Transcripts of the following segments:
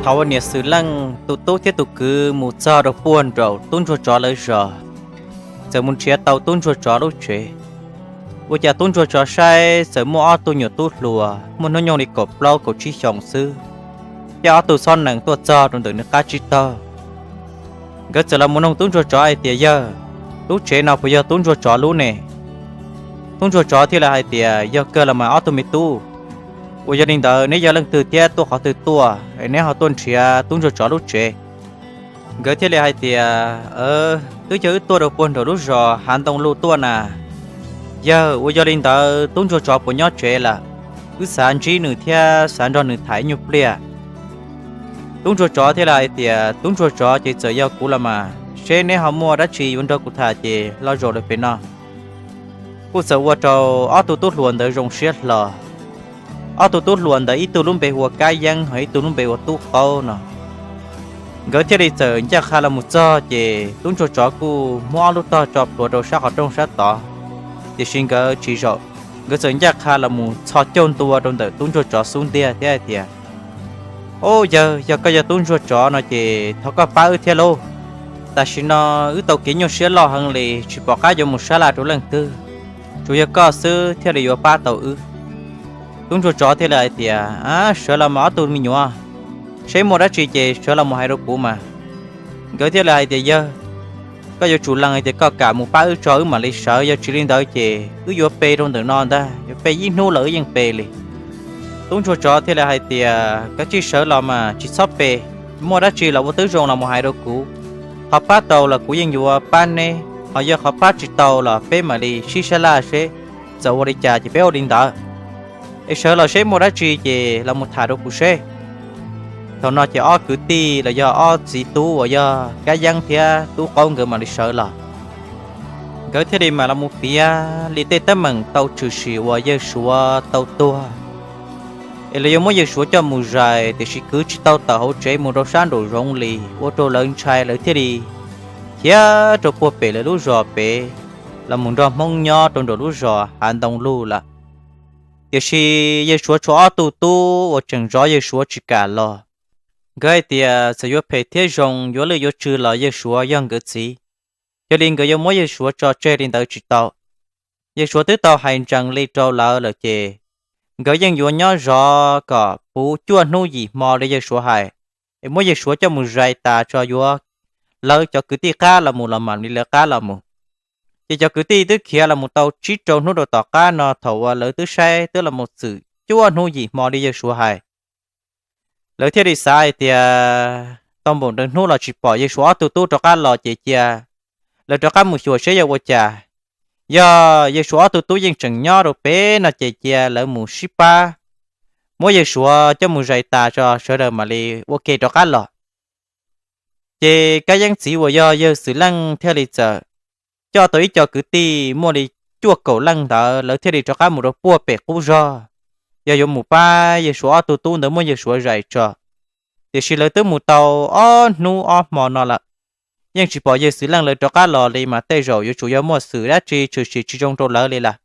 Thaum uas niam Xwm Leej tus tub thiab tus kwv mus txog rau puag nraum tub ntsuag tsov lawv zos, txawm mus nrhiav tau tub ntsuag tsov lub tsev. Ua cas tub ntsuag tsov saib txawm muaj ob tug nyuam tub hluas muaj hnub nyoog li kaum plaub kaum tsib xyoos xwb, coj ob tug xob nees tuaj txog rau ntawm nws qab tsib taug. Nkawd txawm los mus noog tub ntsuag tsov hais tias, Yawg, lub tsev no puas yog tub ntsuag tsov lub ne? Tub ntsuag tsov thiaj li hais tias, Yog kawg los mas ob tug me tub. Uas yog li ntawd neb yog leej twg thiab tuaj qhov twg tuaj es neb ho tuaj nrhiav tub ntsuag tsov lub tsev? Nkawd thiaj li hais tias, Twb yog wb tuaj rau puag nraum lub zos Hav Ntoo Luj tuaj na. Yawg, uas yog li ntawd tub ntsuag tsov puas nyob tsev lawm? Wb xav ntsib nws thiab xav nrog nws tham ib nyuag pliag. Tub ntsuag tsov thiaj li hais tias, Tub ntsuag tsov ces txawm yog kuv los mas, seb neb ho muaj dab tsi yuav nrog kuv tham ces los zaum lawm pem no. Kuj txawm ua rau ob tug tub hluas ntawd zoo siab hlo. Ob tug tub hluas ntawd ib tug lub npe hu ua Kab Yeeb, ho ib tug lub npe hu ua Tub Qaub no. Nkawd thiaj li txawm ncaj qha los mus txog ces tub ntsuag tsov kuj muab ob lub tog tso plhuav rau sab qhov rooj sab tod, tiam sis nkawd tsis zaum. Nkawd txawm ncaj qha los mus txhos caug ntua rau ntawm tub ntsuag tsov xub ntiag thiab hais tias, Au yawg, yog koj yog tub ntsuag tsov no ces thov koj pab wb thiab lauj. Tam sim no wb tau kev nyuaj siab loj heev li, tsis pom qab yuav mus sab laj rau leej twg, tsuas yog koj xwb thiaj li yuav pab tau wb. Tub ntsuag tsov thiaj li hais tias, Sawv los mas ob tug me nyuam, seb muaj dab tsi ces sawv los mus hais rau kuv mas. Nkawd thiaj li hais tias, Yawg, koj yuav tsum lees hais tias koj kam mus pab wb tso wb mam li sawv, yog tsis li ntawd ces wb yuav pe rau ntawm no ntag, yuav pe ib hnub los wb yeej pe li. Tub ntsuag tsov thiaj li hais tias, Koj cia li sawv los mas tsis txhob pe, muaj dab tsi los ua tib zoo los mus hais rau kuv. Qhov pab tau los kuv yeej yuav pab neb, ho yog qhov pab tsis tau los peb mam li sib sab laj seb txawm ua li cas ces peb ua li ntawd. Es sawv los seb muaj dab tsi ces los mus tham rau kuv seb. Thaum no ces ob kwv tij los yog ob txiv tub uas yog Kab Yeeb thiab Tub Qaub nkawd mam li sawv los. Nkawd thiaj li mam los mus piav li tej teeb meem tau tshwm sim uas yawg Suav tau tuag, es lawv yuav muab yawg Suav coj mus zais tiam sis kwv tsis tau tawm hauv tsev mus rau sab nraum zoov li, ua rau lawv ntshai lawv thiaj li khiav rau puag pem lawv lub zos pem los mus nrog Hmoob nyob rau nraum lub zos Hav Ntoo Luj lawm. Tiam sis yawg Suav tshuav ob tug tub uas tseem zov yawg Suav tsis kam los. Nkawd hais tias txawm yuav phem thiab zoo yuav lwj yuav tsw los yawg Suav yog nkawd txiv, yog li nkawd yuav muab yawg Suav tso tseg li ntawd tsis tau. Yawg Suav twb tau hais ntsees li rau lawv lawm ces nkawd yeej yuav nyob zov kom puv cuaj hnub yim hmo li yawg Suav hais, es muab yawg Suav coj mus zais tas tso yuav lawv cov kwv tij qab los mus los mam li lawv qab los mus. Ces cov kwv tij twb khiav los mus tau tsib rau hnub rau tom qab no thaum uas lawv twb saib twb los mus txwm cuaj hnub yim hmo li yawg Suav hais. Lawv thiaj li xav hais tias tau npaum ntev hnub los tsis pom yawg Suav ob tug tub rov qab los ces cia lawv rov qab mus xyuas seb yog ua cas. Yog yawg Suav ob tug tub yeej tseem nyob rau pem no ces cia lawv mus sib pab muab yawg Suav coj mus zais tas tso sawv daws mam li ua ke rov qab los. Ces Kab Yeeb txiv uas yog yawg Xwm Leej thiaj li txawm coj tau ib co kwv tij muaj li cuaj kaum leej ntawd lawv thiaj li rov qab mus rau puag pem qub zog, yog yuav mus pab yawg Suav ob tug tub ntawd muab yawg Suav zais tso. Tiam sis lawv twb mus tau ob hnub ob hmo no lawm, yeej tsis pom yawg Xwm Leej lawv rov qab los li mas tej zaum yuav tsum yog muaj xwm dab tsi tshwm sim tsis zoo rau lawv li lawm.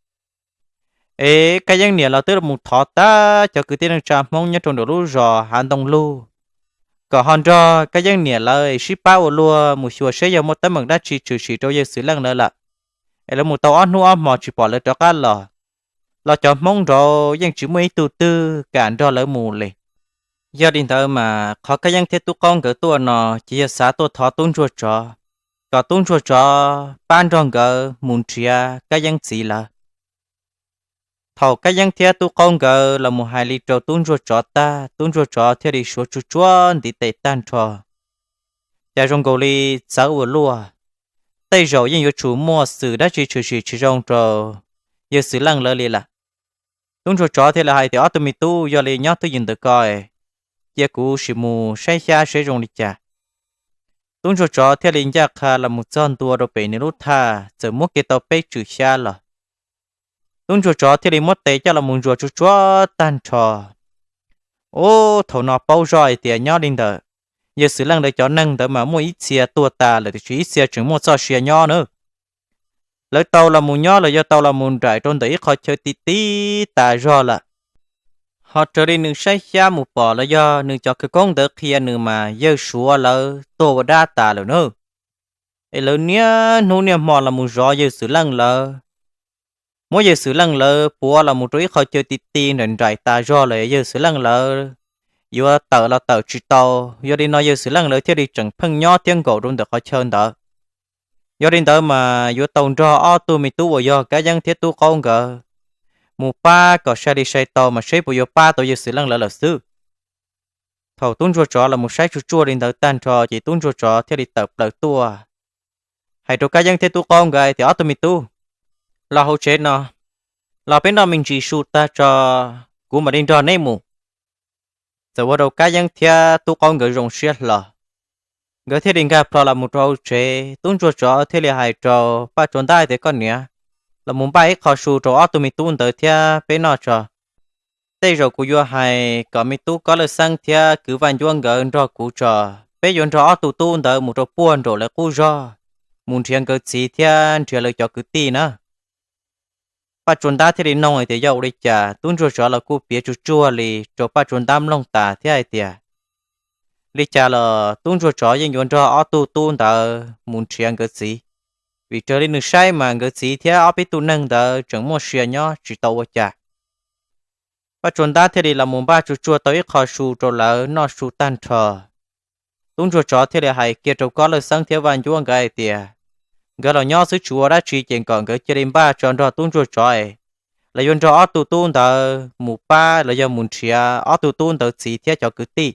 Es Kab Yeeb niam los twb mus thov tag cov kwv tij neej tsa Hmoob nyob rau nraum lub zos Hav Ntoo Luj kom ho nrog Kab Yeeb niam lawv sib pab ua luag mus xyuas seb yog muaj teeb meem dab tsi tshwm sim rau yawg Xwm Leej lawv lawm. Es lawv mus tau ob hnub ob hmo tsis pom lawv rov qab los, los cov Hmoob nraud yeej tsis muaj ib tug twg kam nrog lawv mus li. Yog li ntawd mas qhov Kab Yeeb thiab Tub Qaub nkawd tuaj no ces yog xav tuaj thov tub ntsuag tsov, kom tub ntsuag tsov pab nrog nkawd mus nrhiav Kab Yeeb txiv lawv. Thaum Kab Yeeb thiab Tub Qaub nkawd los mus hais li rau tub ntsuag tsov tag, tub ntsuag tsov thiaj li suav tsuj tsuav ntiv tes tag nrho. Cas zoo nkaus li txawv ua luaj, tej zaum yeej yuav tsum muaj xwm dab tsi tshwm sim tsis zoo rau yawg Xwm Leej lawv li lawm. Tub ntsuag tsov thiaj li hais tias, Ob tug me tub, yog li nyob twj ywm ntawm ko, cia kuv sim mus saib xyab seb zoo li cas. Tub ntsuag tsov thiaj li ncaj qha los mus txog ntua rau pem nws lub thaj, txawm muab kiag tau peb tswm xyab los. Tub ntsuag tsov thiaj li muab tes coj los mus ntsuas tsuj tsuav tag nrho. Ub, thaum no paub zoj hais tias nyob li ntawm yawg Xwm Leej lawv cov neeg ntawd mas muaj ib txhia tuag tas lawm tiam sis ib txhia tseem muaj txoj sia nyob na. Lawv tau los mus nyob los yog tau los mus nraim rau ntawm ib qho chaw ti ti tas zog lawm. Ho raws li nws saib xyab mus pom los yog nws cov khawv koob ntawd qhia nws mas yawg Suav lawv tuag ua dab tas lawm na. Es lawv niaj hnub niaj hmo los mus zov yawg Xwm Leej lawv, muab yawg Xwm Leej lawv puav los mus rau ib qho chaw ti ti nraim nraim tas zog lawm, yawg Xwm Leej lawv yuav tawm los tawm tsis tau. Yog li no yawg Xwm Leej lawv thiaj li tseem pheej nyob thiab nkaum rau ntawm qhov chaw ntawd. Yog li ntawd mas yuav tau nrog ob tug me tub uas yog Kab Yeeb thiab Tub Qaub nkawd mus pab kom sai li sai tau mas seb puas yuav pab tau yawg Xwm Leej lawv lawm xwb. Thaum tub ntsuag tsov los mus saib tsuag tsuag li ntawd tag nrho ces tub ntsuag tsov thiaj li tawm plaws tuaj hais rau Kab Yeeb thiab Tub Qaub nkawd hais tias, ob tug me tub, los hauv tsev no, los peb noj me ntsis su tag tso, kuv mam li nrog neb mus. Txawm ua rau Kab Yeeb thiab Tub Qaub nkawd zoo siab hlo, nkawd thiaj li nkag plho los mus rau hauv tsev. Tub ntsuag tsov thiaj li hais rau Paj Tsuas Ntab tias, koj niam, los mus npaj ib qho su rau ob tug me tub ntawd thiab peb noj tso. Tej zaum kuv yuav hais kom me tub Kob Lawj Xeeb thiab kwv Vaj Ncuab nkawd nrog kuv tso, peb yuav nrog ob tug tub ntawd mus rau puag nraum lawv qub zog, mus nrhiav nkawd txiv thiab nrhiav lawv cov kwv tij na. Paj Tsuas Ntab thiaj li nug hais tias, yog ua li cas? Tub ntsuag tsov los kuj piav tsuag tsuag li rau Paj Tsuas Ntab mloog tas thiab hais tias, li cas los tub ntsuag tsov yeej yuav nrog ob tug tub ntawd mus nrhiav nkawd txiv, vim raws li nws saib mas nkawd txiv thiab ob peb tug neeg ntawd tseem muaj sia nyob tsis tau ua cas. Paj Tsuas Ntab thiaj li los mus npaj tsuag tsuag tau ib qho su rau lawv noj su tag nrho. Tub ntsuag tsov thiaj li hais kiag rau Kob Lawj Xeeb thiab Vaj Ncuab nkawd hais tias, nkawd los nyob xwb tsis ua dab tsi ces kom nkawd cia li npaj tso nrog tub ntsuag tsov es, lawv yuav nrog ob tug tub ntawd mus pab los yog mus nrhiav ob tug tub ntawd txiv thiab cov kwv tij.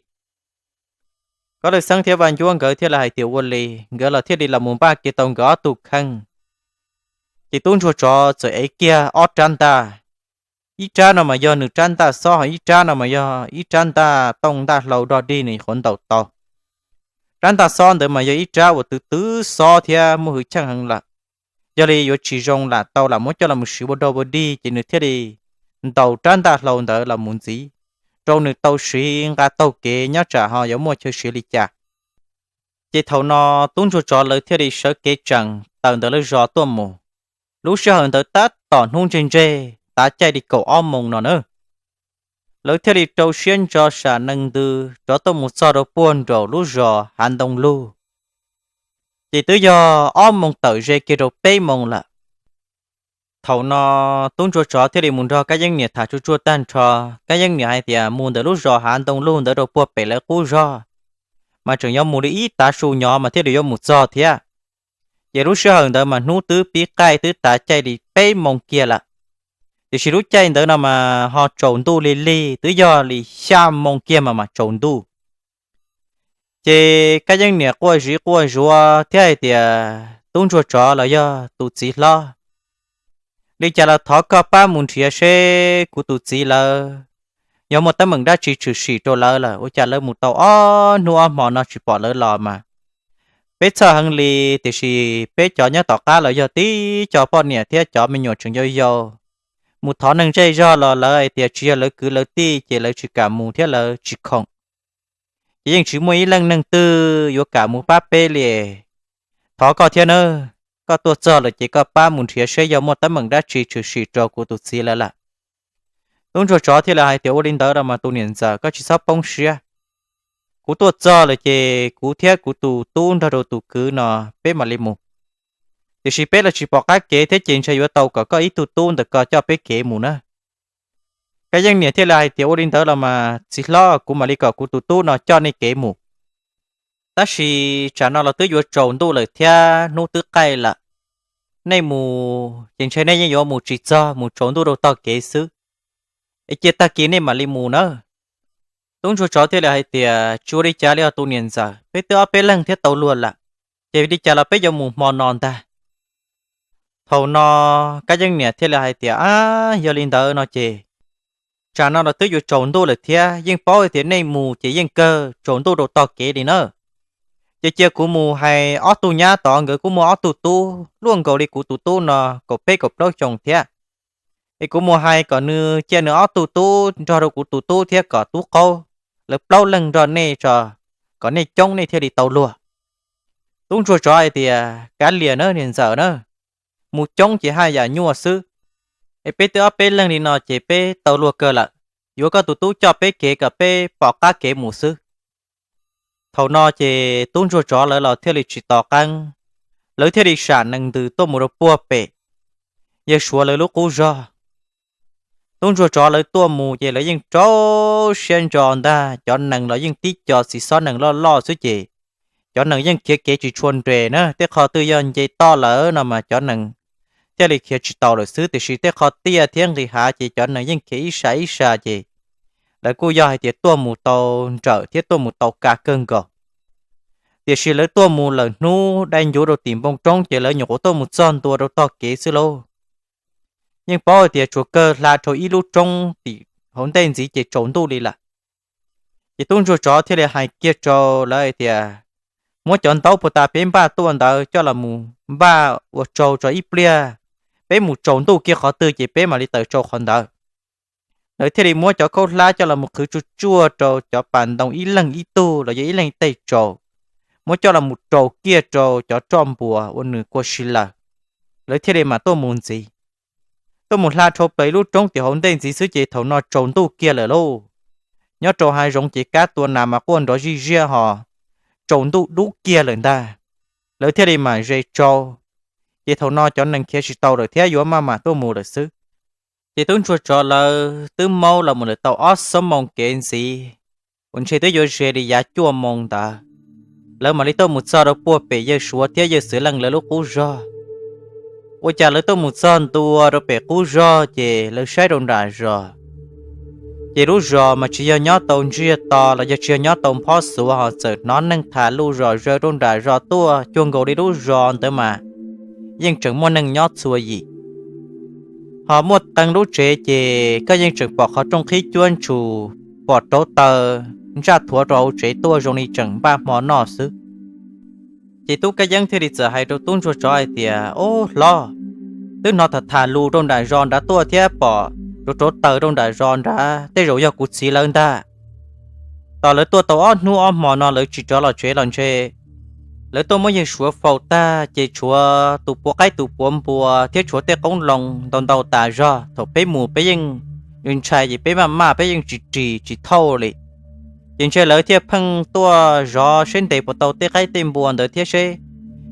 Kob Lawj Xeeb thiab Vaj Ncuab nkawd thiaj li hais tias ua li, nkawd los thiaj li los mus npaj kiag tau nkawd ob tug kheej. Ces tub ntsuag tsov txawm ev kiag ob rab ntaj, ib rab no mas yog nws rab ntaj xob, ho ib rab no mas yog ib rab ntaj tooj ntaj hlau dog dig nws qhuav ntaus tau. Rab ntaj xob ntawd mas yog ib rab uas twv twv xob thiab muaj hwj chim heev lawm. Yog li yuav tsis zoo lam tau lam muab coj los siv ua dog ua dig, ces nws thiaj li ntaus rab ntaj hlau ntawd los mus ntxiv, rau nws tau siv nqa taug kev nyob tsam ho yuav muaj chaw siav li cas. Ces thaum no tub ntsuag tsov lawv thiaj li sawv kev tseem tawm ntawm lawv zos tuaj mus. Lub sij hawm ntawd tab tom hnub ntseg ntseg tav caij li kaum ob moos no na. Lawv thiaj li rau siab ntso sam nees ntws rov tuaj mus txog rau puag nraum lub zos Hav Ntoo Lug. Ces twb yog ob moos tawm ze kiag rau peb moos lawm. Thaum no tub ntsuag tsov thiaj li mus nrog Kab Yeeb niam tham tsuag tsuag tag nrho. Kab Yeeb niam hais tias mus ntawm lub zos Hav Ntoo Lug ntawd rau puag pem lawv qub zog mas tseem yuav mus li ib tav su nyov mas thiaj li yuav mus txog thiab. Ces lub sij hawm ntawd mas hnub twb pib qaij twb tav caij li peb moos kiag lawm. Tiam sis lub caij ntawd no mas ho tsaus ntuj lig lig, twb yog li xya moos kiag mas mas tsaus ntuj. Ces Kab Yeeb niam quaj zim quaj zuav thiab hais tias, tub ntsuag tsov los yog tus txiv hlob, li cas los thov koj pab mus nrhiav seb kuv tus txiv lawv yog muaj teeb meem dab tsi tshwm sim rau lawv lawm, ua cas lawv mus tau ob hnub ob hmo no tsis pom lawv los mas. Peb txhawj heev li, tiam sis peb cov nyob tom qab los yog tib co poj niam thiab cov me nyuam tseem yau yau, mus thov neeg zej zog los lawv hais tias tsis yog lawv kwv lawv tij ces lawv tsis kam mus thiab lawv tsis khoom. Ces yeej tsis muaj ib leej neeg twg yuav kam mus pab peb li. Thov koj thiab nawb, koj tuaj txog lawm ces koj pab mus nrhiav seb yog muaj teeb meem dab tsi tshwm sim rau kuv tus txiv lawv lawm. Tub ntsuag tsov thiaj li hais tias, ua li ntawd los mas tus niam ntxawm, koj tsis txhob poob siab. Kuv tuaj txog lawm ces kuv thiab kuv tus tub nrog rau tus kwv no peb mam li mus. Tiam sis peb los tsis pom qab kev thiab ces ntshe yuav tau kom koj ib tug tub ntawm ko coj peb kev mus na. Kab Yeeb niam thiaj li hais tias, ua li ntawd los mas txiv hlob, kuv mam li kom kuv tus tub no coj nej kev mus. Tab sis tsam no los twb yuav tsaus ntuj lawm thiab hnub twb qaij lawm. Nej mus ces ntshe nej yeej yuav mus tsis txog, mus tsaus ntuj rau tog kev xwb. Es cia tag kis nej mam li mus nawb. Tub ntsuag tsov thiaj li hais tias, tsis ua li cas li os tus niam ntxawm, peb twb ob peb leeg thiab tau luag lawm, ces li cas los peb yuav mus hmo no ntag. Thaum no Kab Yeeb niam thiaj li hais tias, ab, yog li ntawd no ces tsam no los twb yuav tsaus ntuj lawm thiab, yeej paub tias nej mus ces yeej kawg tsaus ntuj rau tog kev li na. Ces cia kuv mus hais ob tug nyab tod, nkawd kuj muaj ob tug tub luaj nkaus li kuv tus tub no kaum peb kaum plaub xyoos thiab. Es kuv mus hais kom nws cia nws ob tug tub nrog rau kuv tus tub thiab kom tub qaub, lawv plaub leeg nrog nej tso, kom nej coob nej thiaj li tau luag. Tub ntsuag tsov hais tias, kav liam na niam ntxawm na, mus coob ces haj yam nyuaj xwb. Es peb twb ob peb leeg li no ces peb tau luag kawg lawm. yuav koj tus tub coj peb kev kom peb pom qab kev mus xwb. Thaum no ces tub ntsuag tsov lawv los thiaj li tsis tos qeeb, lawv thiaj li sam nees ntws tuaj mus rau puag pem yawg suav lawv lub qub zog. Tub ntsuag tsov lawv tuaj mus ces lawv yeej rau siab ntso ntag, cov nees los yeej tib co txiv xob nees loj loj xwb ces cov nees yeej khiav kev tsis tshua nres na. Tej qhov twg yog nce toj lawm no mas cov nees thiaj li khiav tsis taus lawm xwb, tiam sis tej qhov tiaj thiab nqis hav ces cov nees yeej khiav ib sab ib sab ces lawv kuj yog hais tias tuaj mus tau nrawm thiab tuaj mus tau ka kawg nkaus. Tiam sis lawv tuaj mus lawm hnub dai ncuv rau tim npoo roob ces lawv nyuam qhuav tuaj mus txog ntua rau tog kev xwb lauj. Yeej paub hais tias tsuas kawg hla dhau ib lub roob tim hauv ntej ntxiv ces tsaus ntuj li lawm. Ces tub ntsuag tsov thiaj li hais kiag rau lawv hais tias, muab cov ntaub puag ta peb npaj tuaj ntawd coj los mus npaj ua tsau tso ib pliag, peb mus tsaus ntuj kiag qhov twg ces peb mam li tawm tsau qhov ntawd. Lawv thiaj li muab cov khaub hlab coj los mus qhwv tsuj tsuaj rau cov pas ntoo ib leeg ib tug los yog ib leeg tej tsau, muab coj los mus raus kiag rau cov roj npuas ua nws kua si lawm, lawv thiaj li mam tuaj mus ntxiv. Tuaj mus hla dhau plaws lub roob tim hauv ntej ntxiv xwb ces thaum no tsaus ntuj kiag lawm lauj. Nyob rau hav zoov ces kab tua nas mas quaj nrov zij ziab ho tsaus ntuj dub kiag lawm ntag. Lawv thiaj li mam ze tsau, ces thaum no cov nees khiav tsis tau lawm thiab yuav maj mam tuaj mus lawm xwb. Ces tub ntsuag tsov lawv twb maub los mus lawm tau ob xuab moos kev ntxiv, uas ntshe twb yuav ze li yav cuaj moos ntawd, lawv mam li tuaj mus txog rau puag pem yawg suav thiab yawg xwv leej lawv lub qub zog. Ua cas lawv tuaj mus txog ntua rau pem qub zog ces lawv saib rau nram zos, ces lub zos mas tsis yog nyob tau ntsiag to los yog tsis yog nyob tau nphob xuav ho txawm hnov neeg tham lus zom zaws rau nram zos tuaj cuag nkaus li lub zos ntawd mas yeej tseem muaj neeg nyob txhua yim. Ho muaj qee lub tsev ces koj yeej tseem pom qhov rooj qhib cuab ntshus, pom rauv taws ntsaj thuav rau hauv tsev tuaj zoo li tseem npaj hmo noj xwb. Ces tub kab yeeb thiaj li txawm hais rau tub ntsuag tsov hais tias, Ob hlob, twb hnov tham tham lus rau nram zos nrad tuaj thiab pom rauv rauv taws rau nram zos nrad, tej zaum yog kuv txiv lawv ntag. Tos lawv tuaj tau ob hnub ob hmo no lawv tsis rov los tsev los ntshe lawv tuaj muab yawg suav faus tag ces tshuav tus puav qaib tus puav npua thiab tshuav tej qoob loo ntau ntau tas zog. Thaum peb mus peb yeej ntshai ces peb maj maj peb yeej tsis ris tsis thauj li. Ces ntshe lawv thiaj pheej tuaj zov seb ntes puas tau tej qaib tej npua ntawd thiab seb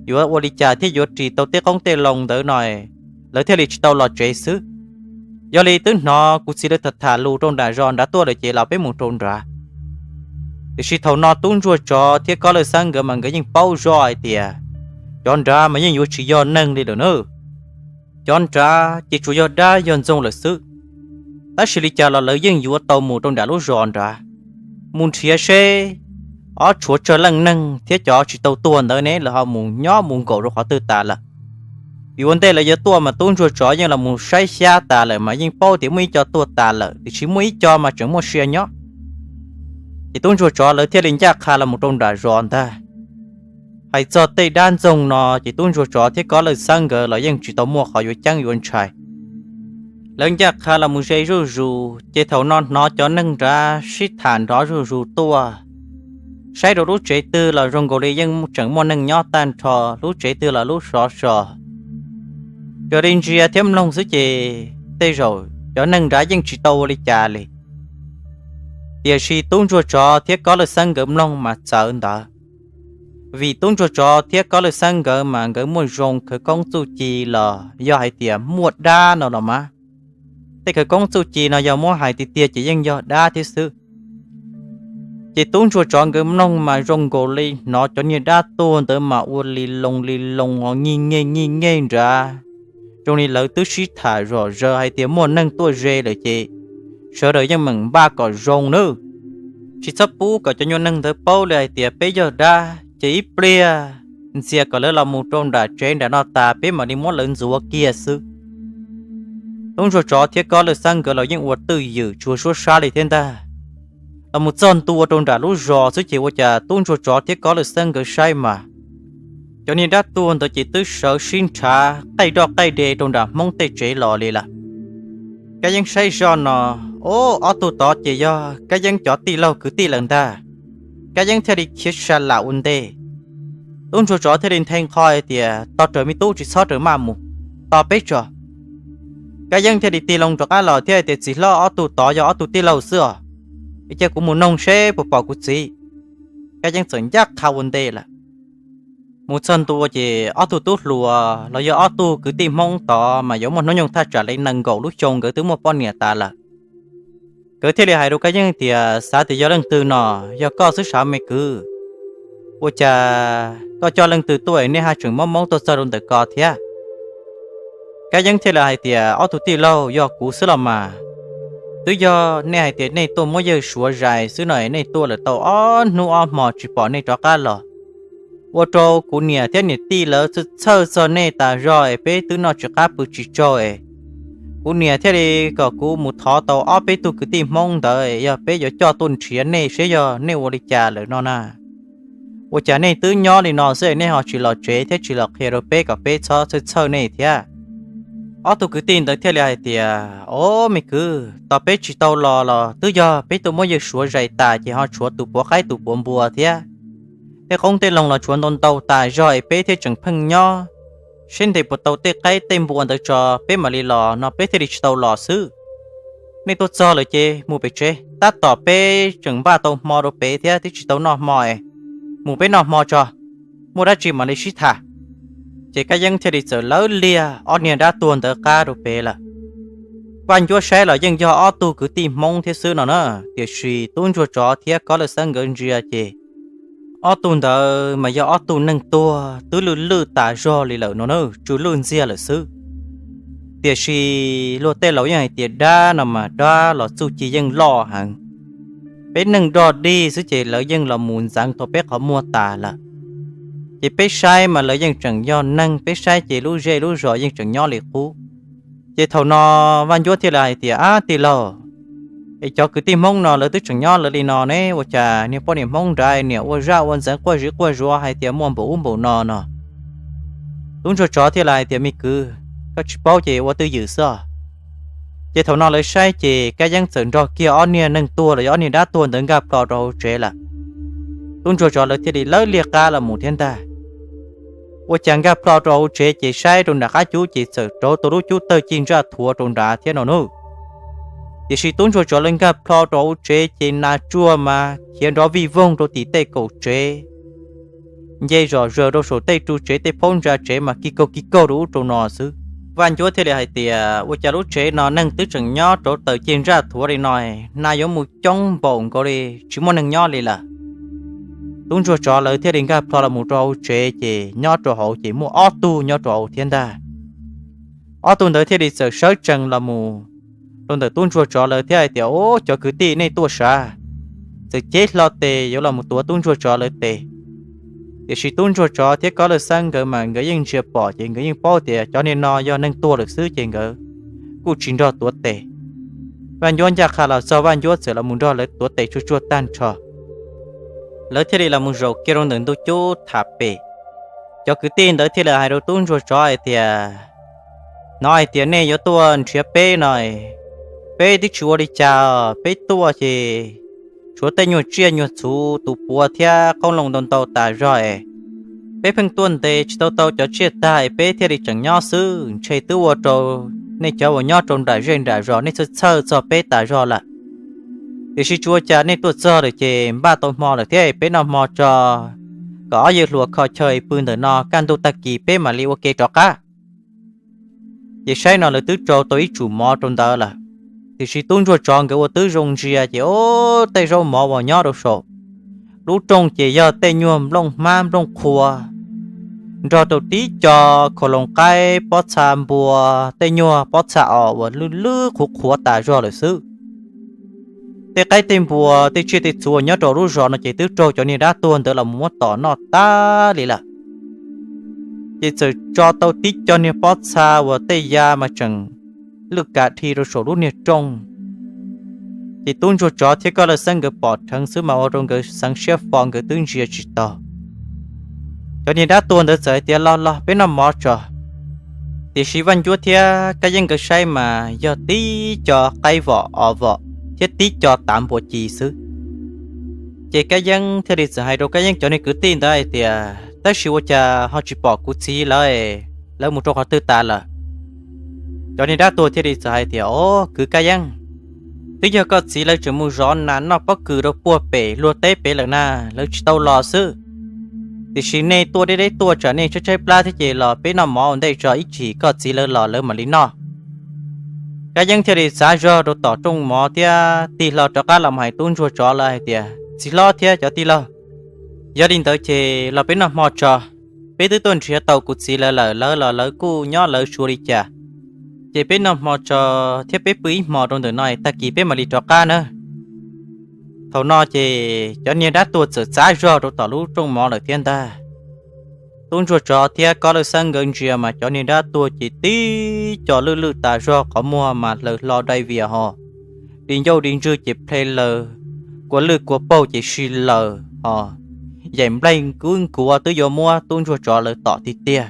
yuav ua li cas thiaj yuav ris tau tej qoob tej loo ntawd no, lawv thiaj li tsis tau los tsev xwb. Yog li twb hnov kuv txiv lawv tham tham lus rau nram zos nrad tuaj lawm ces los peb mus rau nrad. Tiam sis thaum no tub ntsuag tsov thiab Kob Lawj Xeeb nkawd mas nkawd yeej paub zoj hais tias cov nrad mas yeej yuav tsis yog neeg li lawm na. Cov nrad ces tsuas yog dab yog ntxoog lawm xwb. Tab sis li cas los lawv yeej yuav tau mus rau nram lub zos nrad, mus nrhiav seb ob tshuav tsawg leej neeg thiab cov tsis tau tuag ntawd ne lawv ho mus nyob mus nkaum rau qhov twg tas lawm. Vim ua ntej lawv yuav tuaj mas tub ntsuag tsov yeej los mus saib xyab tas lawm mas yeej paub tias muaj ib co tuag tas lawm tiam sis muaj ib co mas tseem muaj sia nyob. Ces tub ntsuag tsov lawv thiaj li ncaj qha los mus rau nram zos ntag. Hais txog tej dab ntxoog no ces tub ntsuag tsov thiab Kob Lawj Xeeb nkawd los yeej tsis tau muaj qhov yuav ceeb yuav ntshai. Lawv ncaj qha los mus ze zuj zus ces thaum no hnov cov neeg nrad sib tham nrov zuj zus tuaj. Saib rau lub tsev twg los zoo nkaus li yeej tseem muaj neeg nyob tag nrho, lub tsev twg los lub sov so. Raws li ntsia thiab mloog xwb ces tej zaum cov neeg nrad yeej tsis tau ua li cas li. Tiam sis tub ntsuag tsov thiab Kob Lawj Xeeb nkawd mloog mas txawv ntawd, vim tub ntsuag tsov thiab Kob Lawj Xeeb nkawd mas nkawd muaj zoo khawv koob txuj ci los yog hais tias muaj dab no los mas. Tej khawv koob txuj ci no yog muab hais tiag tiag ces yeej yog dab thiab xwb. Ces tub ntsuag tsov nkawd mloog mas zoo nkaus li hnov cov niag dab tuag ntawd mas ua li loo li loo ho nyij nyej nyij nyej nrad, zoo li lawv twb sib tham zom zaws hais tias muaj neeg tuaj ze lawm ces sawv daws yeej meem npaj kom zoo nawb. Tsis txhob pub kom cov nyuag neeg ntawd paub li hais tias peb yog dab ces ib pliag ntxias kom lawv los mus rau nram tsev nram no tas peb mam li muab lawv ntxuav kiag xwb. Tub ntsuag tsov thiab Kob Lawj Xeeb nkawd los yeej ua twj ywm tsuag suab sab li thiab ntag. Los mus txog ntua rau nram lub zos xwb ces ua cas tub ntsuag tsov thiab Kob Lawj Xeeb nkawd saib mas cov niag dab tuag ntawd ces twb sawv sib nrhav qaij roj qaij de rau nram Hmoob tej tsev los li lawm. Kab Yeeb saib zoj no, o, ob tug tod ces yog Kab Yeeb cov tij laug kwv tij lawm ntag. Kab Yeeb thiaj li khiav sa lam ua ntej. Tub ntsuag tsov thiaj li nthe nqho hais tias, Tos rawv me tub, tsis txhob rawm maj mus, tos peb tso. Kab Yeeb thiaj li tig loo rov qab los thiab hais tias, Txiv hlob, ob tug tod yog ob tug tij laug xwb os, es cia kuv mus noog seb puas pom kuv txiv. Kab Yeeb txawm ncaj qha ua ntej lawm. Mus txog ntua ces ob tug tub hluas los yog ob tug kwv tij Hmoob tod mas yuav muaj hnub nyoog thaj tsam li nees nkaum lub xyoo, nkawd twb muaj poj niam tas lawm. Nkawd thiaj li hais rau Kab Yeeb tias, Xav tias yog leej twg no? Yog koj xwb sav me kwv. Ua cas koj coj leej twg tuaj es nej haj tseem mob moob tuaj txog rau ntawm ko thiab? Kab Yeeb thiaj li hais tias, Ob tug tij laug, yog kuv xwb los mas. Twb yog nej hais tias nej tuaj muab yawg Suav zais xwb no es nej tuaj lawm tau ob hnub ob hmo tsis pom nej rov qab los, ua rau kuv niam thiab niam tij lawv txhawj txhawj txog nej tas zog es peb twb noj tsis qab pw tsis tsaug es kuv niam thiaj li kom kuv mus thov tau ob peb tug kwv tij Hmoob ntawd es yog peb yuav coj tuaj nrhiav nej seb yog nej ua li cas lawm no na. Ua cas nej twb nyob li no xwb nej ho tsis los tsev thiab tsis los qhia rau peb kom peb txhob txhawj txhawj nej thiab? Ob tug kwv tij ntawd thiaj li hais tias, Ob me kwv, tos peb tsis tau los los twb yog peb tuaj muab yawg Suav zais tas ces ho tshuav tus puav qaib tus puav npua thiab, tej qoob tej loo los tshuav ntau ntau tas zog es peb thiaj tseem pheej nyob seb ntes puas tau tej qaib tej npua ntawd tso peb mam li los no peb thiaj li tsis tau los xwb. Nej tuaj txog lawm ces mus pem tsev, tab tom peb tseem npaj tau hmo rau pem thiab twb tsis tau noj hmo es mus peb noj hmo tso, muaj dab tsi mam li sib tham. Ces Kab Yeeb thiaj li txawm lawv liag ob niag dab tuag ntawd qab rau pem lawm. Vaj Ncuab saib los yeej yog ob tug kwv tij Hmoob thiab xwb no na, tiam sis tub ntsuag tsov thiab Kob Lawj Xeeb nkawd ntsia ces ob tug ntawd mas yog ob tug neeg tuag twb lwj lwj tas zog li lawm no na, tsw lwj ntxiag lawm xwb. Tiam sis luag tej laus yeej hais tias dab no mas dab los txuj ci yeej loj heev. Peb neeg dog dig xwb ces lawv yeej los mus ntxeev tau peb qhov muag tas lawm. Ces peb saib mas lawv yeej tseem yog neeg, peb saib ces lub zej lub zos yeej tseem nyob li qub. Ces thaum no Vaj Ncuab thiaj li hais tias, Ab tij laug, es cov kwv tij Hmoob no lawv twb tseem nyob lawv li no ne, ua cas niag poj niam Hmoob nrad niam ua zaj ua ntxeev quaj zis quaj zuav hais tias muaj npaum ub npaum no no? Tub ntsuag tsov thiaj li hais tias, Me kwv, koj tsis paub ces ua twj ywm xwb. Ces thaum no lawv saib ces Kab Yeeb txawm nrog kiag ob niag neeg tuag los yog ob niag dab tuag ntawd nkag plho rau hauv tsev lawm. Tub ntsuag tsov lawv thiaj li lawv liag qab los mus thiab ntag. Ua cas nkag plho rau hauv tsev ces saib rau nram qab cub ces txawm rauv tau lub cub tawg ci ntsaj thuav rau nrad thiab no nawb. Tiam sis tub ntsuag tsov lawv nkag plho rau hauv tsev ces nas tsuag mas khiav nrov vij voog rau tim tej kaum tsev, nce zom zaws rau saum tej ru tsev, tej phaub ntsa tsev mas kig kaug kig kaug rau ub rau no xwb. Vaj Ncuab thiaj li hais tias, Ua cas lub tsev no neeg twb tseem nyob rauv taws ci ntsaj thuav li no, nas yuav mus coob npaum nkaus li tsis muaj neeg nyob li lawm? Tub ntsuag tsov lawv thiaj li nkag plho los mus rau hauv tsev ces nyob rau hauv ces muaj ob tug nyob rau hauv thiab ntag. Ob tug ntawd thiaj li txawm sawv tsees los mus rau ntawm tub ntsuag tsov lawv thiab hais tias, Ob, cov kwv tij nej tuaj sav? Txawm cev hlo tes yuav los mus tuav tub ntsuag tsov lawv tes. Tiam sis tub ntsuag tsov thiab Kob Lawj Xeeb nkawd mas nkawd yeej ntsia pom ces nkawd yeej paub tias cov niag no yog neeg tuag lawm xwb ces nkawd kuj tsis nrog tuav tes. Vaj Ncuab ncaj qha los txog, Vaj Ncuab txawm los mus nrog lawv tuav tes tsuag tsuag tag nrho. Lawv thiaj li los mus zaum kiag rau ntawm ntug cub tham pem. Cov kwv tij ntawd thiaj li hais rau tub ntsuag tsov hais tias, Hnov hais tias nej yuav tuaj nrhiav peb no, peb twb tsis ua li cas, peb tuaj ces tshuav tej nyuag tsiaj nyuag txhu, tus puav thiab qoob loo ntau ntau tas zog es peb pheej tuaj ntes tsis tau tau cov tsiaj tag es peb thiaj li tseem nyob xwb. Ntshe twb ua rau nej cov uas nyob rau nram zej nram zos nej txhawj txhawj txog peb tas zog lawm. Tiam sis tsis ua cas, nej tuaj txog lawm ces npaj tau hmo lawm thiab, peb noj hmo tso kom ob yawg hluas kho chaw pw ntawm no, kaj ntug tag kis peb mam li ua ke rov qab. Ces saib no lawv twb rau tau ib tsum mov rau ntawd lawm. Tiam sis tub ntsuag tsov nkawd ua twb zoo ntsia ces, ob, tej zaub mov uas nyob rau saum lub rooj ces yog tej nyuag nplooj hmab nplooj qhua, nrog rau tib co khau loos qaib, pob txha npua, tej nyuag pob txha os uas lwj lwj qhuav qhuav tas zog lawm xwb. Tej qaib tej npua tej tsiaj tej txhu uas nyob rau lub zos no ces twb raug cov niag dab tuag ntawd los muab tom noj tag li lawm. Ces txawm tso tau tib co niag pob txha uas tej ya mas tseem lwj kav dhi rau saum lub niag rooj. Ces tub ntsuag tsov thiab Kob Lawj Xeeb nkawd pom dheev xwb mas ua rau nkawd xeev siab fo, nkawd twb ntsia tsis taus. Cov niag dab tuag ntawd txawm hais tias, Los los, peb noj mov tso. Tiam sis Vaj Ncuab thiab Kab Yeeb nkawd saib mas yog tib co qaib vom os vom thiab tib co tav npua ci xwb. Ces Kab Yeeb thiaj li txawm hais rau Kab Yeeb cov niag kwv tij ntawd hais tias, Tab sis ua cas ho tsis pom kuv txiv lawv, lawv mus rau qhov twg tas lawm? Cov niag dab tuag thiaj li txawm hais tias, Au, kwv Kab Yeeb, twb yog koj txiv lawv tseem mus zov nas noj pob kws rau puag pem luag teb pem lawm na, lawv tsis tau los xwb. Tiam sis nej tuaj deb deb tuaj tsam nej tshaib tshaib plab thiab ces los peb noj mov ua ntej tso, ib chim koj txiv lawv los lawv mam li noj. Kab Yeeb thiaj li txav zog rau tom rooj mov thiab tig hlo rov qab los mus hais tub ntsuag tsov lawv hais tias, Txiv hlob thiab cov tij laug, yog li ntawd ces los peb noj hmo tso. Peb twb tuaj nrhiav tau kuv txiv lawv lawm, lawv los lawv kuj nyob lawv suav li cas, ces peb noj hmo tso thiab peb pw ib hmo rau ntawm no, tag kis peb mam li rov qab na. Thaum no ces cov niag dab tuag txawm txav zog rau tom lub rooj mov lawm thiab ntag. Tub ntsuag tsov thiab Kob Lawj Xeeb nkawd ntsia mas cov niag dab tuag ces tib co lwj lwj tas zog, qhov muag mas hlaws hlo dai vias hos, di ncauj di ntswg ces ple laws, kua lwj kua paug ces si laws hos, yaim nplaig nkuav nkuav twb yuav muab tub ntsuag tsov lawv tom tiag tiag.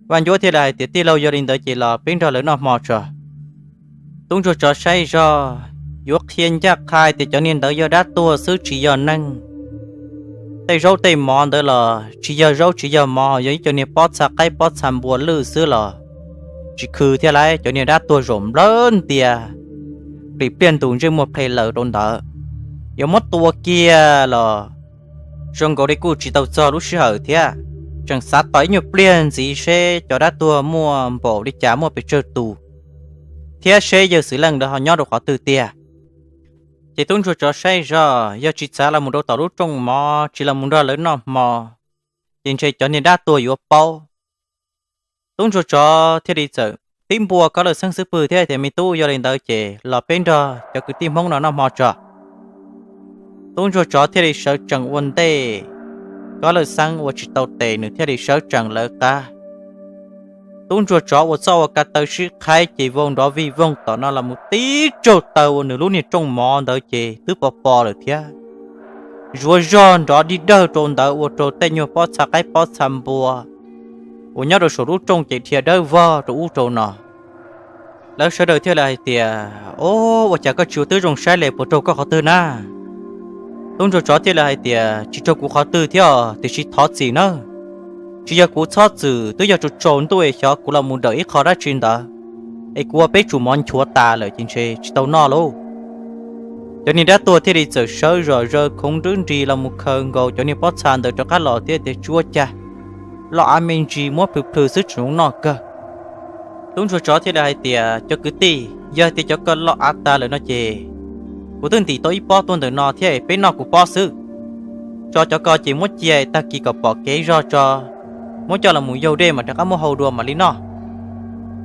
Vaj Ncuab thiaj li hais tias, Tij laug, yog li ntawd ces los peb nrog lawv noj hmo tso. Tub ntsuag tsov saib zog, yuav qhia ncaj qha tias cov niag ntawd yog dab tuag xwb tsis yog neeg. Tej zaub tej mov ntawd los tsis yog zaub tsis yog mov, yog ib co niag pob txha qaib pob txha npua lwj xwb los tsis khw thiab lauj. Cov niag dab tuag zaum nplawg ntias, plis pliaj ntus ntsej muag ple laws rau ntawd, yuav muab tua kiag los zoo nkaus li kuj tsis tau txog lub sij hawm thiab. Tseem xav tos ib nyuag pliag ntxiv seb cov dab tuag muaj npaum li cas, muaj pes tsawg tus, thiab seb yawg Xwm Leej lawv ho nyob rau qhov twg tiag. Ces tub ntsuag tsov saib zog, yog tsis txav los mus rau tom lub rooj mov, tsis los mus nrog lawv noj hmo, ces ntshe cov niag dab tuag yuav paub. Tub ntsuag tsov thiaj li txawm tib npua Kob Lawj Xeeb xub pwg thiab tias, Me tub, yog li ntawd ces los peb nrog cov kwv tij Hmoob no noj hmo tso. Tub ntsuag tsov thiaj li sawv tsees ua ntej, Kob Lawj Xeeb ua tsis tau tes, nws thiaj li sawv tsees lawv qab. Tub ntsuag tsov ua txoj ua ka taw sib qhaib ces vau nrov vij voog tom no los mus tib tsaug taw ua nws lub niag rooj mov ntawd ces twb pos pos lawm thiab. Zuav zog nrov dig dawg rau ntawd ua rau tej nyuag pob txha qaib pob txha npua uas nyob rau saum lub rooj ces dhia dawb vog rau ub rau no. Lawv sawv daws thiaj li hais tias, O, ua cas koj tsis ua twb zoo saib li, puas raug koj qhov twg na? Tub ntsuag tsov thiaj li hais tias, Tsis raug kuv qhov twg thiab, tiam sis thov txim nawb. Tsis yog kuv txhob txwm, twb yog tsaus tsaus ntuj es xyov kuv los mus dawm ib qho dab tsi ntawd, es kuv ua peb tsum mov nchuav tas lawm ces ntshe tsis tau noj lauj. Cov niag dab tuag thiaj li txawm sawv zom zaws khoov nrwb nris los mus khaws nkaus cov niag pob txha ntawd rov qab los thiab tias, Tsis ua cas, loj av me ntsis muab plhws plhws xwb tseem zoo noj kawg. Tub ntsuag tsov thiaj li hais tias, Cov kwv tij, yog tias cov koj loj av tas lawm no ces kuv twb ntim tau ib pob tuaj ntawm no thiab, peb noj kuv pob xwb. Tso cov ko ces muab cia tag kis kom pom kev zog tso, muab coj los mus yaug dej mas rov qab muab hau dua mam li noj.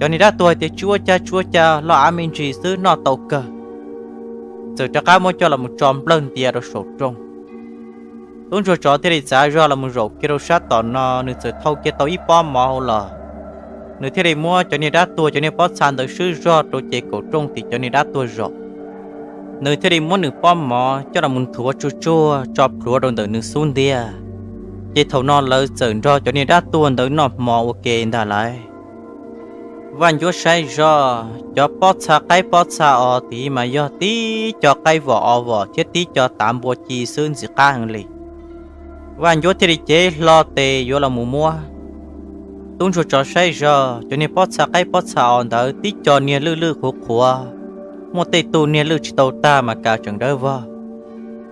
Cov niag dab tuag hais tias, Tsis ua cas, tsis ua cas, loj av me ntsis xwb noj tau kawg. Txawm rov qab muab coj los mus tso nplawg ntias rau saum rooj. Tub ntsuag tsov thiaj li txav zog los mus zaum kiag rau sab tom no, nws txawm thau kiag tau ib pob mov hauv los. Nws thiaj li muab cov niag dab tuag cov niag pob txha ntawd swb zog rau ces kaum rooj tim cov niag dab tuag zaum. Nws thiaj li muab nws pob mov coj los mus nthuav tsuag tsuag tso plhuav rau ntawm nws xub ntiag. Ces thaum no lawv txawm nrog cov niag dab tuag ntawd noj hmo ua ke ntag lauj. Vaj Ncuab saib zog, cov pob txha qaib pob txha os tid mas yog tib co qaib vos o vos thiab tib co tav npua ci xwb, ntxim qab heev li. Vaj Ncuab thiaj li cev hlo tes yuav los mus muab. Tub ntsuag tsov saib zog, cov niag pob txha qaib pob txha os ntawd tib co niag lwj lwj qhuav qhuav, muaj tej tug niag lwj tsis tau tag mas kav tseem dawb vog.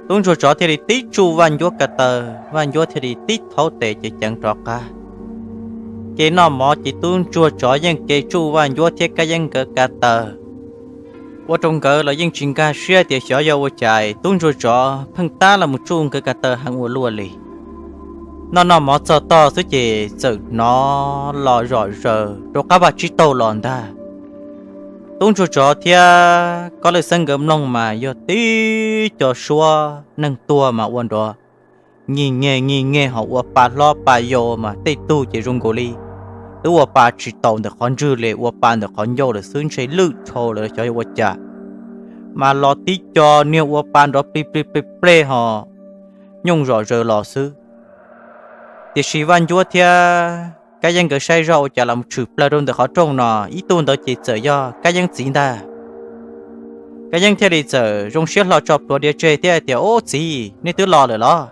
Tub ntsuag tsov thiaj li tib tsuj Vaj Ncuab ka taw, Vaj Ncuab thiaj li tib thaub tes ces ceev rov qab. Kev noj mov ces tub ntsuag tsov yeej kev tsuj Vaj Ncuab thiab Kab Yeeb nkawd ka taw. Ua rau nkawd los yeej tsis nkag siab tias xyov yog ua cas tub ntsuag tsov pheej tab los mus tsuj nkawd ka taw heev ua luaj li. Noj noj mov txog tog xwb ces txawm hnov los zom zaws rau qab vaj tsib taug los ntag. Tub ntsuag tsov thiab Kob Lawj Xeeb nkawd mloog mas yog tib co suab neeg tuag mas ua nrov nyig nyeg nyig nyeg, ho ua pa hlob pa yau mas tej tug ces zoo nkaus li twb ua pa tsis taus ntawm qhov ntswg li, ua pa ntawm qhov ncauj lawm xwb, ntshe lwj dhau lawm xyov yog ua cas. Mas los tib co niag ua pa nrov plig plig plig plej ho nyooj zom zaws los xwb. Tiam sis Vaj Ncuab thiab Kab Yeeb nkawd saib zog ua cas los tshwm plaws rau ntawm qhov rooj no, ib tug ntawd ces txawm yog Kab Yeeb txiv ntag. Kab Yeeb thiaj li txawm zoo siab hlo tso plhuav diav tseg thiab hais tias, Ub txiv, nej twb los lawm los?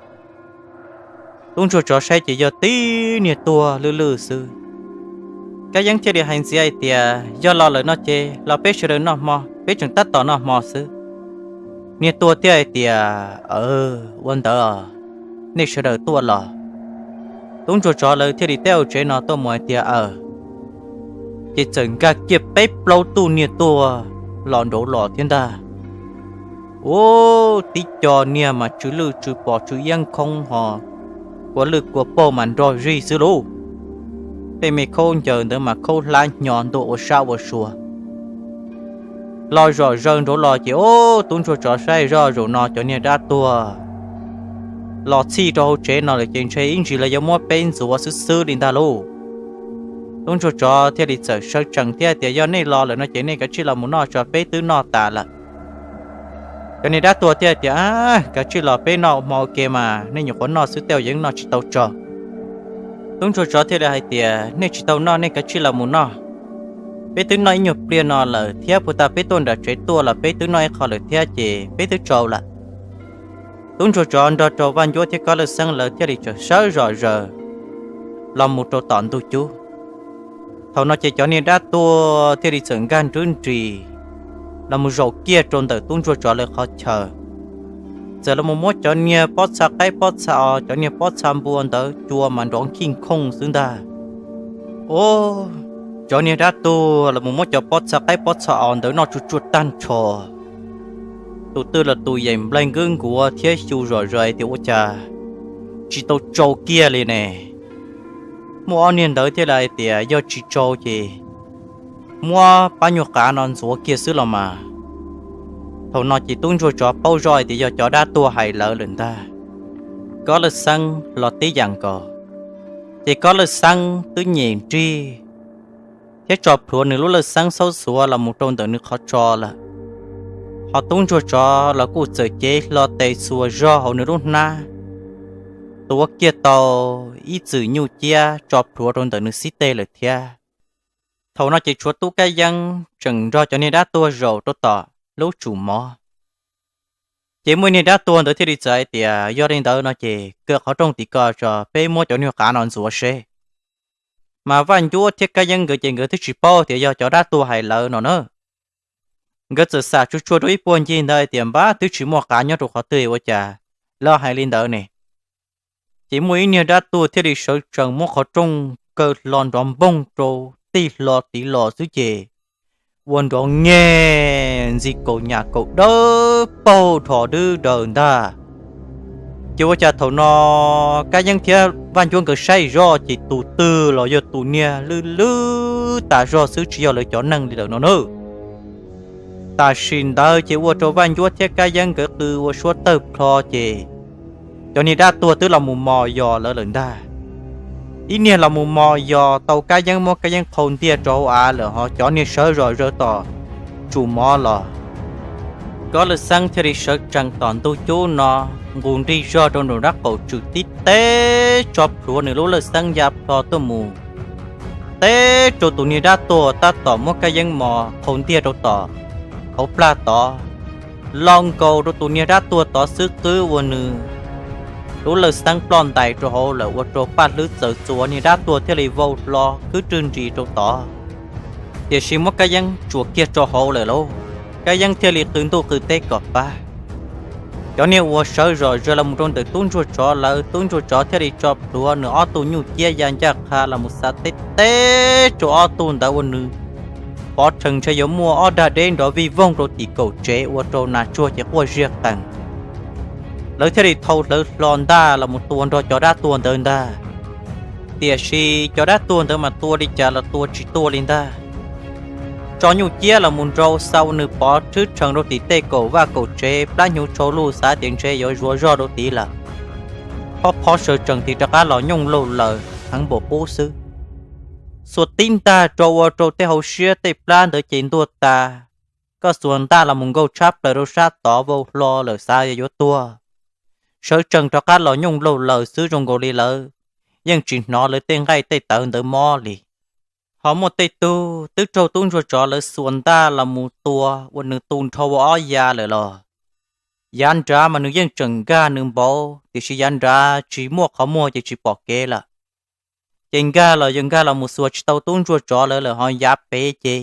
Tub ntsuag tsov saib ces yog tib niag tuag lwj lwj xwb. Kab Yeeb thiaj li hais ntxiv hais tias, Yog los lawm no ces los peb sawv daws noj hmo, peb tseem tab tom noj hmo xwb. Niag Tuag thiaj hais tias, Ua ntawd, nej sawv daws tuaj los. Tub ntsuag tsov lawv thiaj li teb hauv tsev no tuaj mus hais tias, Aw, ces txawm nkag kiag peb plaub tug niag Tuag los nraud los thiab ntag. Ub, tib co niag mas tsw lwj tsw pos tsw iab nkhoob ho, kua lwj kua pauj mas nrog zig xwb lauj. Tej me khaub ncaws ntawd mas khaub hlab hnyo ntua ua sab ua sua los zom zaws nraud los ces, ub, tub ntsuag tsov saib zoj zaum no cov niag dab tuag los txhij rau hauv tsev no lawm ces ntshe ib ntsis lawv yuav muab peb ntxuav xwb xwb li ntag lauj. Tub ntsuag tsov thiaj li txawm sawv tsees thiab tias, Yog nej los lawm no ces nej kav tsij los mus noj tso, peb twb noj tas lawm. Cov niag dab tuag thiaj tias, Kav tsij los, peb noj hmo ua ke mas, nej nyuam qhuav noj xwb, tej zaum yeej noj tsis tau tsog. Tub ntsuag tsov thiaj li hais tias, Nej tsis tau noj, nej kav tsij los mus noj. Peb twb noj ib nyuag pliag no lawm thiab, puag ta peb tuaj nram tsev tuaj los peb twb noj ib qho lawm thiab ces peb twb tsau lawm. Tub ntsuag tsov nrog rau Vaj Ncuab thiab Kob Lawj Xeeb lawv thiaj li txawm sawv zom zaws los mus rau tom ntug cub. Thaum no ces cov niag dab tuag thiaj li txawm nkag nrwb nris los mus zaum kiag rau ntawm tub ntsuag tsov lawv qhov chaw. Txawm los mus muab cov niag pob txha qaib pob txha os, cov niag pob txha npua ntawd cua mas nrov nkij nkhooj xwb ntag. Ub, cov niag dab tuag los mus muab cov pob txha qaib pob txha os ntawd noj tsuag tsuag tag nrho. Tus twg los tus yeem nplaig nkuab nkuav thiab xyu zom zaws tias, Ua cas tsis tau tsau kiag li ne? Muaj ob niag ntawd thiaj li hais tias, Yog tsis tsau ces muab pab nyuag qav no ntxuav kiag xwb los mas. Thaum no ces tub ntsuag tsov paub zoj hais tias yog cov dab tuag hais lawv lawm ntag. Kob Lawj Xeeb los tib yam nkaus, ces Kob Lawj Xeeb twb nyem nrig thiab tso plhuav nws lub lawj xeeb xaub xuav los mus rau ntawm nws qhov tso lawm. Ho tub ntsuag tsov los kuj txawm cev hlo tes xuas zog hauv nws lub hnab, tuav kiag tau ib txwm nyuj ciab tso plhuav rau ntawm nws xib teg lawm thiab. Thaum no ces tshuav tub Kab Yeeb tseem nrog cov niag dab tuag zaum rau tom lub tsum mov. Ces muaj niag dab tuag ntawd thiaj li txawm hais tias, Yog li ntawd no ces kaw qhov rooj tim ko tso, peb muab cov niag qav no ntxuav seb. Mas Vaj Ncuab thiab Kab Yeeb nkawd ces nkawd twb tsis paub tias yog cov dab tuag hais lawv no na. Nkawd txawm xam tsuag tsuag rau ib puag ncig ntawd hais tias, Npab, twb tsis muaj qav nyob rau qhov twg ua cas lawv hais li ntawd ne? Ces muaj ib niag dab tuag thiaj li sawv tsees muab qhov rooj kaw hlo nrov npoog rau tig hlo tiv los xwb ces ua nrov nyeg ntxi kaus nyam kaus dawb paug dhos dwb daws ntag. Ces ua cas thaum no Kab Yeeb thiab Vaj Ncuab nkawd saib zoj ces tus twg los yog tus niag lwj lwj tas zog xwb, tsis yog lawv cov neeg li lawm no na. Tam sim ntawd ces ua rau Vaj Ncuab thiab Kab Yeeb nkawd qw ua suab tawg plho ces cov niag dab tuag twb los mus mos yos lawv lawm ntag. Ib niag los mus mos yos tau Kab Yeeb, muab Kab Yeeb qhau ntiag rau hauv av lawm, ho cov niag sawv zom zaws tom tsum mov los. Kob Lawj Xeeb thiaj li sawv tsees tom ntug cub no, nqus nrig zog rau nraum nrab qaum tswm tib teb tso plhuav nws lub lawj xeeb ya plho tuaj mus, teb rau tus niag dab tuag tab tom muab Kab Yeeb mos qhau ntiag rau tom hauv plag tod, lo nkaus rau tus niag dab tuag tod xwb qwb ua nws lub lawj xeeb ploj ntais rau hauv lawm, ua rau paj hlwb txawv txuas, niag dab tuag thiaj li vau hlo kwb rwg nris rau tod. Tiam sis muab Kab Yeeb tsuas kiag rau hauv lawm lauj, Kab Yeeb thiaj li qw ntuj qw teb kom pab. Cov niag uas sawv zom zaws los mus rau ntawm tub ntsuag tsov lawv, tub ntsuag tsov thiaj li tso plhuav nws ob tug nyuj ciab ya ncaj qha los mus xa teb teb rau ob tug ntawd ua nws pov rhees ntshe yuav muaj ob dag deb nrov vij voog rau tim kaum tsev ua rau nas tsuag ces quaj ziag qees. Lawv thiaj li thau hlawv hlo ntaj los mus tua nrog cov dab tuag ntawd ntag. Tiam sis cov dab tuag ntawd mas tua li cas los tua tsis tuag li ntag. Tso nyuj ciab los mus nrau xa ua nws pov rhwb rhees rau tim tej kaum vaj kaum tsev, plab hnyuv tshau luj xav tias ntshe yuav zuav zog rau tid lawm. Phob phob sawv tsees tis rov qab los nyooj laug laws heev npaum qub xwb. Xuas tib ntag rau ua rau tej hauv siab tej plab ntawd ces ntuag tas. Koj xuas ntaj los mus nkaug tshab plaws rau sab tod vau hlo lawm xav yuav tuag. Sawv tsees rov qab los nyooj laug laws xwb zoo nkaus li lawv yeej tsis hnov lawv tej nqaij tej tawv ntawd mob li. Ho muaj tej tug twb raug tub ntsuag tsov lawv xuas ntaj los mus tua ua nws tu nrho ua ob yav lawm los, yav nrad mas nws yeej tseem nkag nws npaum, tiam sis yav nrad tsis muaj qhov muag ces tsis pom kev lawm. Ces nkag los yog nkag los mus xuas tsis tau tub ntsuag tsov lawv lawm ho yav pem ces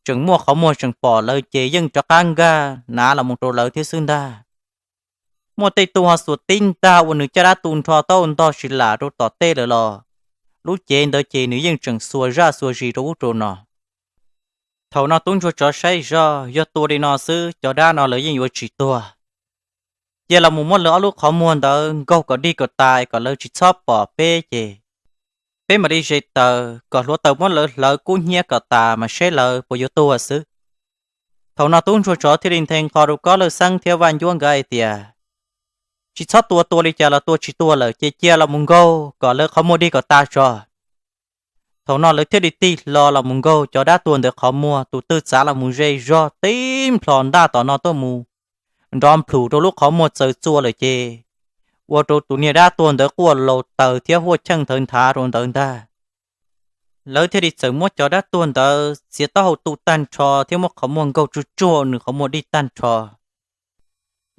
tseem muaj qhov muag tseem pom lawv ces yeej rov qab nkag hnav los mus rau lawv thiab xwb ntag. Muaj tej tug ho xuas tib ntag ua nws caj dab tu nrho tau ntog si lam rau tom tej lawm los lub cev ntawd ces nws yeej tseem xuas zaj xuas zis rau ub rau no. Thaum no tub ntsuag tsov saib zoj yog tua li no xwb cov dab no lawv yeej yuav tsis tuag. Cia los mus muab lawv ob lub qhov muag ntawd nkaug kom dig kom tas kom lawv tsis txhob pom peb ces peb mam li ze taws kom hluav taws muab lawv hlawv kub hnyiab kom tas mas seb lawv puas yuav tuag xwb. Thaum no tub ntsuag tsov thiaj li nthe nqho rau Kob Lawj Xeeb thiab Vaj Ncuab nkawd hais tias, tsis txhob tua, tua li cas los tua tsis tuag lawm ces cia los mus nkaug kom lawv qhov muag dig kom tas tso. Thaum no lawv thiaj li tig hlo los mus nkaug cov dab tuag ntawd qhov muag, tus twg txav los mus ze zog tib nplhos ntaj tom no tuaj mus nrov nplhum rau lub qhov muag txaws txua lawm ces ua rau tus niag dab tuag ntawd quaj laus taws thiab huaj cheej thawv nthav rau ntawd ntag. Lawv thiaj li txawm muab cov dab tuag ntawd txiav taub hau tu tag nrho thiab muab qhov muag nkaug tsuj tsuag nws qhov muag dig tag nrho.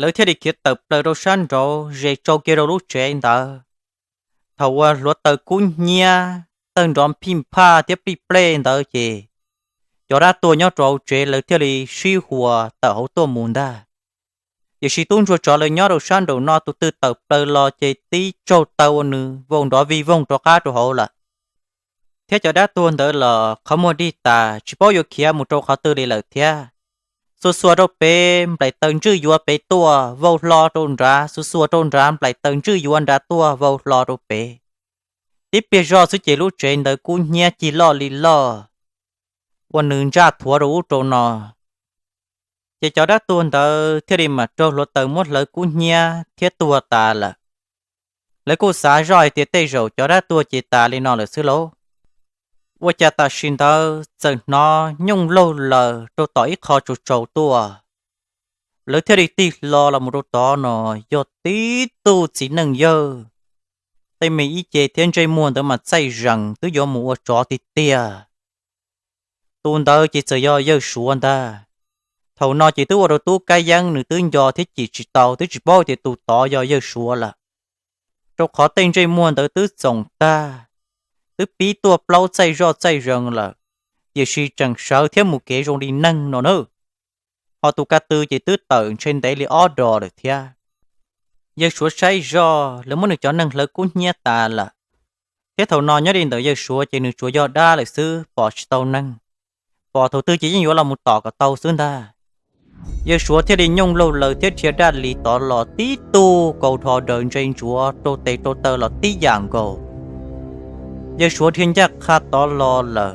Lawv thiaj li khiav tawm plaws rau sab nraud ze tsau kiag rau lub tsev ntawd. Thaum uas hluav taws kub hnyiab tawg nrov phij phaj thiab plij plej ntawd ces cov dab tuag nyob rau hauv tsev lawv thiaj li sib huas tawm hauv tuaj mus ntag. Tiam sis tub ntsuag tsov lawv nyob rau sab nraum no tus twg tawm plaws los ces tib tsaug taw ua nws vau nrov vij voog rov qab rau hauv lawm. Thiab cov dab tuag ntawd los qhov muag dig tas tsis paub yuav khiav mus rau qhov twg li lawm thiab. Xuas xuas rau pem nplaim taws ntswj yuav pem tuaj, vau hlo rau nrad, xuas xuas rau nrad nplaim taws ntswj yuav nrad tuaj, vau hlo rau pem. Tib pliag zoj xwb ces lub tsev ntawd kub hnyiab cig loj li loj ua nws ntsaj thuav rau ub rau no. Ces cov dab tuag ntawd thiaj li mam raug hluav taws muab hlawv kub hnyiab thiab tuag tas lawm. Lawv kuj xav zoj hais tias tej zaum cov dab tuag ces tas li no lawm xwb lauj. Ua cas tam sim ntawd txawm hnov nyooj laug laws rau tom ib qho tsaus tsaus tuaj. Lawv thiaj li tig hlo los mus rau tod no yog tib tug txiv neej yawg, tej me ib ce thiab ntsej muag ntawd mas txaij zees twb yuav mus ua tsov tiag tiag. Tus ntawd ces txawm yog yawg Suav ntag. Thaum no ces twb ua rau tub Kab Yeeb nws twb nco thiab cim tsis tau, twb tsis paub tias tus tod yog yawg Suav lawm, rau qhov tej ntsej muag ntawd twb txoom tag, twb pib tuaj plaub txaij zoj txaij zees lawm, tiam sis tseem sawv thiab mus kev zoo li neeg no na. Ho tus ka tw ces twb tawm ntshe ntev li ob dos lawm thiab. Yawg Suav saib zoj lawv muab nws cov neeg hlawv kub hnyiab tas lawm, thiab thaum no nyob li ntawm yawg Suav ces nws tsuas yog dab lawm xwb pom tsis tau neeg. Pom thaum twg ces yeej yuav los mus tom kom tau xwb ntag. Yawg Suav thiaj li nyooj laug laws thiab dhia daj lis tod los tib tug kaus dhos daws ntse ntsuav rau tes rau taw los tib yam nkaus. Yawg Suav dhia ncaj qha tod los lawm.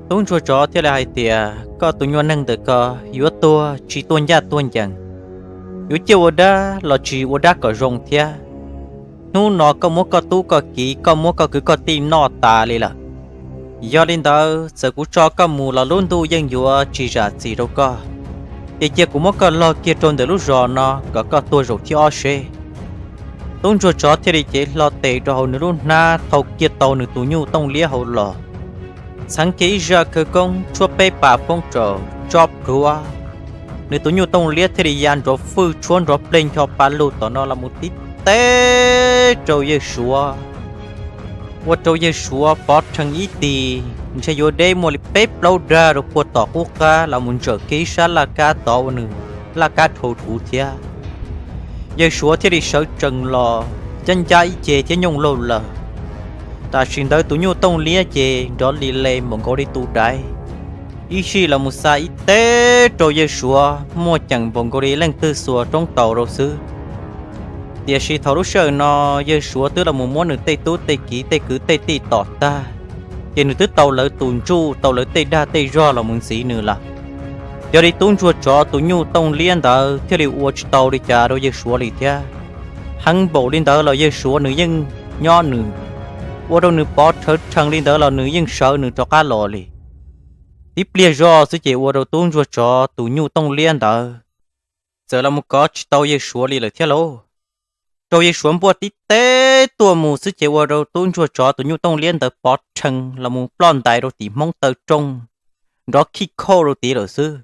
Tub ntsuag tsov thiaj li hais tias, koj tus nyuag neeg ntawm ko yuav tuag tsis tuag ncaj tuag ncees, yuav ciaj ua dab los tsis ua dab kom zoo thiab. Hnub no koj muab koj tub koj kiv, koj muab koj kwv koj tij noj tas li lawm. Yog li ntawd txawm kuv tso koj mus los lub ntuj yeej yuav tsis zam txim rau koj. Ces cia kuv muab koj log kiag rau ntawm lub zos no kom koj tuag zaum thib ob seb. Tub ntsuag tsov thiaj li cev hlo tes rau hauv nws lub hnab thau kiag tau nws tus nyuj tooj liab hauv los, txheev kiag ib zaj khawv koob tshuab peb pas foob rau tso plhuav. Nws tus nyuj tooj liab thiaj li ya nrov fwj tshuab nrov pleg ncho pa lug tom no los mus tib teb rau yawg Suav, ua rau yawg Suav pov rhees ib tis ntshe yuav deb muaj li peb plaub dag rau puag tom qub qab los mus ntsawm kiag ib sab laj kab tod ua nws laj kab dhau thuv thiab. Yawg Suav thiaj li sawv tsees los ncab ncab ib ce thiab nyooj laug laws. Tam sim ntawd tus nyuj tooj liab ces nrov li le npaum nkaus li tus daiv, ib sij los mus xa ib teb rau yawg Suav muaj ceem npaum nkaus li leej twg xuas roob taus rau xwb. Tiam sis thaum lub sij hawm no yawg Suav twb los mus muab nws tej tub tej kiv tej kwv tej tij tom tag, ces nws twb tau lawv tus ntsuj tau lawv tej dag tej zog los mus ntxiv nws lawm. Yog li tub ntsuag tsov tus nyuj tooj liab ntawd thiaj li ua tsis tau li cas rau yawg Suav li thiab. Heev npaum li ntawd los yawg Suav nws yeej nyob nws, ua rau nws pov rhawv rhees li ntawd los nws yeej sawv nws rov qab los li. Tib pliag zoj xwb ces ua rau tub ntsuag tsov tus nyuj tooj liab ntawd txawm los mus kov tsis tau yawg Suav li lawm thiab lauj. Rau yawg Suav npuaj tib teb tuaj mus xwb ces ua rau tub ntsuag tsov tus nyuj tooj liab ntawd pov rhees los mus ploj ntais rau tim hmoob taw rooj, nrov khij khauj rau tid lawm xwb.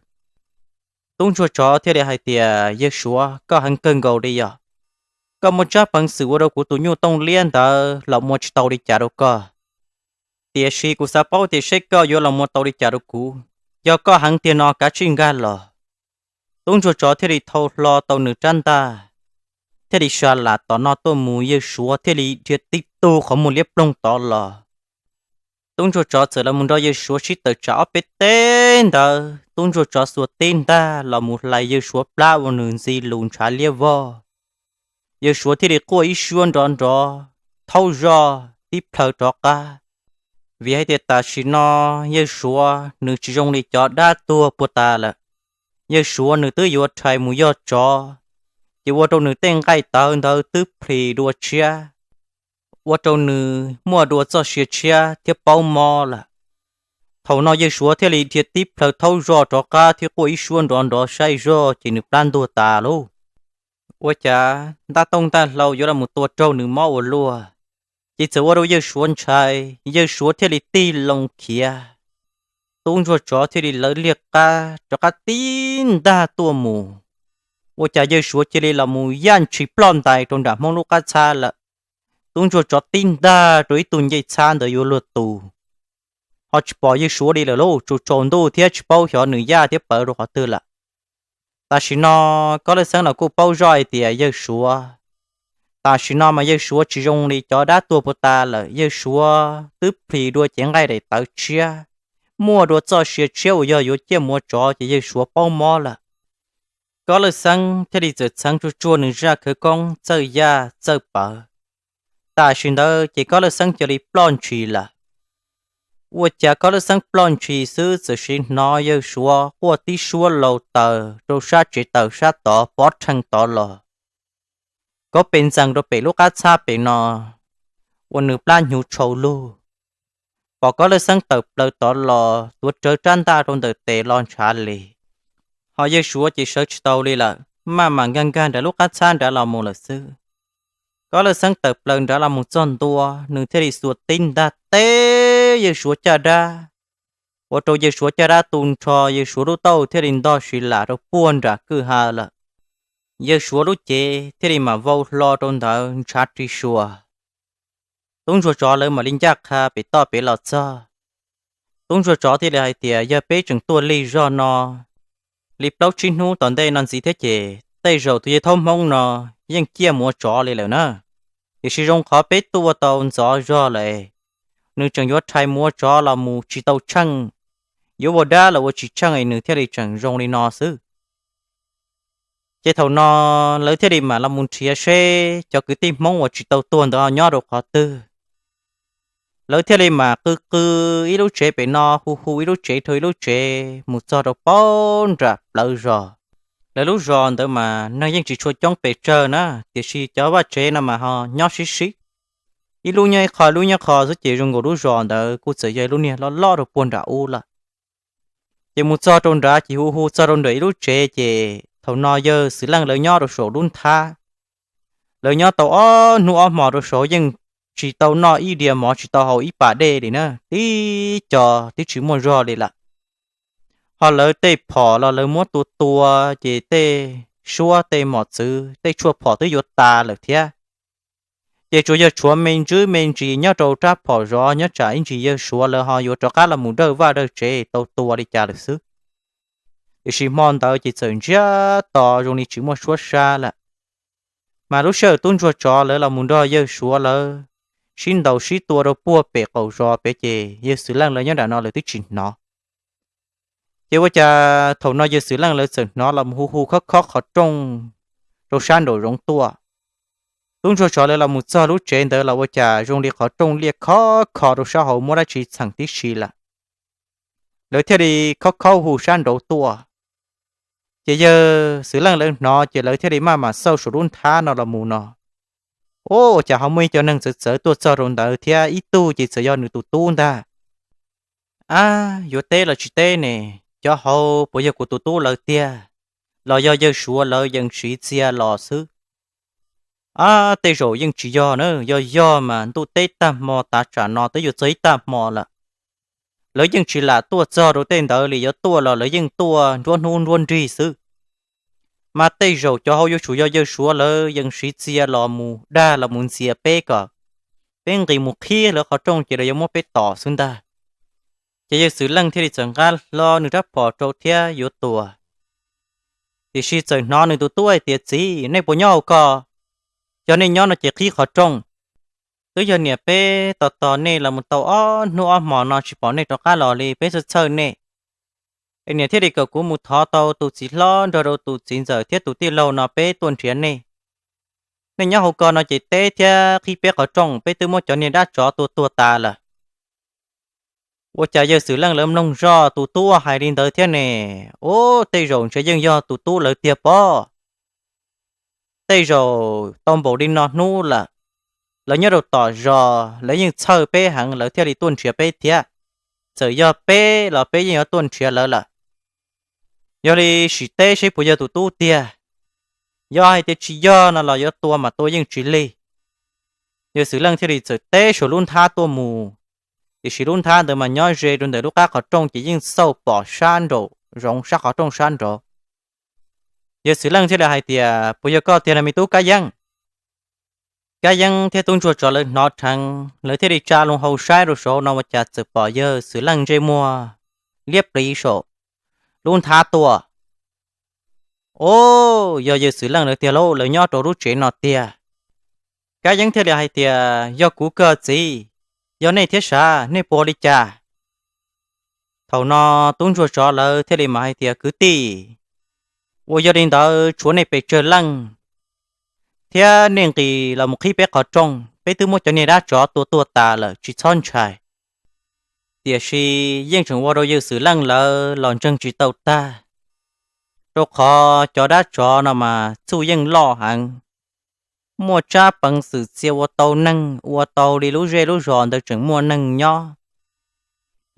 Tub ntsuag tsov thiaj li hais tias, yawg Suav, koj heev kawg nkaus li yog. Koj muaj tsab peev xwm ua rau kuv tus nyuj tooj liab ntawd los muaj tsis tau li cas rau koj, tiam sis kuv xav paub tias seb koj yuav los muaj tau li cas rau kuv. Yog koj heev tiag no kav tsij nkag los. Tub ntsuag tsov thiaj li thau hlo tau nws rab ntaj, thiaj li sa lam tom no tuaj mus, yawg suav thiaj li dhia tib tug qhov muag liab ploog tod los. Tub ntsuag tsov txawm los mus nrog yawg suav sib tawm tsam ob peb teg ntawd, tub ntsuag tsov xuas tib ntaj los mus hlais yawg suav plab ua nws ntxi lus ntshav liab vog. Yawg suav thiaj li quaj ib suab nrov nrov, thaub zoj tib plhaw rov qab, vim hais tias tam sim no yawg suav nws tsis zoo li cov dab tuag puag ta lawm. Yawg suav nws twb yuav rhais mus yog tsov, ces ua rau nws tej nqaij tawv ntawd twb plhis dua tshiab, ua rau nws muaj dua txoj sia tshiab thiab paub mob lawm. Thaum no yawg suav thiaj li dhia tib plhaw thaub zoj rov qab thiab quaj ib suab nrov nrov saib zog ces nws plab ntuag tas lauj. Ua cas ntaj tooj ntaj hlau yuav los mus tua raug nws mob ua luaj, ces txawm ua rau yawg suav ntshai, yawg suav thiaj li tig loo khiav. Tub ntsuag tsov thiaj li lawv liag qab rov qab tib ntaj tuaj mus. Ua cas yawg suav cia li los mus yaj ntshis ploj ntais rau nram hmoob lub qab txhab lawm. Tub ntsuag tsov tib ntaj rau ib tug ncej txhab ntawd yuav luag tu, ho tsis pom yawg suav li lawm lauj, tsaus tsaus ntuj thiab tsis paub xyov nws yaj thiab pawv rau qhov twg lawm. Tam sim no Kob Laj Xeeb los kuj paub zoj hais tias yawg suav, tam sim no mas yawg suav tsis zoo li cov dab tuag puag ta lawm, yawg suav twb plhis dua cev nqaij daim tawv tshiab, muaj dua txoj sia tshiab uas yog yuav ciaj mus ua tsov ces yawg suav paub mob lawm. Kob Laj Xeeb thiaj li txawm txheev tsuag tsuag nws zaj khawv koob txawj yaj txawj pawv. Tam sim ntawd ces Kob Laj Xeeb cia li ploj ntshis lawm. Ua cas Kob Laj Xeeb ploj ntshis xwb txawm sim hnov yawg suav quaj tib suab laus taws rau sab tsev taws sab tod pov rheej tod los. Kauv pes ntxees rau pem lub qab txhab pem no, ua nws plab hnyuv tshau lug. Pom Kob Laj Xeeb tawm plaws tod los tuav rawv rab ntaj rau ntawm tes los ntshav li. Ho yawg suav ces sawv tsis tau li lawm, maj mam nkag nkag nram lub qab txhab nrad los mus lawm xwb. Kob Laj Xeeb tawm plaws nrad los mus txog ntua, nws thiaj li xuas tib ntaj teb yawg suav caj dab, ua rau yawg suav caj dab tu nrho, yawg suav lub taub hau thiaj li ntog si lam rau puag nram kwj ha lawm. Yawg suav lub cev thiaj li mam vau hlo rau ntawd ntshav ri sua. Tub ntsuag tsov lawv mam li ncaj qha pem toj pem los txog. Tub ntsuag tsov thiaj li hais tias yog peb tseem tuaj lig zog no li plaub tsib hnub tom ntej no ntxiv thiab ces tej zaum tus yawg thaub hmoob no yeej ciaj mus ua tsov li lawm na. Tiam sis zoo qhov peb tuaj tau ntxov zog lawm, nws tseem yuav rhais mus ua tsov los mus tsis tau tsheej, yuav ua dab los ua tsis tsheej es nws thiaj li tseem zoo li no xwb. Ces thaum no lawv thiaj li mam los mus nrhiav seb cov kwv tij hmoob uas tsis tau tuag ntawd ho nyob rau qhov twg. Lawv thiaj li mam qw qw ib lub tsev pem no, hu hu ib lub tsev rau ib lub tsev mus txog rau pab nram plawv zos. Lawv lub zos ntawd mas neeg yeej tsis tshua coob pes tsawg na, tiam sis cov vaj tsev no mas ho nyob sib sib, ib lub nyob ib qho, ib lub nyob qho xwb ces zoo nkaus lub zos ntawd kuj txawm yog ib lub niag loj loj rau puag nram ub lawm. Ces mus txog rau nrad ces hu hu txog rau nram ib lub tsev ces thaum no yawg Xwm Leej lawv nyob rau saum lub nthab. Lawv nyob tau ob hnub ob hmo rau saud yeej tsis tau noj ib diav mov, tsis tau haus ib pas dej li na, tib co twb tsis muaj zog li lawm. Ho lawv tej phom los lawv muab tua tua ces tej suab tej mos txwv tej tshuaj phom twb yuav tas lawm thiab. Ces tsuas yog tshuav me ntsis me ntsis nyob rau rab phom zov nyob tsam ib ntsis yawg suav lawv ho yuav rov qab los mus dawj vaj dawj tsev tau tua li cas lawm xwb. Tiam sis hmo ntawd ces txawm ntsiag to zoo li tsis muaj suab sab lawm. Mas lub sij hawm tub ntsuag tsov lawv los mus nrog yawg suav lawv sib ntaus sib tua rau puag pem qaum zos pem ces yawg Xwm Leej lawv nyob nram no lawv twb tsis hnov. Ces ua cas thaum no yawg Xwm Leej lawv txawm hnov los mus hu hu khob khob qhov rooj rau sab nraum zoov tuaj. Tub ntsuag tsov lawv los mus txog lub tsev ntawd los ua cas zoo li qhov rooj liaj khov kho rau sab hauv muaj dab tsi txheem tib si lawm. Lawv thiaj li khob khob hu sab nraud tuaj. Ces yawg Xwm Leej lawv hnov ces lawv thiaj li maj mam xauj saum lub nthab no los mus no, ua cas ho muaj ib co neeg txawv txawv tuaj txog rau ntawd thiab ib tug ces txawm yog nws tus tub ntag. Ab, yuav teb los tsis teb ne, cov hauv puas yog kuv tus tub lawv tiag, los yog yawg suav lawv yees siv txia los xwb? Ab, tej zaum yeej tsis yog na, yog yog mas ntuj teb tag hmo tav tsam no twb yuav txog ib tag hmo lawm. Lawv yeej tsis lam tuaj txog rau tej ntawd li, yuav tuaj los lawv yeej tuaj nruab hnub nruab nrig xwb. mas tej zaum cov hauv yuav tsum yog yawg Suav lawv yeej siv txia los mus dag los mus ntxias peb kom peb nqis mus qhib lawv qhov rooj ces lawv yuav muab peb tom xwb ntag. Ces yawg Xwm Leej thiaj li txawm nqa hlo nws rab phom rau thiab yuav tuag. Tiam sis txawm hnov nws tus tub hais tias, Txiv, nej puas nyob hauv ko? Yog nej nyob no ces qhib qhov rooj. Twb yog niam peb tos tos nej los mus tau ob hnub ob hmo no tsis pom nej rov qab los li, peb txhawj txhawj nej. Es niam thiaj li kom kuv mus thov tau tus txiv hlob nrog rau tus txiv ntxawm thiab tus tij laug no peb tuaj nrhiav nej. Nej nyob hauv ko no ces teb thiab qhib peb qhov rooj, peb twb muab cov niag dab tsov tua tuag tas lawm. Ua cas yawg Xwm Leej lawv mloog zoj tus tub hais li ntawd thiab ne, ub, tej zaum ntshe yeej yog tus tub lawv tiag pob. Tej zaum tau npaum li no hnub lawm, lawv nyob rau tom zos lawv yeej txhawj peb heev lawv thiaj li tuaj nrhiav peb thiab. Txawm yog peb los peb yeej yuav tuaj nrhiav lawv lawm. Yog li sim teb seb puas yog tus tub tiag. Yog hais tias tsis yog no los yuav tua mas tua yeej tsis lig. Yawg Xwm Leej thiaj li txawm teb saum lub nthab tuaj mus, tiam sis lub nthab ntawd mas nyob ze rau ntawm lub qab qhov rooj ces yeej xauj pom sab nraum zoov sab qhov rooj sab nraud. Yawg Xwm Leej thiaj li hais tias, Puas yog koj tiag no me tub Kab Yeeb? Kab Yeeb thiab tub ntsuag tsov lawv hnov dheev lawv thiaj li tsa loo hau saib rau saud no ua cas txawm pom yawg Xwm Leej ntsej muag liab pliv saum lub nthab tuaj. Ub, yog yawg Xwm Leej lawv tiag lauj, lawv nyob rau lub tsev no tiag. Kab Yeeb thiaj li hais tias, Yog kuv kawg txiv, yog nej thiab sav, nej puas ua li cas? Thaum no tub ntsuag tsov lawv thiaj li mas hais tias, Kwv tij, uas yog li ntawd tshuav nej pes tsawg leej thiab nej nqis los mus qhib peb qhov rooj, peb twb muab cov niag dab tsov tua tuag tas lawm tsis txhob ntshai. Tiam sis yeej tseem ua rau yawg Xwm Leej lawv los ntseeg tsis tau tag, rau qhov cov dab tsov no mas txuj yeej loj heev, muaj tsab peev xwm txia ua tau neeg ua tau li lub zej lub zos ntawd tseem muaj neeg nyob.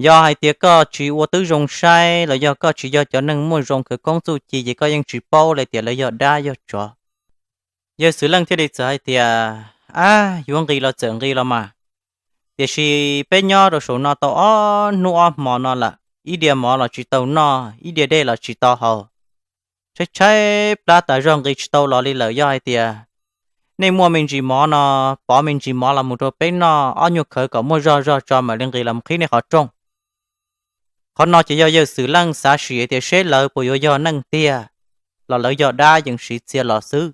Yog hais tias koj tsis ua tib zoo saib los yog koj tsis yog cov neeg muaj zoo khawv koob txuj ci ces koj yeej tsis paub li tias lawv yog dab yog tsov. Yawg Xwm Leej thiaj li txawm hais tias, Ab, yuav nqis los txawm nqis los mas, tiam sis peb nyob rau saum no tau ob hnub ob hmo no lawm, ib diav mov los tsis tau noj, ib diav dej los tsis tau haus. Tshaib tshaib plab tas zog nqis tsis tau los li lawm. Yog hais tias nej muaj me ntsis mov no, pov me ntsis mov los mus rau peb noj ob nyuag khawv kom muaj zog zog tso mam li nqis los qhib nej qhov rooj. Qhov no ces yog yawg Xwm Leej xav sim tias seb lawv puas yuav yog neeg tiag los lawv yog dab yees siv txia los xwb.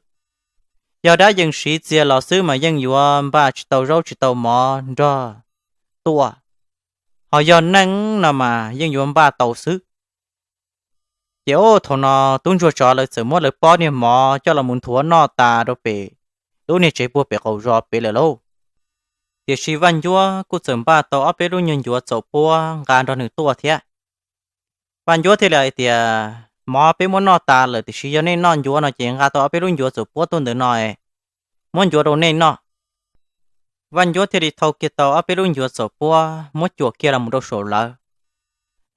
Yog dab yees siv txia los xwb mas yeej yuav npaj tsis tau zaub tsis tau mov nrog tuaj, ho yog neeg no mas yeej yuav npaj tau xwb. Ces ub, thaum no tub ntsuag tsov lawv txawm muab lawv pob niag mov coj los mus nthuav noj tas rau pem lub niag tsev puag pem qaum zos pem lawm lauj. Tiam sis Vaj Ncuab kuj txawm npaj tau ob peb lub nyuag ncuav txaus puab nqa nrog nws tuaj thiab. Vaj Ncuab thiaj li hais tias, Mov peb muab noj tas lawm tiam sis yog nej noj ncuav no ces nqa tau ob peb lub ncuav txaus puab tuaj ntawm no, muab ncuav rau nej noj. Vaj Ncuab thiaj li thau kiag tau ob peb lub ncuav txaus puab muab cuam kiag los mus rau saum lawv.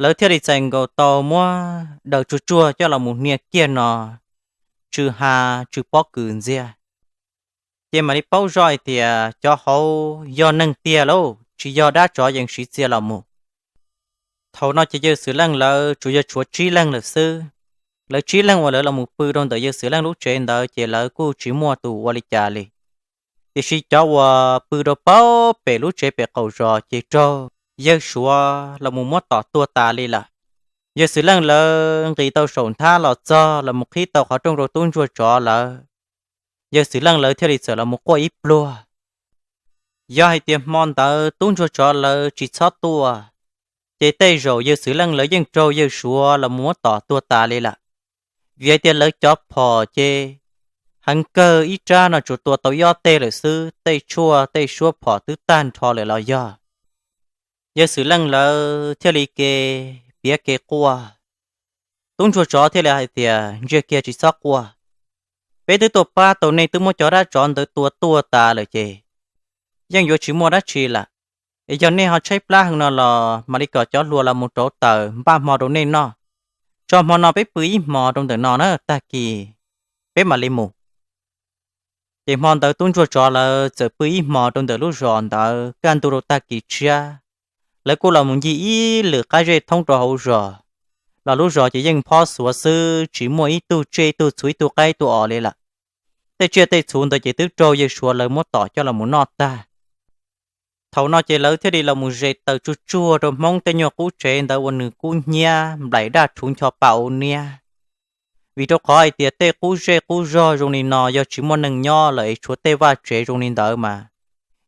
Lawv thiaj li txais nkaus tau muab daws tsuag tsuag coj los mus hnia kiag no, tsw ha tsw pob kws ntxiag. Ces mam li paub zoj hais tias cov hauv yog neeg tiag lauj, tsis yog dab tsov yees siv txia los mus. Thaum no ces yawg Xwm Leej lawv tsuas yog tshuav tsib leeg lawm xwb. Lawv tsib leeg uas lawv los mus pw rau ntawm yawg Xwm Leej lub tsev ntawd ces lawv kuj tsis muaj tus ua li cas li. Tiam sis cov uas pw rau pem lub tsev pem qaum zos ces raug yawg Suav los mus muab tom tuag tas li lawm. Yawg Xwm Leej lawv nqis tau saum nthab los txog los mus qhib tau qhov rooj rau tub ntsuag tsov lawv, yawg Xwm Leej lawv thiaj li txawm los mus quaj ib pluag. Yog hais tias hmo ntawd tub ntsuag tsov lawv tsis txhob tuaj, ces tej zaum yawg Xwm Leej lawv yeej raug yawg Suav los mus muab tom tuag tas li lawm. Vim hais tias lawv cov phom ces heev kawg ib rab no tsuas tua tau ib ob teg lawm xwb, tej tshuaj tej suab phom twb tag nrho lawm los yog. Yawg Xwm Leej lawv thiaj li ke piav ke quaj. Tub ntsuag tsov thiaj li hais tias, Ntsiag kiag tsis txhob quaj, peb twb tuaj pab tau nej twb muab cov dab tsov ntawd tua tuag tas lawm ces yeej yuav tsis muaj dab tsi lawm. Es yog nej ho tshaib plab heev no los mam li kom cov hluas los mus rauv taws npaj hmo rau nej noj. Tso hmo no peb pw ib hmos rau ntawm no na, tag kis peb mam li mus. Ces hmo ntawd tub ntsuag tsov lawv txawm pw ib hmos rau ntawm lub zos ntawd, kaj ntug rau tag kis tshiab, lawv kuj los mus ncig ib lwm qab zej thoob rau hauv zos. los lub zos ces yeej phob xuav xwb, tsis muaj ib tug tsiaj ib tug txhu ib tug qaib ib tug os li lawm. Tej tsiaj tej txhu ntawd ces twb raug yawg Suav lawv muab tom coj los mus noj tag. Thaum no ces lawv thiaj li los mus zes taws tsuag tsuag rau Hmoob tej nyuag qub tsev ntawd uas nws kub hnyiab nplaim daj rhuv ncho pa ua niab. Vim rau qhov hais tias tej qub zej qub zog zoo li no yog tsis muaj neeg nyob lawm es tshuav tej vaj tsev zoo li ntawd mas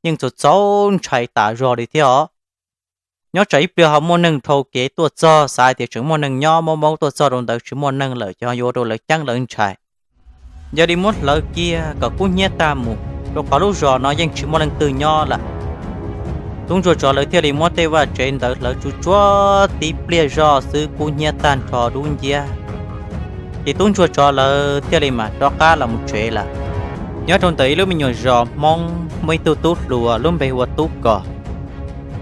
yeej txaus txaus ntshai tas zog li thiab os. Nyob tsam ib pliag ho muaj neeg dhau kev tuaj txog xav hais tias tseem muaj neeg nyob, maub maub tuaj txog rau ntawd tsis muaj neeg lawm ces ho yuav ua rau lawv ceeb lawv ntshai. Yog li muab hlawv kiag kom kub hnyiab tag mus, rau qhov lub zos no yeej tsis muaj leej twg nyob lawm. Tub ntsuag tsov lawv thiaj li muab tej vaj tsev ntawd hlawv tsuag tsuag tib pliag zoj xwb kub hnyiab tag nrho dub nciab. Ces tub ntsuag tsov lawv thiaj li mam rov qab los mus tsev lawm. Nyob rau ntawm ib lub me nyuam zos Hmoob muaj ib tug tub hluas lub npe hu ua Tub Kos.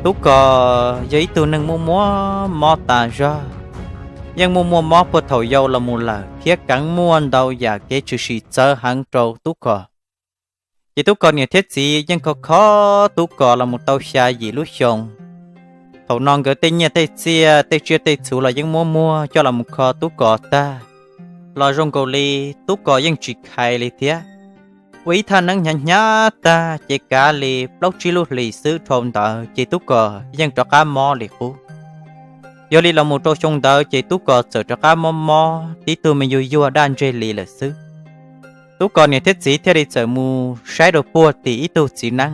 Tub Kos yog ib tug neeg muaj muaj mob tas zog, yeej muaj muaj mob puag thaum yau los mus lawm thiab keev muaj ntau yam kev tshwm sim txawv heev rau Tub Kos. Ces Tub Kos niam thiab txiv yeej kho kho Tub Kos los mus tau xya yim lub xyoo. Thaum no nkawd tej nyiaj tej txiaj tej tsiaj tej txhu los yeej muab muag coj los mus kho Tub Kos tag, los zoo nkaus li Tub Kos yeej tsis khais li thiab. Ua ib thaj neeb hnyav hnyav tag ces kav li plaub tsib lub hlis xwb dhau ntawd ces Tub Kos yeej rov qab mob li qub. Yog li los mus rau xyoo ntawd ces Tub Kos txawm rov qab mob mob tib tug me yuag yuag daj ntseg li lawm xwb. Tub Kos niam thiab txiv thiaj li txawm mus saib rau puag tim ib tug txiv neeb.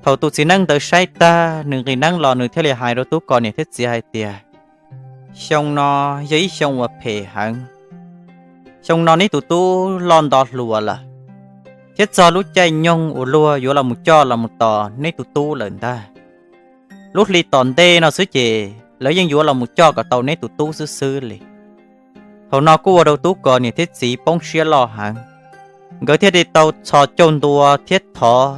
Thaum tus txiv neeb ntawd saib tag nws nqis neeb los nws thiaj li hais rau Tub Kos niam thiab txiv hais tias, xyoo no yog ib xyoo uas phem heev. Xyoo no neb tus tub loj nto hluas lawm, thiab txog lub caij nyoog uas luag yuav los mus coj los mus tos neb tus tub lawm ntag. Lub hli tom ntej no xwb ces lawv yeej yuav los mus coj kom tau neb tus tub xwb xwb li. Thaum no kuj ua rau Tub Kos niam thiab txiv poob siab loj heev, nkawd thiaj li tau txhos caug ntua thiab thov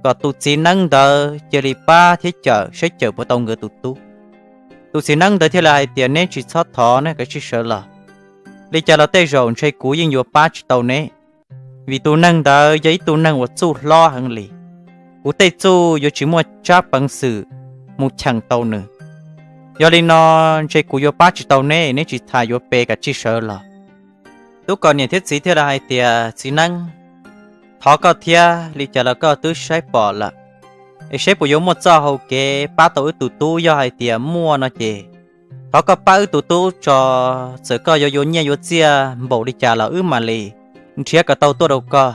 kom tus txiv neeb ntawd cia li pab thiab cawm saib cawm puas tau nkawd tus tub. Tus txiv neeb ntawd thiaj li hais tias, neb tsis txhob thov ne, kav tsij sawv los. Li cas los tej zaum ntshe kuv yeej yuav pab tsis tau neb, vim tus neeg ntawd yog ib tug neeg uas txuj hlob heev li. Kuv tej txuj yuav tsis muaj tsab peev xwm mus cheem tau nws. Yog li no ntshe kuv yuav pab tsis tau neb, neb tsis tas yuav pe, kav tsij sawv los. Tub Kos niam thiab txiv thiaj li hais tias, txiv neeb, thov koj thiab, li cas los koj twb saib pom lawm, es seb puas yuav muaj txoj hau kev pab tau wb tus tub. Yog hais tias muaj no ces thov koj pab wb tus tub tso, txawm koj yuav yuav nyiaj yuav txiaj npaum li cas los wb mam li nrhiav kom tau tuaj rau koj.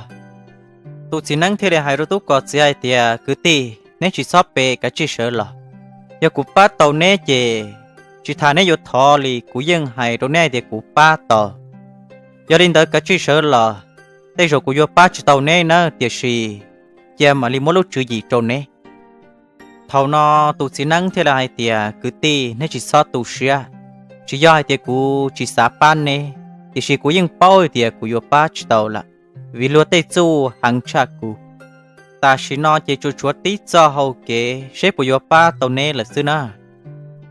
Tus txiv neeb thiaj li hais rau Tub Kos txiv hais tias, kwv tij, neb tsis txhob pe, kav tsij sawv los. Yog kuv pab tau neb ces tsis tas neb yuav thov li kuv yeej hais rau neb hais tias kuv pab tau. Yog li ntawd kav tsij sawv los, tej zaum kuv yuav pab tsis tau neb na, tiam sis cia mam li muab lub tswv yim rau neb. Thaum no tus txiv neeb thiaj li hais tias, kwv tij, neb tsis txhob tu siab. Tsis yog hais tias kuv tsis xav pab neb, tiam sis kuv yeej paub hais tias kuv yuav pab tsis tau lawm, vim luag tej txuj heev tshaj kuv. Tam sim no ces tsuas tshuav tib txoj hau kev seb puas yuav pab tau neb lawm xwb na.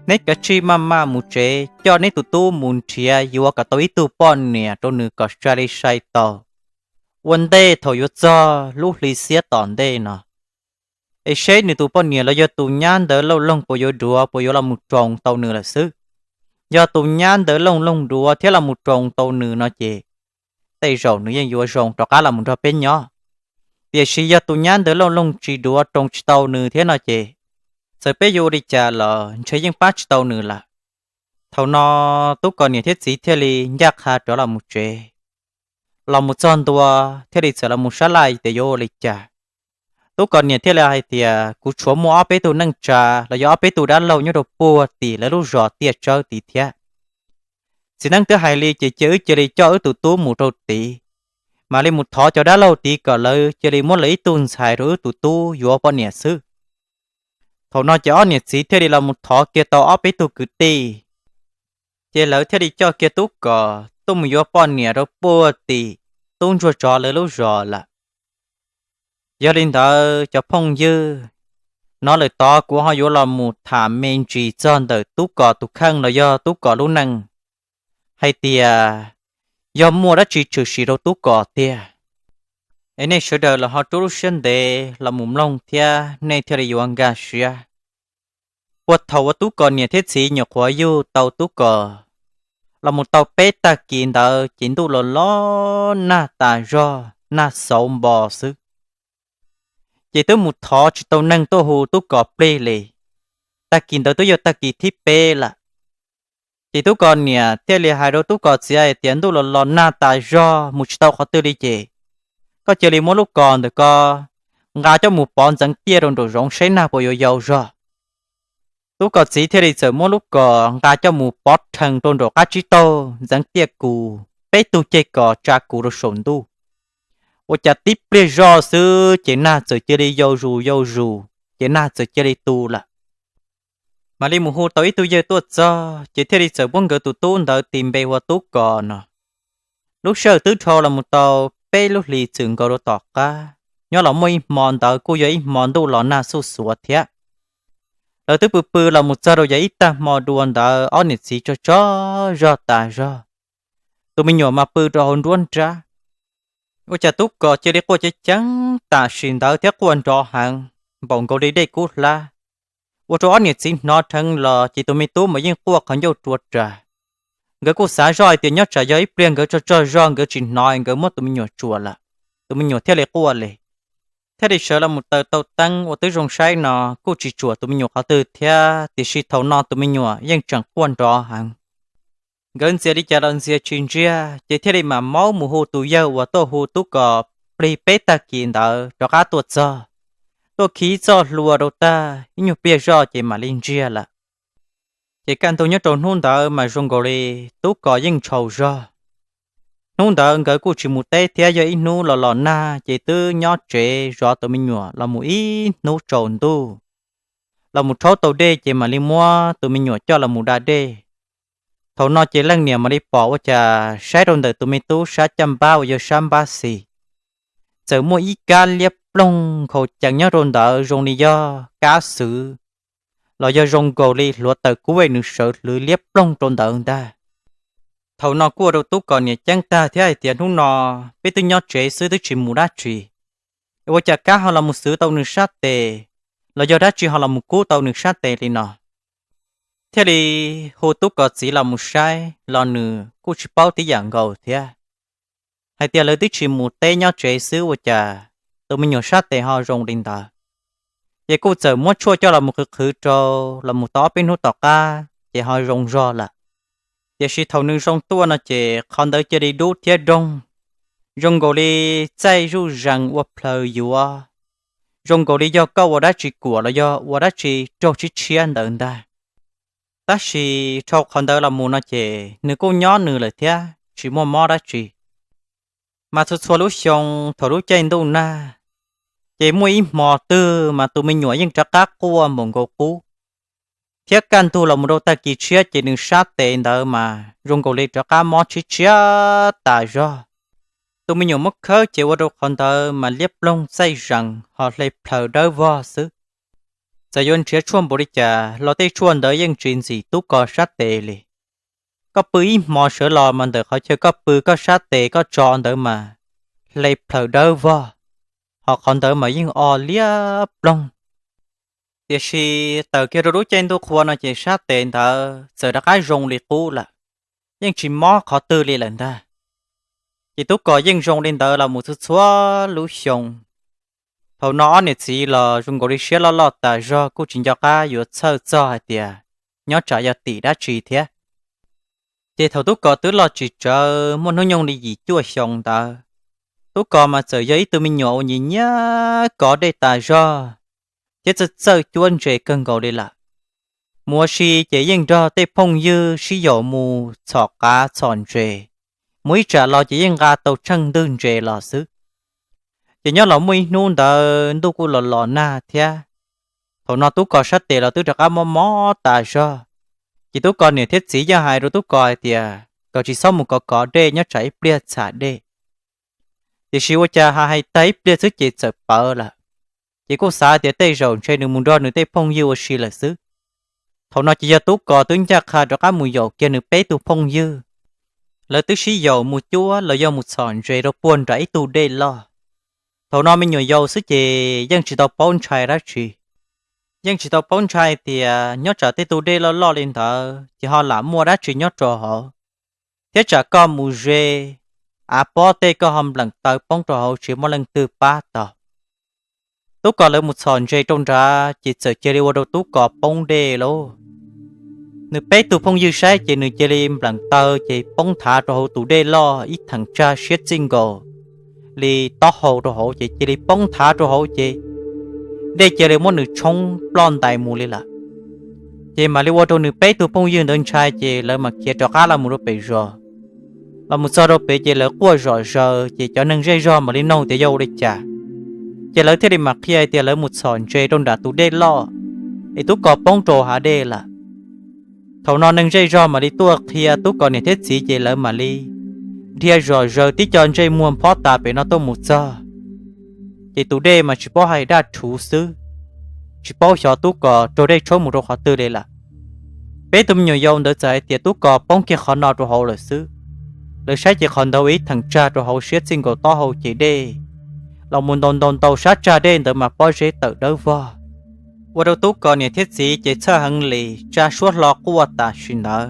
Neb kav tsij maj maj mus tsev coj neb tus tub mus nrhiav yuav kom tau ib tug poj niam rau nws kom sai li sai tau, ua ntej thaum yuav txog lub hli xiab tom ntej no, es seb nws tus poj niam los yog tus nyab ntawd looj loog puas yuav duav, puas yuav los mus roos tau nws lawm xwb. Yog tus nyab ntawd looj loog duav thiab los mus roos tau nws no ces tej zaum nws yeej yuav zoo rov qab los mus nrog peb nyob. Tiam sis yog tus nyab ntawd looj loog tsis duav, roos tsis tau nws thiab no ces txawm peb yuav ua li cas los ntshe yeej pab tsis tau nws lawm. Thaum no Tub Kos niam thiab txiv thiaj li ncaj qha rov los mus tsev. Los mus txog ntua thiaj li txawm los mus sab laj tias yuav ua li cas. Tub Kos niam thiaj li hais tias, kuv tshuav muaj ob peb tug neej tsa los yog ob peb tug dab laug nyob rau puag tim lawv lub zos tiaj tsawb tid thiab. Txiv neeb twb hais li ces cia wb cia li coj wb tus tub mus rau tid, mam li mus thov cov dab laug tid kom lawv cia li muab lawv ib tug ntxhais rau wb tus tub yuav poj niam xwb. Thaum no ces ob niam txiv thiaj li los mus thov kiag tau ob peb tug kwv tij, ces lawv thiaj li coj kiag Tub Kos tuaj mus yuav poj niam rau puag tim tub ntsuag tsov lawv lub zos lawm. Yog li ntawd cov phooj ywg, hnov lawm tod kuv ho yuav los mus tham me ntsis txog ntawm Tub Kos tus kheej los yog Tub Kos lub neej, hais tias yog muaj dab tsi tshwm sim rau Tub Kos tiag. Es nej sawv daws los ho rub lub siab ntev los mus mloog thiab nej thiaj li yuav nkag siab. Puag thaum uas Tub Kos niam thiab txiv nyuam qhuav yug tau Tub Kos los mus tau peb tag kis ntawd ces ntuj los los nag tas zog, nag xauv npo xwb. Ces twb mus thov tsis tau neeg tuaj hu Tub Kos plig li. Tag kis ntawd twb yog tag kis thib peb lawm. Ces Tub Kos niam thiaj li hais rau Tub Kos txiv hais tias, ntuj los los nag tas zog mus tsis tau qhov twg li ces koj cia li muab lub kos ntawm ko nqa coj mus pov ntxeev tiaj rau nraum zoov saib nag puas yuav yau zog. Tub Kos txiv thiaj li txawm muab lub kos nqa coj mus pov rhees rau nraum qab tsib taug ntxeev tiaj kus peb tug ceg kos tsa kus rau saum ntuj. Ua cas tib pliag zoj xwb ces nag txawm cia li yau zus yau zus ces nag txawm cia li tu lawm. Mam li mus hu tau ib tug yawg tuaj txog ces thiaj li txawm muab nkawd tus tub ntawd tis npe ua Tub Kos no. Lub sij hawm twb dhau los mus tau peb lub hlis txwm nkaus rau tom qab, nyob los muaj ib hmo ntawd kuj yog ib hmo ntuj los nag xuj xuav thiab. Lawv twb pw pw los mus txog rau yav ib tag hmo dua ntawd ob niam txiv tsaug tsaug zog tas zog. Tus me nyuam mas pw rau hauv nruab nrab. Ua cas Tub Kos cia li quaj ceev ceev tam sim ntawd thiab quaj nrov heev npaum nkaus li dej kub hlab. Ua rau ob niam txiv hnov dheev los ces tus me tub mas yeej quaj qhov ncauj rua ras. Nkawd kuj xav zoj hais tias nyob tsam yog ib pliag nkawd tsaug tsaug zog nkawd tsis hnov nkawd muab tus me nyuam tsuam lawm, tus me nyuam thiaj li quaj li. Thiaj li sawv los mus taws tau teeb ua twb zoo saib no kuj tsis tsuam tus me nyuam qhov twg thiab, tiam sis thaum no tus me nyuam yeej tseem quaj nrov heev. Nkawd ntxias li cas los ntxias tsis ntsiag ces thiaj li mam maub mus hu tus yawg uas tuaj hu Tub Kos plig peb tag kis ntawd rov qab tuaj txog. Tuaj khi txoj hlua rau tag ib nyuag pliag zoj ces mam li ntsiag lawm. Ces kaj ntug nyob rau hnub ntawd mas zoo nkaus li Tub Kos yeej ntshau zog. Hnub ntawd nkawd kuj tsis mus teb thiab yog ib hnub los los nag ces twb nyob tsev zov tus me nyuam los mus ib hnub tsaus ntuj. Los mus rhaub tau dej ces mam li muab tus me nyuam coj los mus da dej. Thaum no ces leej niam mam li pom ua cas saib rau ntawm tus me tub sab caj npab uas yog sab npab xis, txawm muaj ib kab liab ploog nkhaus ceev nyob rau ntawd zoo li yog kab xwv, los yog zoo nkaus li hluav taws kub es nws sawv hlwv liab ploog rau ntawd ntag. Thaum no kuj ua rau Tub Kos niam ceeb tag thiab hais tias hnub no peb twb nyob tsev xwb twb tsis mus dab tsi, ua cas kab ho los mus xwv tau nws sab tes, los yog dab tsi ho los mus kub tau nws sab tes li no. Thiaj li hu Tub Kos txiv los mus saib los nws kuj tsis paub tib yam nkaus thiab, hais tias lawv twb tsis mus teb nyob tsev xwb ua cas tus me nyuam sab tes ho zoo li ntawd. Ces kuj txawm muab tshuaj coj los mus qhwv qhwv rau los mus tau ob peb hnub tom qab ces ho zoo zog lawm. Tiam sis thaum nws zoo tuaj no ces qhov ntawd cia li dub thiab doog, zoo nkaus li txaij zuj zees ua plhaws yuav, zoo nkaus li yog koj ua dab tsi kuam los yog ua dab tsi raug tshiab tshiab ntawd ntag. Tab sis dhau qhov ntawd los mus no ces nws kuj nyob nws lawm thiab tsis muaj mob dab tsi. Mas txhua txhua lub xyoo thaum lub caij ntuj nag, ces muaj ib hmo twg mas tus me nyuam yeej rov qab quaj npaum nkaus qub, thiab kaj ntug los mus rau tag kis tshiab ces nws sab tes ntawd mas zoo nkaus li rov qab mob tshiab tshiab tas zog. Tus me nyuam muab khawb ces ua rau qhov ntawd mas liab ploog txaij zees ho hle plhaws dawb vog xwb. Txawm yuav nrhiav tshuaj npaum li cas los tej tshuaj ntawd yeej tsis ntxim Tub Kos sab tes li. Koj pw ib hmo sawv los mas ntawm qhov chaw koj pw koj sab tes koj tso ntawd mas hle plhaws dawb vog, ho qhov ntawd mas yeej o liab ploog. Tiam sis tawm kiag rau lub caij ntuj qhua no ces sab tes ntawd txawm rov qab zoo li qub lawm, yeej tsis mob qhov twg li lawm ntag. Ces Tub Kos yeej zoo li ntawd los mus txhua txhua lub xyoo. Thaum no ob niam txiv los zoo nkaus li siab loj loj tas zog kuj tsis nco qab yuav txhawj txog hais tias nyob tsam yog tim dab tsi thiab. Ces thaum Tub Kos twb loj tsis tsawg muaj hnub nyoog li yim cuaj xyoo ntawd, Tub Kos mas txawm yog ib tug me nyuam uas nyiam nyiam kov dej tas zog, thiab txawj txawj cuab ntses kawg nkaus li lawm. Mus ua si ces yeej nrog tej phooj ywg sib yaum mus txhom qav txhom ntses, mus ib tsam los ces yeej nqa tau tsheej ntwg ntses los xwb. Ces nyob los muaj ib hnub ntawd ntuj kuj los los nag thiab. Thaum no Tub Kos sab tes los twb rov qab mob mob tas zog. Ces Tub Kos niam thiab txiv yeej hais rau Tub Kos hais tias kom tsis txhob mus kov kov dej nyob tsam ib pliag txham dej. Tiam sis ua cas hais hais tag ib pliag xwb ces txawm pawv lawm. Ces kuj xav tias tej zaum ntshe nws mus nrog nws tej phooj ywg ua si lawm xwb. Thaum no ces yog Tub Kos twb ncaj qha rov qab mus yaum kiag nws peb tug phooj ywg. Lawv twb sib yaum mus cuab los yog mus txhom ntses rau puag nram ib tug dej loj. Thaum no me nyuam yaus xwb ces yeej tsis tau paub ntshai dab tsi. Yeej tsis tau paub ntshai tias nyob tsam tej tug dej loj loj li ntawd ces ho lam muaj dab tsi nyob rau hauv. thiab tsam koj mus ze av pob tej koj ho npleem taw poob rau hauv tsis muaj leej twg pab tau. Tub Kos lawv mus txhom ntses rau nrad ces txawm cia li ua rau Tub Kos poob dej lauj. Nws peb tug phooj ywg saib ces nws cia li npleem taw ces poob thav rau hauv tus dej loj ib theem tsag siab txij nkaus li taub hau rau hauv ces cia li poob thav rau hauv ces dej cia li muab nws tshoob ploj ntais mus li lawm. Ces mam li ua rau nws peb tug phooj ywg ntawd ntshai ces lawv mam khiav rov qab los mus rau pem zos. Los mus txog rau pem ces lawv quaj zom zaws ces cov neeg zej zog mam li noog tias yog ua li cas, ces lawv thiaj li mam qhia hais tias lawv mus txhom ntses rau nram tus dej loj es Tub Kos poob rau hav dej lawm. Thaum no neeg zej zog mam li tuaj qhia Tub Kos niam thiab txiv ces lawv mam li dhia zom zaws tib co ntsej muag phob tas pem no tuaj mus txog, ces tus dej mas tsis paub hais daj rhuv xwb, tsis paub xyov Tub Kos raug dej tshoob mus rau qhov twg li lawm. Peb tug me nyuam yaus ntawd txawm hais tias Tub Kos poob kiag qhov no rau hauv lawm xwb. Lawv saib ces qhov ntawd ua ib theem tsag rau hauv siab txij nkaus taub hau ces dej los mus ntaus ntaus ntaus sab tsag dej ntawd mas pob zeb tawm dawb vog, ua rau Tub Kos niam thiab txiv ces txhawj heev li, tsa suab hlo quaj tam sim ntawd.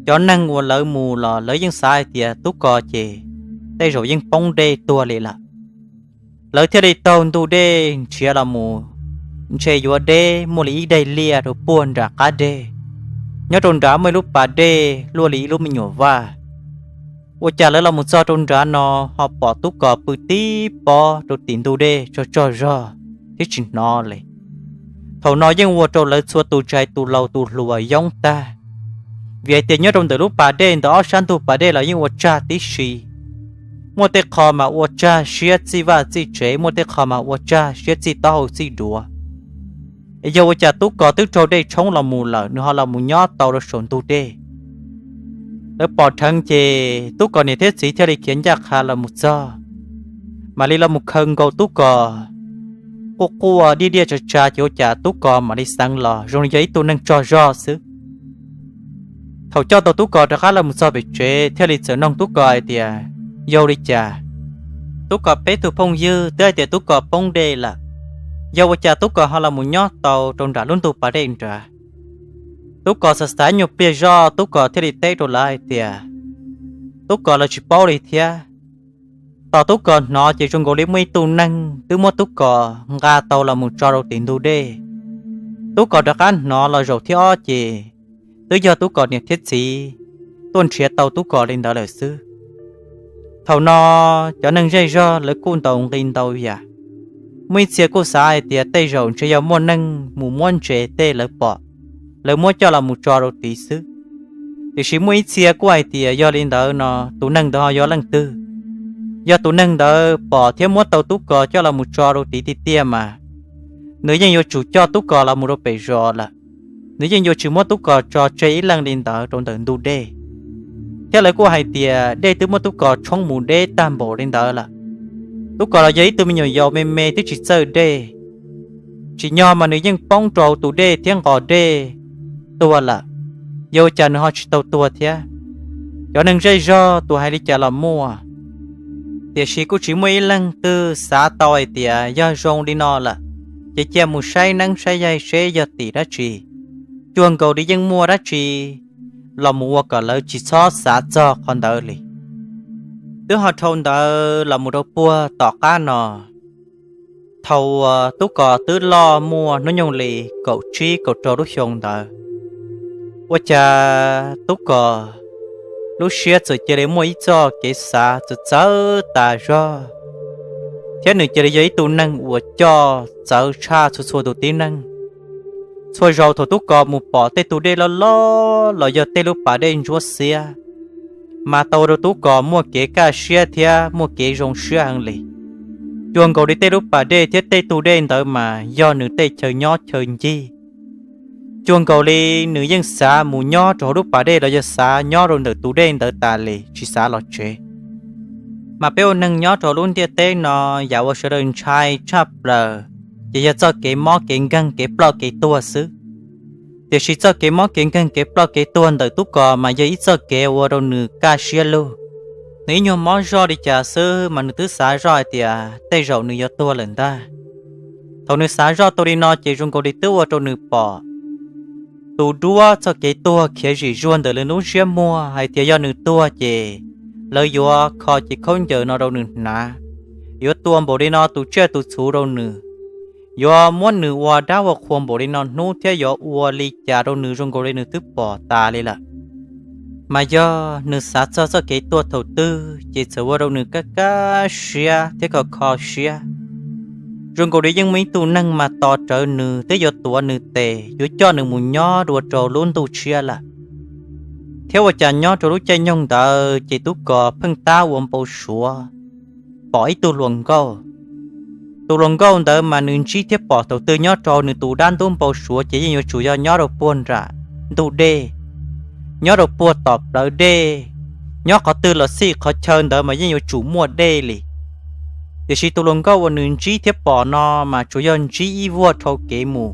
Cov neeg uas lawv mus los lawv yeej xav hais tias Tub Kos ces tej zaum yeej poob dej tuag li lawm. Lawv thiaj li taug ntug dej nrhiav los mus, ntshe yuav deb muaj li ib daim liaj rau puag nram qab deg. Nyob rau nrad muaj ib lub pas dej luaj li ib lub me nyuam vaj. Ua cas lawv los mus txog rau nrad no ho pom Tub Kos pw tib pob rau tim ntug dej tsaug tsaug zog thiab tsis hnov li. Thaum no yeej ua rau lawv txhua tus ntshai tus laus tus hluas yoob tag, vim hais tias nyob rau ntawm lub pas dej ntawd ob sab ntug pas dej los yeej ua tsag tib si. Muaj tej qho mas ua tsag siab txij vaj txij tsev, muaj tej qho mas ua tsag siab txij taub hau txij duav. Es yog ua cas Tub Kos twb raug dej tshoob los mus lawm nws ho los mus nyob tau rau saum ntug dej? Lawv pom dheev ces Tub Kos niam thiab txiv thiaj li khiav ncaj qha los mus txog, mam li los mus khaws nkaus Tub Kos. Quaj quaj diaj diaj tsa tsa ces ua cas Tub Kos mam li xeev los zoo li yog ib tug neeg tsaug zog xwb. Thaum coj tau Tub Kos rov qab los mus txog pem tsev thiaj li txawm noog Tub Kos hais tias yog li cas, Tub Kos peb tug phooj ywg twb hais tias Tub Kos poob dej lawm, yog ua cas Tub Kos ho los mus nyob tau rau nram lub ntug pas dej nrad? Tub Kos xav xav nyuag pliag zoj Tub Kos thiaj li teb rau lawv hais tias Tub Kos lawv tsis paub li thiab. Tos Tub Kos hnov ces zoo nkaus li muaj ib tug neeg twb muab Tub Kos nqa tau los mus tso rau tim ntug dej. Tub Kos rov qab hnov los zaum thib ob ces twb yog Tub Kos niam thiab txiv tuaj nrhiav tau Tub Kos li ntawd lawm xwb. Thaum no cov neeg zej zog lawv kuj ntaus nqi ntau yam. Muaj ib txhia kuj xav hais tias tej zaum ntshe yog muaj neeg mus muab ntses tej lawv pom, lawv muab coj los mus tso rau tid xwb. Tiam sis muaj ib txhia kuj hais tias yog li ntawd no tus neeg ntawd ho yog leej twg? Yog tus neeg ntawd pom thiab muab tau Tub Kos coj los mus tso rau tid tiag tiag mas nws yeej yuav tsum coj Tub Kos los mus rau pem zos lawm. Nws yeej yuav tsis muab Tub Kos tso tseg ib leeg li ntawd rau ntawm ntug dej. Thiab lawv kuj hais tias dej twb muab Tub Kos tshoob mus deb tag npaum li ntawd lawm. Tub Kos los yog ib tug me nyuam yaus me me twb tsis txawj dej, tsim nyog mas nws yeej poob rau tus dej thiab nqos dej tuag lawm, yog ua cas nws ho tsis tau tuag thiab? Cov neeg zej zog tus hais li cas los muaj, tiam sis kuj tsis muaj ib leeg twg xav tau hais tias yog zoo li no lawm, ces cia mus saib neeb saib yaig seb yog tim dab tsi. Cuag nkaus li yeej muaj dab tsi los mus ua kom lawv tsis txhob xav txog qhov ntawd li. Twb ho dhau ntawd los mus rau puag tom qab no, thaum uas Tub Kos twb loj muaj hnub nyoog li kaum tsib kaum rau lub xyoo ntawd, ua cas Tub Kos lub siab txawm cia li muaj ib txoj kev xav txawv txawv tas zog, thiab nws cia li yog ib tug neeg uas coj txawv tshaj txhua txhua tus tib neeg. Txhua zaus thaum Tub Kos mus pom tej tug dej loj loj los yog tej lub pas dej ntsuab xiab, mas tau rau Tub Kos muaj kev kaj siab thiab muaj kev zoo siab heev li. Cuag nkaus li tej lub pas dej thiab tej tug dej ntawd mas yog nws tej chaw nyob chaw ncig. Cuag nkaus li nws yeej xav mus nyob rau hauv lub pas dej los yog xav nyob rau ntawm tus dej ntawd tas li tsis xav los tsev. Mas peb ua neeg nyob rau lub ntiaj teb no, yam uas sawv daws ntshai tshaj plaws ces yog txoj kev mob kev nkeeg kev ploj kev tuag xwb. Tiam sis txoj kev mob kev nkeeg kev ploj kev tuag ntawm Tub Kos mas yog ib txoj kev ua rau nws kaj siab lug. Nws ib nyuag mob zoj li cas xwb mas nws twb xav zoj hais tias tej zaum nws yuav tuag lawm ntag. Thaum nws xav zoj tau li no ces zoo nkaus li twb ua rau nws pom tus duab txoj kev tuag khiav zim zuag ntawm lawv lub ntsiab muag hais tias yog nws tuag ces lawv yuav kho cev khaub ncaws no rau nws hnav, yuav tua npaum li no tus tsiaj tus txhuv rau nws, yuav muab nws ua dab ua qhua npaum li no hnub thiab yuav ua li cas rau nws zoo nkaus li nws twb pom tas li lawm. Mas yog nws xav txog txoj kev tuag thaum twg ces txawm ua rau nws kaj kaj siab thiab kho kho siab, zoo nkaus li yeej muaj ib tug neeg mas tos rawv nws thiab yuav tuav nws tes yuav coj nws mus nyob dua rau lub ntuj tshiab lawm. Thiab ua cas nyob rau lub caij nyoog ntawd ces Tub Kos pheej tab ua npau suav pom ib tug hluas nkauj. Tus hluas nkauj ntawd mas nws ntsib thiab pom thaum twg nyob rau nws tus dab ntub npau suav ces yeej yuav tsum yog nyob rau puag nram ntug dej, nyob rau puag tom plawv dej, nyob qhov twg los xij qhov chaw ntawd mas yeej yuav tsum muaj dej li. Tiam sis tus hluas nkauj uas nws ntsib thiab pom no mas tsuas yog ntsib ib vuag dhau kev mus,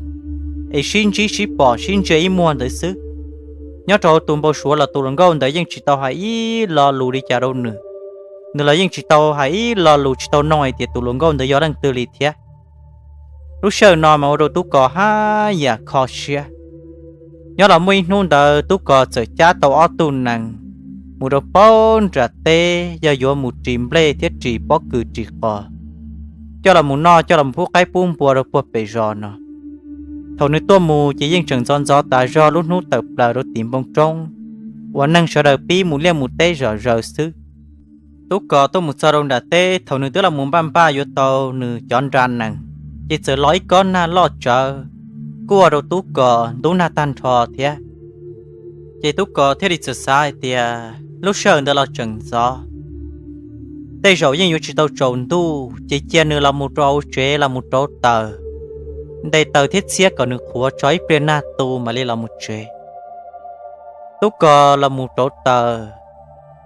es sib ntsib sib pom sib ntsia ib muag ntawd xwb. Nyob rau hauv tus npau suav los tus hluas nkauj ntawd yeej tsis tau hais ib lo lus li cas rau nws, nws los yeej tsis tau hais ib lo lus tsis tau nug hais tias tus hluas nkauj ntawd yog leej twg li thiab. Lub sij hawm no mas ua rau Tub Kos haj yam kho siab. Nyob los muaj ib hnub ntawd Tub Kos txawm cab tau ob tug nees mus rau puag nram teb yog yuav mus ris nplej thiab ris pob kws ris qos, coj los mus noj coj los pub qaib pub npua rau puag pem zos no. Thaum nws tuaj mus ces yeej tseem ntxov ntxov tas zog lub hnub tawm plaws rau tim npoo roob uas neeg sawv daws pib mus liaj mus teb zom zaws xwb. Tub Kos tuaj mus txog rau nram teb thaum nws twb los mus npaj npaj yuav tau nws cov nra nees, ces txawm los ib kob nag loj tsawv, kuj ua rau Tub Kos ntub nag tag nrho thiab. Ces Tub Kos thiaj li txawm xav hais tias lub sij hawm ntawd los tseem ntxov, tej zaum yeej yuav tsis tau tsaus ntuj, ces cia nws los mus rau hauv tsev los mus rauv taws, ntes taws thiab txhiab kom nws qhuav tso ib pliag nag tu mam li los mus tsev. Tub Kos los mus rauv taws,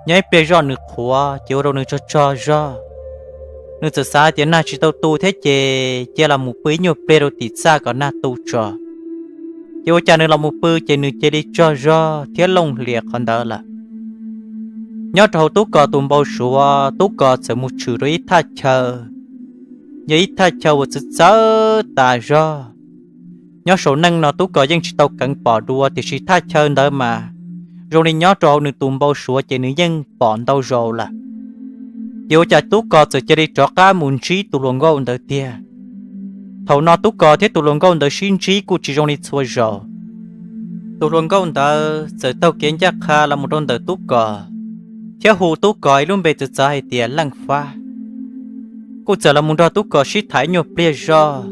nyob ib pliag zoj nws qhuav ces ua rau nws tsaug tsaug zog. Nws txawm xav tias nag tsis tau tu thiab ces cia los mus pw ib nyuag pliag rau tim txaj kom nag tu tso. Ces ua cas nws los mus pw ces nws cia li tsaug zog thiab looj hlias qhov ntawd lawm. Nyob rau hauv Tub Kos tus npau suav, Tub Kos txawm mus tshwm rau ib thaj chaw, yog ib thaj chaw uas txawv txawv tas zog. Nyob saum neej no Tub Kos yeej tsis tau keev pom dua tiam sis thaj chaw ntawd mas zoo li nyob rau hauv nws tus npau suav ces nws yeej pom ntau zaus lawm. Ces ua cas Tub Kos txawm cia li rov qab mus ntsib tus hluas nkauj ntawd tiag. Thaum no Tub Kos thiab tus hluas nkauj ntawd sib ntsib kuj tsis zoo li txhua zaus. Tus hluas nkauj ntawd txawm taug kev ncaj qha los mus rau ntawm Tub Kos, thiab hu Tub Kos ib lub npe txawv txawv hais tias Leej Fab. Kuj txawm los mus nrog Tub Kos sib tham ib nyuag pliag zog.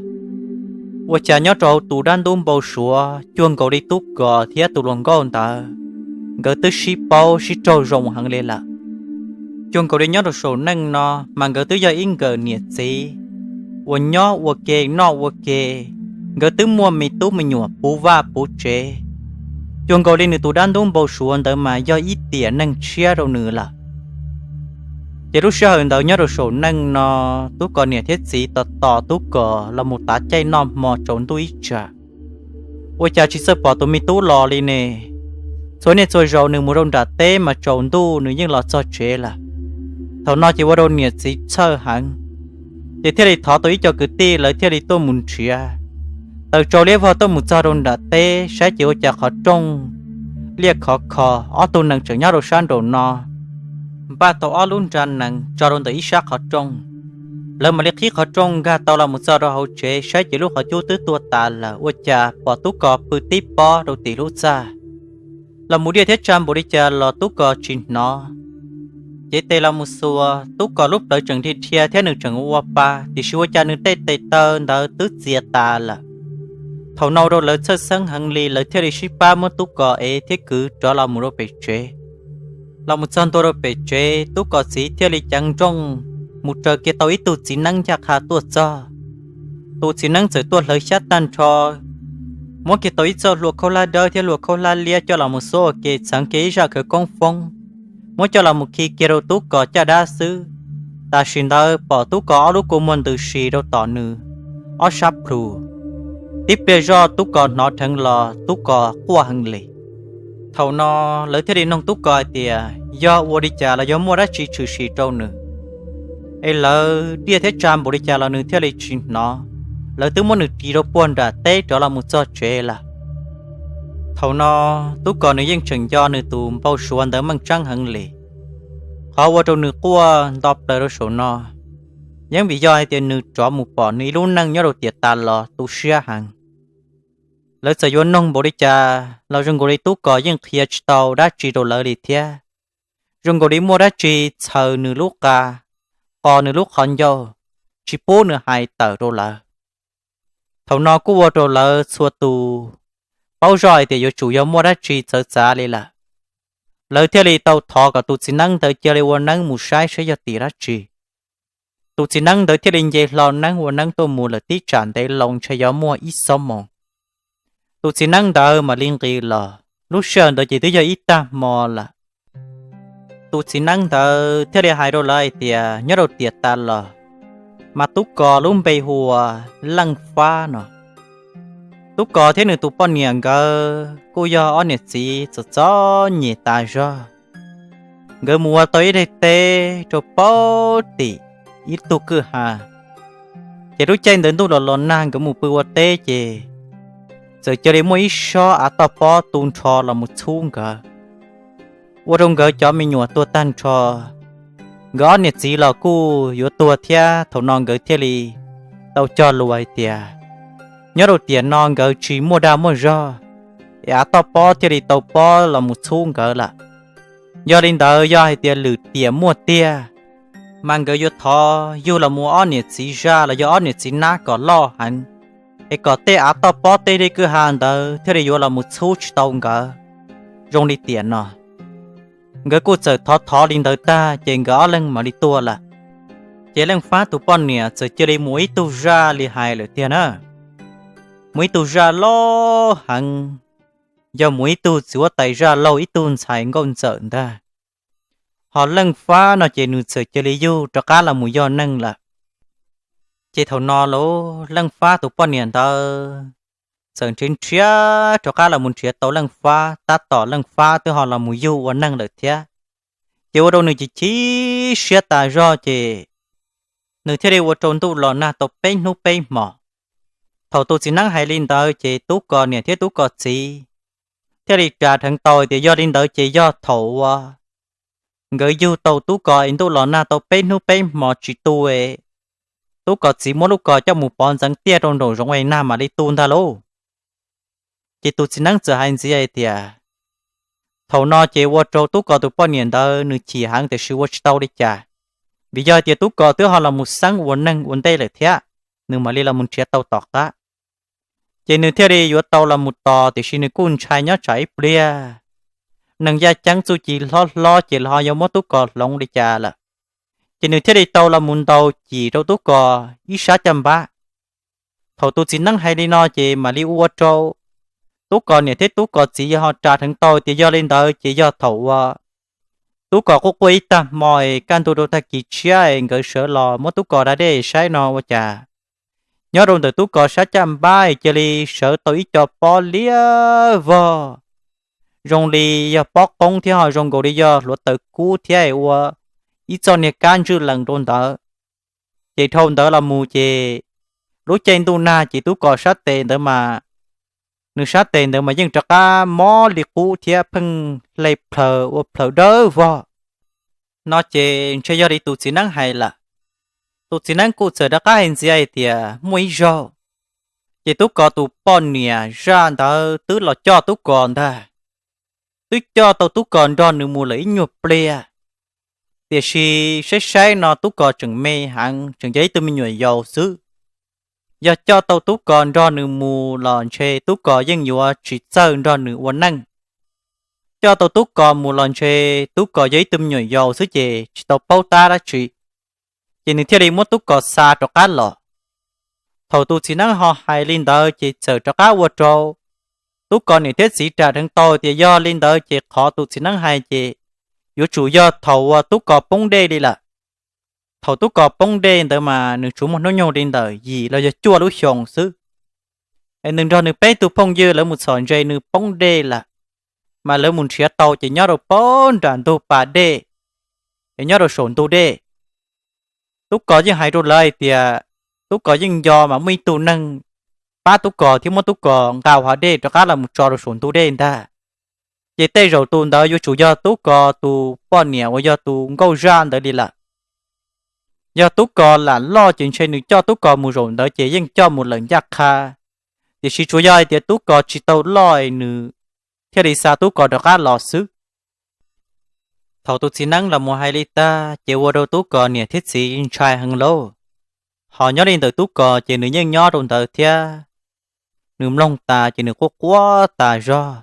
Ua cas nyob rau hauv tus dab ntub npau suav cuag nkaus li Tub Kos thiab tus hluas nkauj ntawd, nkawd twb sib paub sib raug zoo heev li lawm. Cuag nkaus li nyob rau saum neej no mas nkawd twb yog ib nkawm niam txiv uas nyob ua ke noj ua ke, nkawd twb muaj me tub me nyuam puv vaj puv tsev. Cuag nkaus li nws tus dab ntub npau suav ntawd mas yog ib tiam neeg tshiab rau nws lawm. Ces lub sij hawm ntawd nyob rau saum neej no, Tub Kos niam thiab txiv tos tos Tub Kos los mus tav caij noj hmo tsaus ntuj ib tsam. Ua cas tsis txawj pom tus me tub los li ne? Txhua niaj txhua zaus nws mus rau nram teb mas tsaus ntuj nws yeej los txog tsev lawm. Thaum no ces ua rau niam txiv txhawj heev, ces thiaj li thov tau ib co kwv tij lawv thiaj li tuaj mus nrhiav. Taws tsau liab vog tuaj mus txog rau nram teb saib ces ua cas qhov rooj liaj khov kho, ob tug nees tseem nyob rau sab nraum no, npaj tau ob lub nra nees tso rau ntawm ib sab qhov rooj. Lawv mam li qhib qhov rooj nkag tau los mus txog rau hauv tsev saib ces lub qhov cub twb tuag tas lawm, ua cas pom Tub Kos pw tib pob rau tim lub txaj. Los mus diaj thiab tsa npaum li cas los Tub Kos tsis hnov. Cev tes los mus xuas, Tub Kos lub plawv tseem dhia dhia thiab nws tseem ua pa, tiam sis ua cas nws tej tes taw ntawd twb txias tas lawm. Thaum no ua rau lawv txhawj xeeb heev li, lawv thiaj li sib pab muab Tub Kos ev thiab kwv rov los mus rau pem tsev. Los mus txog ntua rau pem tsev, Tub Kos txiv thiaj li ceev nrooj mus raws kiag tau ib tug txiv neeb ncaj qha tuaj txog. Tus txiv neeb txawm tuaj hlawv xyab tag nrho, muab kiag tau ib txoj hlua khaub hlab dawb thiab hlua khaub hlab liab coj los mus xuab ua ke, txheev kiag ib zaj khawv koob foob, muab coj los mus khi kiag rau Tub Kos caj dab xwb. Tam sim ntawd pom Tub Kos ob lub kua muag ntws si rau tom nws ob sab plhu. Tib pliag zoj Tub Kos hnov dheev los Tub Kos quaj heev li. Thaum no lawv thiaj li noog Tub Kos hais tias yog ua li cas los yog muaj dab tsi tshwm sim rau nws, es lawv diaj thiab tsa npaum li cas los nws thiaj li tsis hnov. Lawv twb muab nws ris rau puag nram teb rov los mus txog tsev lawm. Thaum no Tub Kos nws yeej tseem nco nws tus npau suav ntawd meej tseeb heev li. Qhov ua rau nws quaj nto plaws rau saum no, yeej vim yog hais tias nws rov mus pom nws ib lub neej nyob rau tiam tas los tu siab heev. Lawv txawm yuav noog npaum li cas los zoo nkaus li Tub Kos yeej qhia tsis tau dab tsi rau lawv li thiab. Zoo nkaus li muaj dab tsi txhaws nws lub qa, qos nws lub qhov ncauj, tsis pub nws hais tawm rau lawv. Thaum no kuj ua rau lawv txhua tus paub zoj hais tias yuav tsum yog muaj dab tsi txawv txav li lawm. Lawv thiaj li tau thov kom tus txiv neeb ntawd cia li ua neeb mus saib saib yog tim dab tsi. Tus txiv neeb ntawd thiaj li nce hlo neeb ua neeb tuaj mus lawm tib tsam ntev loo ntshe yuav muaj ib xuab moos. Tus txiv neeb ntawd mam li nqis los, lub sij hawm ntawd ces twb yog ib tag hmo lawm. Tus txiv neeb ntawd thiaj li hais rau lawv hais tias nyob rau tiam tas los mas Tub Kos lub npe hu ua Leej Fab no. Tub Kos thiab nws tus poj niam nkawd kuj yog ob niam txiv txom txom nyem tas zog. Nkawd mus ua tau ib daim teb rau pem tim ib tug kwj ha, ces lub caij ntawd ntuj los los nag nkawd mus pw ua teb ces txawm cia li muaj ib sob av toj pob tu nrho los mus txhub nkawd, ua rau nkawd cov me nyuam tuag tag nrho. Nkawd ob niam txiv los kuj yuav tuag thiab, thaum no nkawd thiaj li tau cog lus hais tias nyob rau tiam no nkawd tsis muaj dag muaj zog, es av toj pob thiaj li tau pob los mus txhub nkawd lawm. Yog li ntawd yog hais tias lwm tiam muaj tiag mas nkawd yuav thov yug los mus ob niam txiv zaj los yog ob niam txiv nab kom loj heev, es kom tej av toj pob tej dej kwj ha ntawd thiaj li yuav los mus txhub tsis tau nkawd zoo li tiam no. Nkawd kuj txawm thov thov li ntawd tag ces nkawd ob leeg mam li tuag lawm. Ces Leej Fab tus poj niam txawm cia li mus ib tug zaj li hais lawm tiag na, mus ib tug zaj loj heev, yog mus ib tug txiv huab tais zaj laug ib tug ntxhais nkauj ntxawm ntag. Ho Leej Fab no ces nws txawm cia li yug rov qab los mus yog neeg lawm. Ces thaum no los Leej Fab tus poj niam ntawd txawm nrhiav nrhiav rov qab los mus nrhiav tau Leej Fab, tab tom Leej Fab twb ho los mus yug ua neeg lawm thiab. Ces ua rau nws chim chim siab tas zog ces nws thiaj li ua rau ntuj los nag tau peb hnub peb hmos. Thaum tus txiv neeb hais li ntawd ces Tub Kos niam thiab Tub Kos txiv thiaj li ras dheev tau tias yog li ntawd ces yog thaum uas nkawd yug tau Tub Kos es ntuj los nag tau peb hnub peb hmos tsis tu es Tub Kos txiv muab lub kos coj mus pov ntxeev tiaj rau nraum zoov es nag mam li tu ntag lauj. Ces tus txiv neeb txawm hais ntxiv hais tias thaum no ces ua rau Tub Kos tus poj niam ntawd nws chim heev tiam sis ua tsis tau li cas, vim yog hais tias Tub Kos twb ho los mus xeeb ua neeg ua ntej lawm thiab, nws mam li los mus nrhiav tau tom qab. Ces nws thiaj li yuav tau los mus tos tiam sis nws kuj ntshai nyob tsam ib pliag neeg yaj ceeb txuj ci hlob hlob ces los ho yuav muab Tub Kos hloov li cas lawm. Ces nws thiaj li tau los mus ntaus cim rau Tub Kos ib sab caj npab. Thaum tus txiv neeb hais li no ces mam li ua rau Tub Kos niam thiab Tub Kos txiv ho ras dheev tau tias yog li ntawd ces yog thaum uas Tub Kos quaj quaj ib tag hmo es kaj ntug rau tag kis tshiab es nkawd sawv los muab Tub Kos da dej saib no ua cas nyob rau ntawm Tub Kos sab caj npab es cia li sawv tau ib co pob liab vog, zoo li yog pob qoob thiab ho zoo nkaus li yog hluav taws kub thiab ua ib txoj niag kab ntswj lees rau ntawd. Ces dhau ntawd los mus ces lub caij ntuj nag ces Tub Kos sab tes ntawd mas, nws sab tes ntawd mas yeej rov qab mob li qub thiab pheej hle plhaws ua plhaws dawb vog. No ces ntshe yog li tus txiv neeb hais lawm. Tus txiv neeb kuj txawm rov qab hais ntxiv hais tias muaj ib zaug ces Tub Kos tus poj niam zaj ntawd twb los coj Tub Kos ntag, twb coj tau Tub Kos nrog nws mus lawm ib nyuag pliag. Tiam sis saib saib no Tub Kos tseem me heev, tseem yog ib tug me nyuam yaus xwb. Yog coj tau Tub Kos nrog nws mus los ntshe Tub Kos yeej yuav tsis txawj nrog nws ua neej. Coj tau Tub Kos mus los ntshe Tub Kos yog ib tug me nyuam yaus xwb ces tsis tau paub tab dab tsi. Ces nws thiaj li muab Tub Kos xa rov qab los. Thaum tus txiv neeb ho hais li ntawd ces txawm rov qab ua rau Tub Kos niam thiab txiv ras dheev tau tias yog li ntawd ces qhov tus txiv neeb hais ces yuav tsum yog thaum uas Tub Kos poob dej li lawm. Thaum Tub Kos poob dej ntawd mas nws tsuas muaj hnub nyoog li ntawm yim los yog cuaj lub xyoos xwb. Es nws nrog nws peb tug phooj ywg lawv mus txhom ntses nws poob dej lawm, mas lawv mus nrhiav tau ces nyob rau pem nram ntug pas dej, es nyob rau saum ntug dej. Tub Kos yeej hais rau lawv hais tias Tub Kos yeej nco mas muaj ib tug neeg pab Tub Kos thiab muab Tub Kos nqa ua hav dej rov qab los mus tso rau saum ntug dej ntag. Ces tej zaum tus ntawd yuav tsum yog Tub Kos tus poj niam uas yog tus nkauj zaj ntawd li lawm. Yog Tub Kos lam loj ces ntshe nws coj Tub Kos mus zaum ntawd ces yeej coj mus lawm ncaj qha. Tiam sis tsuas yog hais tias Tub Kos tsis tau loj es nws thiaj li xa Tub Kos rov qab los xwb. Thaum tus txiv neeb los mus hais li tag ces ua rau Tub Kos niam thiab txiv ntshai heev lauj. Ho nyob li ntawm Tub Kos ces nws yeej nyob rau ntawd thiab. Nws mloog tas ces nws quaj quaj tas zog.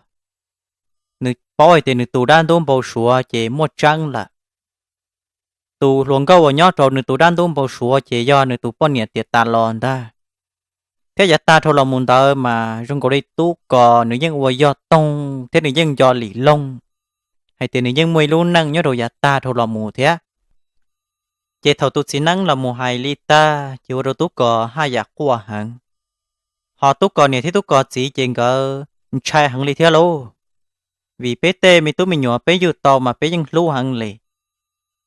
Nws paub hais tias nws tus dab ntub npau suav ces muaj tseeb lawm. Tus hluas nkauj uas nyob rau nws tus dab ntub npau suav ces yog nws tus poj niam tiam tas los ntag. Thiab yav tag dhau los mus ntawd mas zoo nkaus li Tub Kos nws yeej ua yog toog thiab nws yeej nco lim loog hais tias nws yeej muaj ib lub neej nyob rau yav tag dhau los mus thiab. Ces thaum tus txiv neeb los mus hais li tag ces ua rau Tub Kos haj yam quaj heev. Ho Tub Kos niam thiab Tub Kos txiv ces nkawd ntshai heev li thiab lauj. Vim peb tej me tub me nyuam peb yug tau mas peb yeej hlub heev li.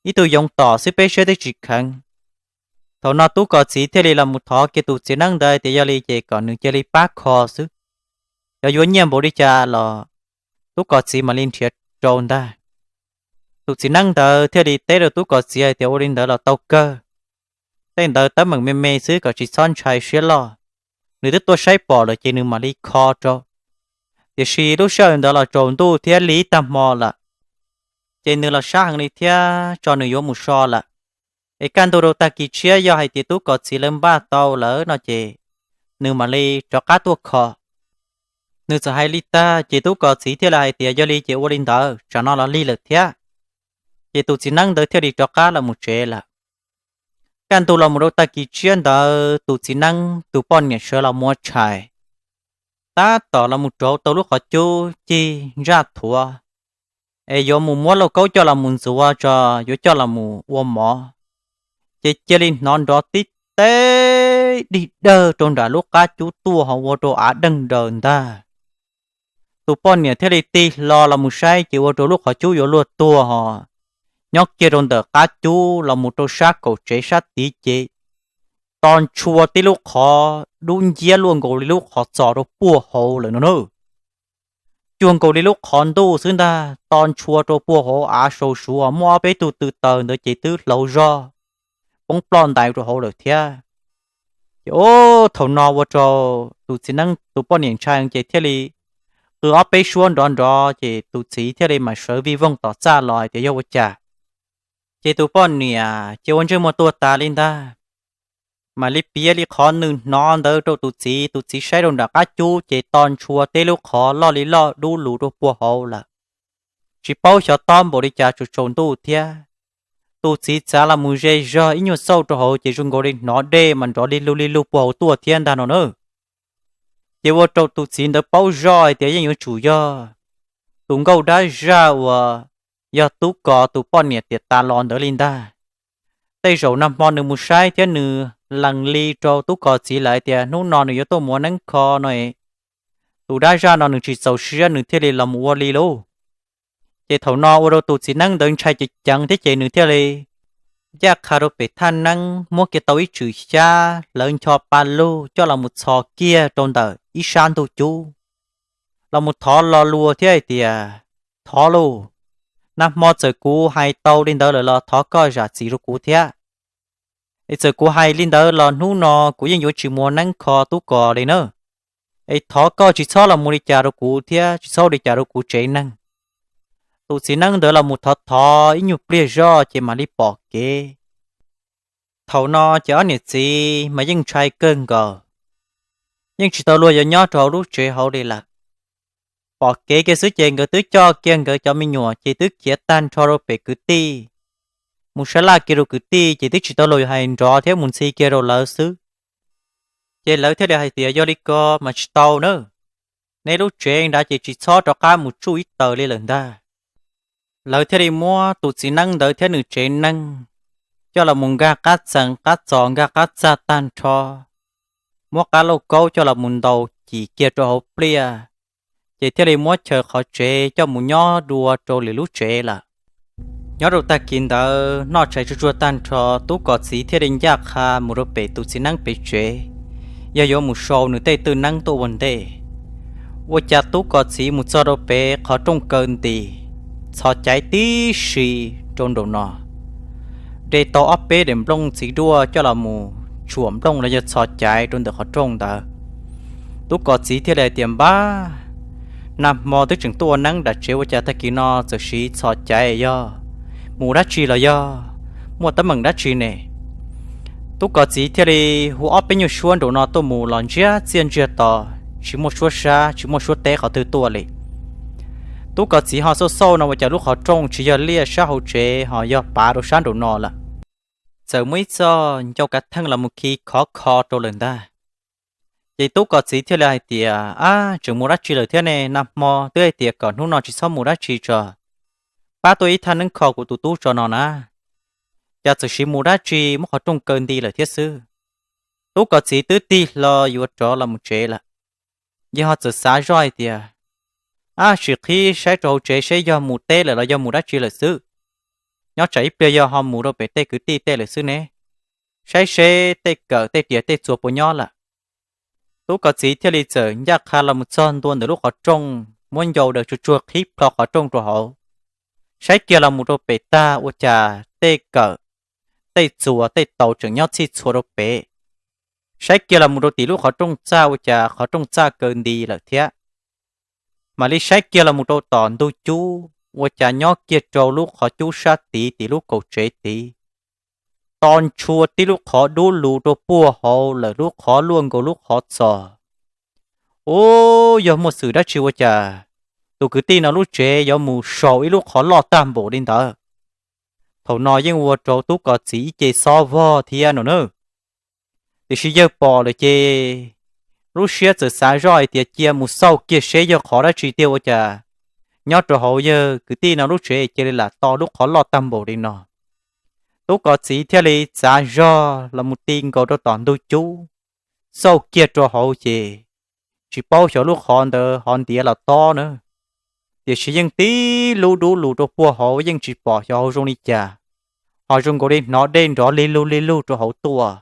Ib tug yoov tom xwb peb siab twb tsis kheev. Thaum no Tub Kos txiv thiaj li los mus thov kiag tus txiv neeb ntawd tias yog li ces kom nws cia li pab kho xwb. Yog yuav nyiaj npaum li cas los Tub Kos txiv mam li nrhiav rau ntag. Tus txiv neeb ntawd thiaj li teb rau Tub Kos txiv hais tias ua li ntawd los tau kawg. Tej ntawd teeb meem me me xwb kom tsis txhob ntshai siab loj. Nws twb tuaj saib pom lawm ces nws mam li kho rau. Tiam sis lub sij hawm ntawd los tsaus ntuj thiab li tag hmo lawm, ces nws los sab heev li thiab tso nws yuav mus so lawm. Es kaj ntug rau tag kis tshiab yog hais tias Tub Kos txiv lawv npaj tau lawm no ces nws mam li rov qab tuaj kho. Nws txawm hais li tag ces Tub Kos txiv thiaj li hais tias yog li ces ua li ntawd, tsam no los lig lawm thiab. Ces tus txiv neeb ntawd thiaj li rov qab los mus tsev lawm. Kaj ntug los mus rau tag kis tshiab ntawd tus txiv neeb tus poj niam sawv los mus ua tshais, tab tom los mus rauv tau lub qhov cub cig ntsaj thuav, es yuav mus muab lauj kaub coj los mus ntxuav tso, yuav coj los mus ua mov. Ces cia li hnov nrov tib teb dig dawg rau nram lub qab cub tuaj ho ua rau av deeg daws ntag. Tus poj niam thiaj li tig hlo los mus saib ces ua rau lub qhov cub yuav luag tuag ho nyob kiag rau ntawm qab cub los mus rau sab kaum tsev sab tid ces to ntshua tib lub qhov dub nciab luaj nkaus li lub qhov txos rau puag hauv lawm no na. Cuag nkaus li lub qhov ntuj xwb ntag, to ntshua rau puag hauv av sau suav muaj ob peb tug tw taws ntawd ces twb hlauv zog poob ploj ntais rau hauv lawm thiab. Ces o, thaum no ua rau tus txiv neeb tus poj niam ntshai ces thiaj li qw ob peb suab nrov nrov ces tus txiv thiaj li mam sawv vij voog tom txaj los hais tias yog ua cas. Ces tus poj niam ces ua ntsej muag tuag tas li ntag. Mam li piav li qhov nws hnov ntawd rau tus txiv, tus txiv saib rau nram qab cub ces to ntshua teb lub qhov loj li loj dub lug rau puag hauv lawm. Tsis paub xyov tob npaum li cas tsaus tsaus ntuj thiab. Tus txiv txav los mus ze zog ib nyuag xauj rau hauv ces zoo nkaus li hnov dej mas nrov li lug li lug puag hauv tuaj thiab ntag no na. Ces ua rau tus txiv ntawd paub zoj hais tias yeej yuav tsum yog tus nkauj dab zaj uas yog Tub Kos tus poj niam tiam tas los ntawd li ntag. Tej zaum nag hmo nws mus saib thiab nws lees li rau Tub Kos txiv lawm hais tias hnub no nws yuav tuaj mus ua neeb kho no, tus dab zaj no nws tsis txaus siab nws thiaj li los mus ua li lauj. Ces thaum no ua rau tus txiv neeb ntawd ntshai ceev ceev thiab ces nws thiaj li ncaj qha rau pem thaj neeb muab kiag tau ib tswm xyab hlawv ncho pa lug coj los mus txhos kiag rau ntawm ib sab ntug cub, los mus thov lo lus thiab hais tias, thov lauj, nag hmo txawm kuv hais tau li ntawd lawm los thov koj zam txim rau kuv thiab. Es txawm kuv hais li ntawd los hnub no kuv yeej yuav tsis mus ua neeb kho Tub Kos li na. Es thov koj tsis txhob los mus li cas rau kuv thiab tsis txhob ua li cas rau kuv tsev neeg. Tus txiv neeb ntawd los mus thov thov ib nyuag pliag zoj ces mam li pom kev. Thaum no ces ob niam txiv mas yeej ntshai kawg nkaus, yeej tsis tau luag yuav nyob rau hauv lub tsev hauv li lawm. Pom kev kiag xwb ces nkawd twb coj kiag nkawd cov me nyuam ces twb khiav tag nrho rau pem kwv tij, mus sab laj kiag rau kwv tij ces twb tsis tau luag yuav hais nrov thiab mus ntxhi kiag rau lawv xwb. Ces lawv thiaj li hais tias yog li ko mas tsis tau na, neb lub tsev nrad ces tsis txhob rov qab mus tsuj ib taws li lawm ntag. Lawv thiaj li muab tus txiv neeb ntawd thiab nws tsev neeg coj los mus nkag qab txees qab txos nkag qab txag tag nrho, muab qab lauj kaub coj los mus ntaus cim kiag rau hauv pliaj, ces thiaj li muab chaw qhov tsev coj mus nyob dua rau lwm lub tsev lawm. Nyob rau tag kis ntawd noj tshais tsuag tsuag tag nrho, Tub Kos txiv thiaj li ncaj qha mus rau pem tus txiv neeb pem tsev, yog yuav mus sau nws tej twj neeb tuaj ua ntej. Ua cas tub Kos Txiv mus txog rau pem qhov rooj kaw nti, txhos caiv tib si rau nraum no, de tau ob peb daim nplooj txiv duaj coj los mus tshuam nplooj los yog txhos caiv rau ntawm qhov rooj ntawd. Tub Kos Txiv thiaj li hais tias, Npab, nag hmo twb tseem tuaj ua neeb nram tsev ua cas tag kis no txawm siv txhos caiv, yog mus dab tsi los yog muaj teeb meem dab tsi ne? Tub Kos Txiv thiaj li hu ob peb nyuag suab nraum no tuaj mus los ntsiag txiaj ntsiag to, tsis muaj suab sab tsis muaj suab teb qhov twg tuaj li. Tub Kos Txiv ho xauj xauj no ua cas lub qhov rooj tsis yog liaj sab hauv tsev ho yog pav rau sab nraum no lawm. Txawm muaj ib txoj ncau kav theej los mus khi khov kho rau lawm ntag. Ces tub Kos Txiv thiaj li hais tias, Ab, tseem mus dab tsi lawm thiab ne? Nag hmo twb hais tias kom hnub no tsis txhob mus dab tsi tso, pab tuaj ib thaj neeb kho kuv tus tub tso no na, cas txawm siv mus dab tsi muab qhov rooj kaw nti lawm thiab xwb. Tub Kos Txiv twb tig hlo yuav rov los mus tsev lawm, yog ho txawm xav zoj hais tias, Ab, sim qhib saib rau hauv tsev seb yog mus teb lawm los yog mus dab tsi lawm xwb. Nyob tsam ib pliag yog ho mus rau pem tej kwv tij tej lawm xwb ne, saib seb tej kawm tej riam tej txuas puas nyob lawm. Tub Kos Txiv thiaj li txawm ncaj qha los mus txog ntua ntawm lub qhov rooj, muab ncau daws tsuag tsuag qhib plho qhov rooj rau hauv. Saib kiag los mus rau pem tag ua cas tej kawm, tej txuas tej taus tseem nyob txhij txhua rau pem. Saib kiag los mus rau tim lub qhov rooj txaj ua cas qhov rooj txaj kaw nti lawm thiab. Mam li saib kiag los mus rau tom ntug cub ua cas nyob kiag rau lub qhov cub sab tid tim lub kaum tsev tid, to ntshua tib lub qhov dub lug rau puag hauv lawm, lub qhov luaj nkaus lub qhov txos. Ub, yog muaj xwm dab tsi ua cas tus kwv tij no lub tsev yuav mus saum ib lub qhov loj tag npaum li ntawd? Thaum no yeej ua rau tub Kos Txiv ib ce xob vog thiab no na. Tiam sis yawg pom lawm ces lub siab txawm xav zoj hais tias cia mus xauj kiag seb yog qhov dab tsi tiag ua cas nyob rau hauv yawg kwv tij no lub tsev cia li lam to lub qhov loj tag npaum li no. Tub Kos Txiv thiaj li txav zog los mus ti nkaus rau tom ntug cub, xauj kiag rau hauv ces tsis paub xyov lub qhov ntawd ho ntiav los tob na, tiam sis yeej tib lub dub lug rau puag hauv yeej tsis pom xyov hauv zoo li cas, ho zoo nkaus li hnov dej nrov lig lug lig lug rau hauv tuaj.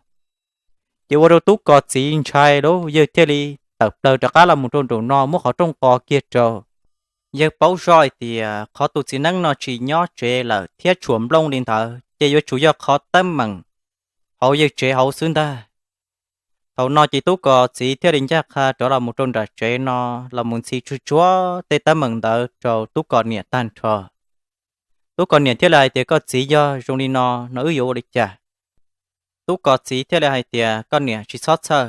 Ces ua rau tub Kos Txiv ntshai lauj, yawg thiaj li tawm plaws rov qab los mus rau nraum no muab qhov rooj qos kiag rau. Yawg paub zoj hais tias qhov tus txiv neeb no tsis nyob tsev lawm thiab tshuam nplooj li ntawd ces yuav tsum yog qhov teeb meem hauv yawg tsev hauv xwb ntag. Thaum no ces tub Kos Txiv thiaj li ncaj qha rov los mus rau nram tsev no, los mus ntxhi tsuag tsuag tej teeb meem ntawd rau tub Kos niam tag nrho. Tub Kos niam thiaj li hais tias, Koj txiv, yog zoo li no, no wb yuav ua li cas? Tub Kos Txiv thiaj li hais tias, Koj niam, tsis txhob txhawj.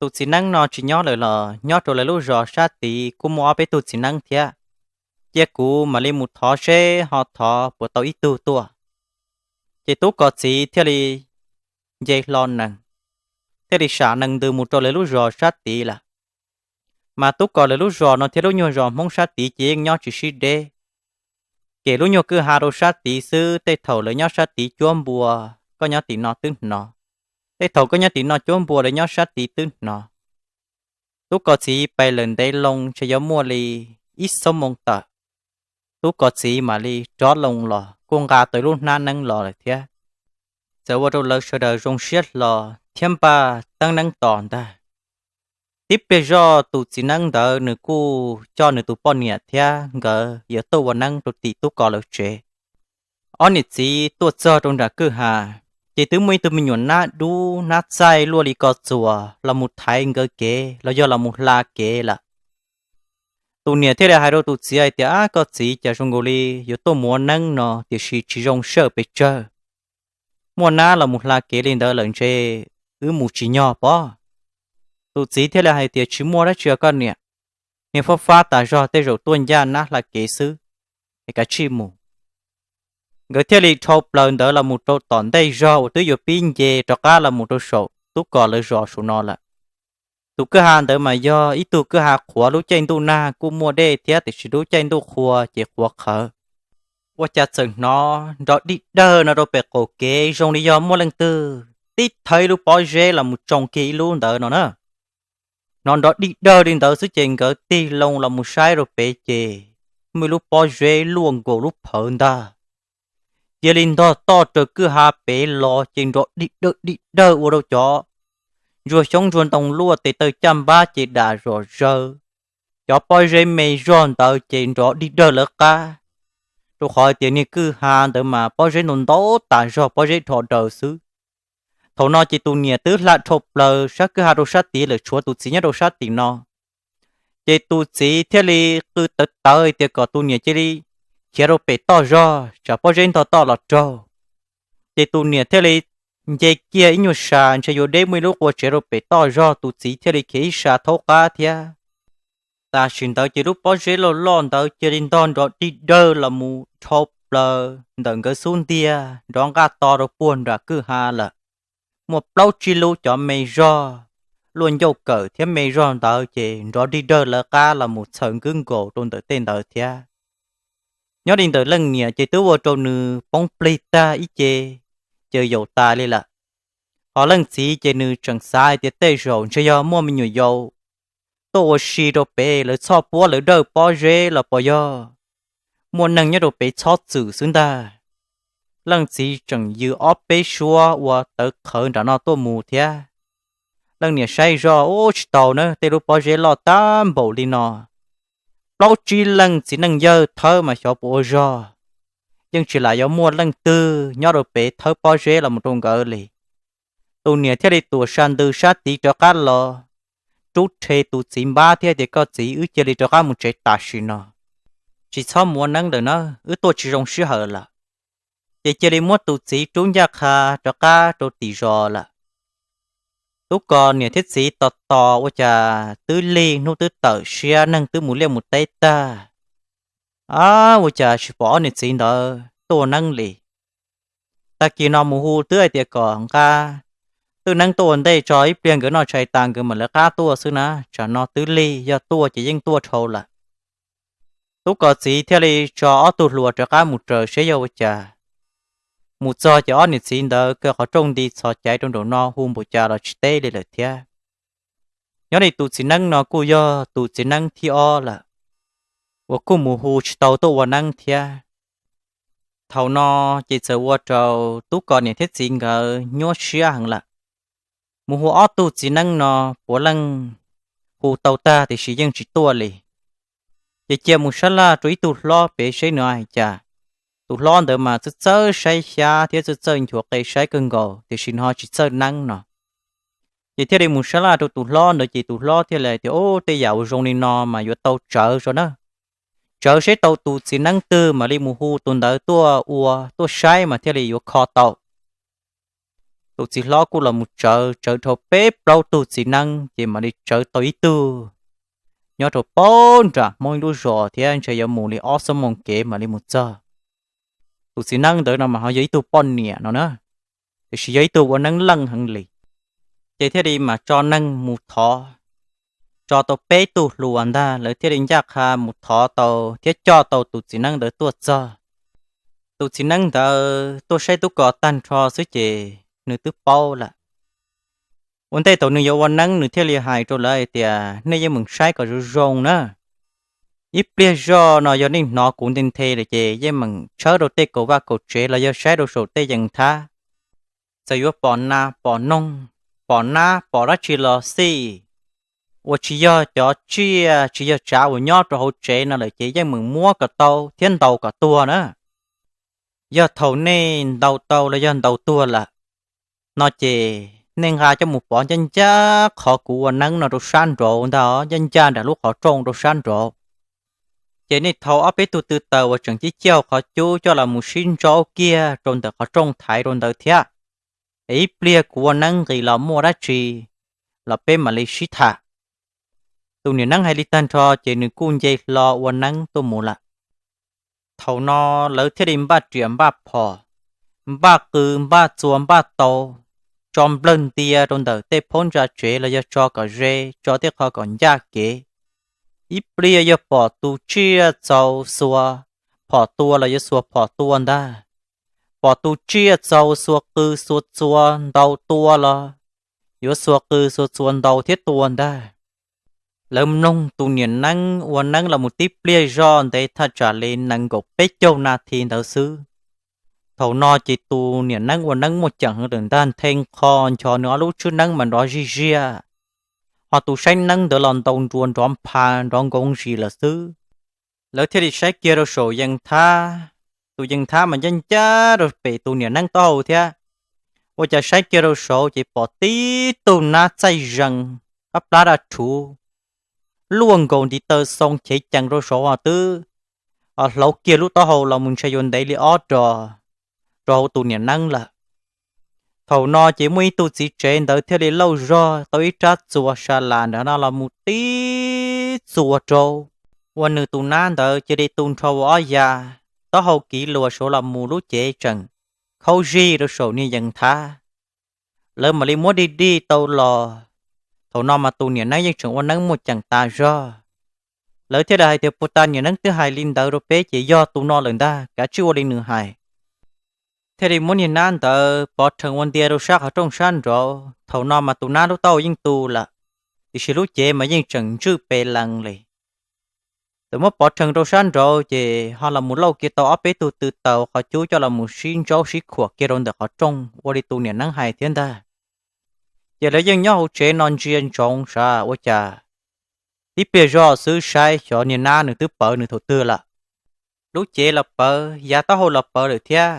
Tus txiv neeb no tsis nyob lawm los nyob rau lawv lub zos sab tid kuj muaj ob peb tug txiv neeb thiab. Cia kuv mam li mus thov seb ho thov puas tau ib tug tuaj. Ces tub Kos Txiv thiaj li nce hlo nees, thiaj li sam nees ntws mus rau lawv lub zos sab tid lawm. Mas tub Kos lawv lub zos no thiab lub nyuag zos Hmoob sab tid ces yeej nyob tsis sib deb. Ces lub nyuag kwj ha rau sab tid xwb, tej thaum lawv nyob sab tid cuab npua, koj nyob tim no twb hnov. Tej thaum koj nyob tim no cuab npua, lawv nyob sab tid twb hnov. Tub Kos Txiv pais lawm ntev loo ntshe yuav muaj li ib xuab moos tawm, tub Kos Txiv mam li rov loo los, kuj nqa tau lub hnab neeb los lawm thiab. Txawm ua rau lawv sawv daws zoo siab hlo thiab npaj teeb neeb tos ntag. Tib pliag zoj tus txiv neeb ntawd nws kuj coj nws tus poj niam thiab nkawd yuav tuaj ua neeb rau tim tub Kos lawv tsev. Ob niam txiv tuaj txog rau nram kwj ha, ces twb muaj ib tug me nyuam nab dub nab txaij luaj li ko txuas los mus thaiv nkawd kev los yog los mus hla kev lawm. Tus niam thiaj li hais rau tus txiv hais tias, Ab, koj txiv, cas zoo nkaus li yuav tuaj mus ua neeb no tiam sis tsis zoo sij hawm pes tsawg. Muaj nab los mus hla kev li ntawd lawm ntshe wb mus tsis nyog pob. Tus txiv thiaj li hais tias, Tsis muaj dab tsi os koj niam, niag fab fab tas zog tej zaum tuaj ncaj nab hla kev xwb, es kav tsij mus. Nkawd thiaj li dhau plaws ntawd los mus rau tom ntej zog uas twb yuav pib nce rov qab los mus rau saum tub Kos lawv zos saum no lawm. Tus kwj ha ntawd mas yog ib tug kwj ha qhuav, lub caij ntuj nag kuj muaj dej thiab tiam sis lub caij ntuj qhua ces qhuav qhawv. Ua cas txawm hnov nrov dig dawg no rau pem qaum kev zoo li yog muaj leej twg tib thawb ib lub pob zeb los mus tsoo kiag ib lub ntawd no na. Hnov nrov dig dawg li ntawd xwb ces nkawd tig loo los mus saib rau pem ces muaj ib lub pob zeb luaj nkaus lub phawv ntag. Cia li ntog toj raws kwj ha pem los ces nrov dig dawg dig dawg ua rau cov ntsuag xyoob ntsuag ntoo luaj, tes taw caj npab ces dam zom zaws. Cov pob zeb me zog ntawd ces nrov dig dawg lawv qab, rau qhov tias niag kwj ha ntawd mas pob zeb ntau ntau tas zog, pob zeb dhos daws xwb. Thaum no ces tus niam twb hla dhau plaws sab kwj ha rau sab tid lawm, tshuav tus txiv nyob rau sab tim no. Ces tus txiv thiaj li qw tawv tawv tias kom tus niam cia li khiav rau pem toj zog, tsam pob zeb ntog toj los raug. Ces tus niam thiaj li nce kiag ib nyuag sas, ntshe yuav deb muaj ib lub qua tsev rau pem toj zog, tus txiv thiaj li khiav ib sas thaub qab thiab. Tam sim ntawd ces lub pob zeb loj loj ntawd cia li ntog nrov dig dawg los mus dhau plaws ntawm nkawd xub ntiag, nrov nqaj to rau puag nram kwj ha lawm. Muaj plaub tsib lub cov me zog, luaj ncauj kawm thiab me zog ntawd ces nrov dig dawg lawv qab los mus txhaws nkwb nkaus rau ntawm tej ntawd thiab. Nyob li ntawm leej niam ces twb ua rau nws poob plig tag ib ce, ces yaum tas li lawm. Ho leej txiv ces nws tseem xav hais tias tej zaum ntshe yog muaj me nyuam yaus tuaj ua si rau pem, lawv txhoj puab lawv dawj pob zeb los puas yog muaj neeg nyob rau pem txhob txwm xwb ntag. Leej txiv tseem yws ob peb suab ua tawv qhawv nram no tuaj mus thiab. Leej niam saib zoj, ub, tsis tau na, tej lub pob zeb loj tag npaum li no, plaub tsib leej txiv neej yawg thawb mas xyov puas ua zog, yeej tsis lam yuav muaj leej twg nyob rau pem thawb pob zeb los mus rau nkawd li. Tus niam thiaj li tuam sa ntws sab tid rov qab los rub rhe tus txiv npab thiab tias, koj txiv, wb cia li rov qab mus tsev tam sim no, tsis txhob mus ua neeb lawm na, wb tuaj tsis zoo sij hawm lawm. Ces cia li muab tus txiv rub ncaj qha rov qab rau tim zos lawm. Tub Kos niam thiab txiv tos tos ua cas twb lig hnub twb tawm siab, neeg twb mus liaj mus teb tag, a, ua cas tsis pom ob niam txiv ntawd tuaj ua neeb li. Tag kis no mus hu twb hais tias kom nqa twj neeb tuaj ua ntej tso, ib pliag nkawd noj tshais tas nkawd mam lawv qab tuaj xwb na, tsam no twb lig, yog tuaj ces yeej tuaj dhau lawm. Tub Kos txiv thiaj li tso ob tug hluas rov qab mus raws seb yog ua cas. Mus txog ces ob niam txiv ntawd kaw qhov rooj nti txhos caiv rau nraum no hu npaum cas los tsis teb li lawm thiab. Nyob li tus txiv neeb no kuj yog tus txiv neeb thib ob lawm, uas kuj mus hu tsis tau tuaj ua neeb thiab. Thaum no ces txawm ua rau Tub Kos niam thiab txiv nkawd nyuaj siab heev lawm. Mus hu ob tug txiv neeb no puav leej hu tau tag tiam sis yeej tsis tuaj li. Ces cia mus sab laj rau ib tug hlob pem seb nws hais cas. Tus hlob ntawd mas txawj txawj saib xyab thiab txawj txawj nchuav qe saib kawg nkaus tiam sis nws ho tsis txawj neeb no. Ces thiaj li mus sab laj rau tus hlob ntawd ces tus hlob thiaj li hais tias, ub, tej yam uas zoo li no mas yuav tau tsawv zog na. Tsawv seb tau tus txiv neeb twg mam li mus hu tus ntawd tuaj ua tuaj saib mas thiaj li yuav kho tau. Tus txiv hlob kuj los mus tsawv, tsawv dhau peb plaub tug txiv neeb ces mam li tsawv tau ib tug nyob rau pab nram Hmoob ib lub zos thiab ntshe yuav mus li ob xuab moos kev mam li mus txog. Tus txiv neeb ntawd no mas ho yog ib tug poj niam no na, tiam sis yog ib tug ua neeb leej heev li. Ces thiaj li mas tso neeg mus thov, tso tau peb tug hluas ntag, lawv thiaj li ncaj qha mus thov tau thiab coj tau tus txiv neeb ntawd tuaj txog. Tus txiv neeb ntawd tuaj saib Tub Kos tag nrho xwb ces nws twb paub lawm. Ua ntej thaum nws yuav ua neeb nws thiaj li hais rau lawv hais tias, nej yeej meem saib kom zoo zoo na. Ib pliag zoj no yog nej hnov kuv nthe nthe lawm ces yeej meem tshawb rau tej kaum vaj kaum tsev los yog saib rau saum tej yees thab. Txawm yuav pom nas pom noog, pom nab pom dab tsi los xij, uas tsis yog cov tsiaj tsis yog tsav uas nyob rau hauv tsev no lawm ces yeej meem muab kom tau thiab ntaus kom tuag na. Yog thaum nej ntaus tau los yog ntaus tuag lawm no ces nej nqa coj mus pov ncaj ncaj qhov kuv ua neeb no rau sab nraud ntag, ncaj ncaj nram lub qhov rooj rau sab nraud. Ces nej thau ob peb tug tw taws uas tseem cib ciaj hauv qhov cub coj los mus sib ntsaub kiag rau ntawm qhov rooj thaiv rau ntawd thiab. Es ib pliag kuv ua neeb nqis los muaj dab tsi los peb mam li sib tham. Tus niam neeb hais li tag nrho ces nws kuj nce hlo ua neeb tuaj mus lawm. Thaum no lawv thiaj li npaj riam npaj phom, npaj qw npaj txua npaj tau, tso nplawg ntia rau ntawm tej phaub ntsa tsev los yog tso kom ze, tso tej qho kom ncaj kev. Ib pliag yog pom tus tsiaj txaus xuas phom tua los yuav xuas phom tua ntag, pom tus tsiaj txaus xuas qw xuas txua ntaus tua los yuav xuas qw xuas txua ntaus thiab tua ntag. Lawv mloog tus niam neeb ua neeb los mus tib pliag zoj ntev thaj tsam li nees nkaum peb caug nas this ntawd xwb, Thaum no ces tus niam neeb ua neeb muaj ceem heev lawm ntag, nthe nqho nchos nws ob lub tshwb neeb mas nrov zij ziaj, ho tus saib neeb ntawd los ntaus nruas nrov npha nrov nkoos zis lawm xwb. Lawv thiaj li saib kiag rau saum yees thab, tus yees thab mas ncaj ncaj rau pem tus niam neeb taub hau thiab. Ua cas saib kiag rau saud ces pom tib tug nab txaij zees, qab plab daj rhuv, luaj nkaus ntiv taw xoo chev cees rau saud os, twb hlauv kiag lub taub hau los mus ntshe yuav ntev li ob ros rau hauv tus niam neeb lawm. Thaum no ces muaj ib tug txiv tsev ntawd thiaj li lauj zog tau ib rab txuas sa las nrad no los mus tib txuas rau, ua nws tus nab ntawd cia li tu nrho ua ob ya, taub hau kiv luas saud los mus lub cev tseem khaub zig rau saum niag yees thab. Lawv mam li muab dig dig tau los. Thaum no mas tus niam neeb yeej tseem ua neeb muaj ceem tas zog. Lawv thiaj li hais tias, puag ta niam neeb twb hais li ntawd rau peb ces yog tus no lawm ntag, kav tsij ua li nws hais. Thiaj li muab niag nab ntawd pov rhees ua ntia rau sab qhov rooj sab nraud. Thaum no mas tus nab lub taub hau yeej tu lawm, tiam sis lub cev mas yeej tseem ntswj pes lees li. Txawm muab pov rhees rau sab nraud ces ho los mus lauj kiag tau ob peb tug tw taws qhov cub coj los mus sib ntsaub sib khuam kiag rau ntawm qhov rooj ua li tus niam neeb hais thiab ntag. Ces lawv yeej nyob hauv tsev no ntsia ntsoov sav ua cas tib pliag zog xwb saib xyov niag nab nws twb pawv nws thaum twg lawm. Lub cev los pawv, yav taub hau los pawv lawm thiab.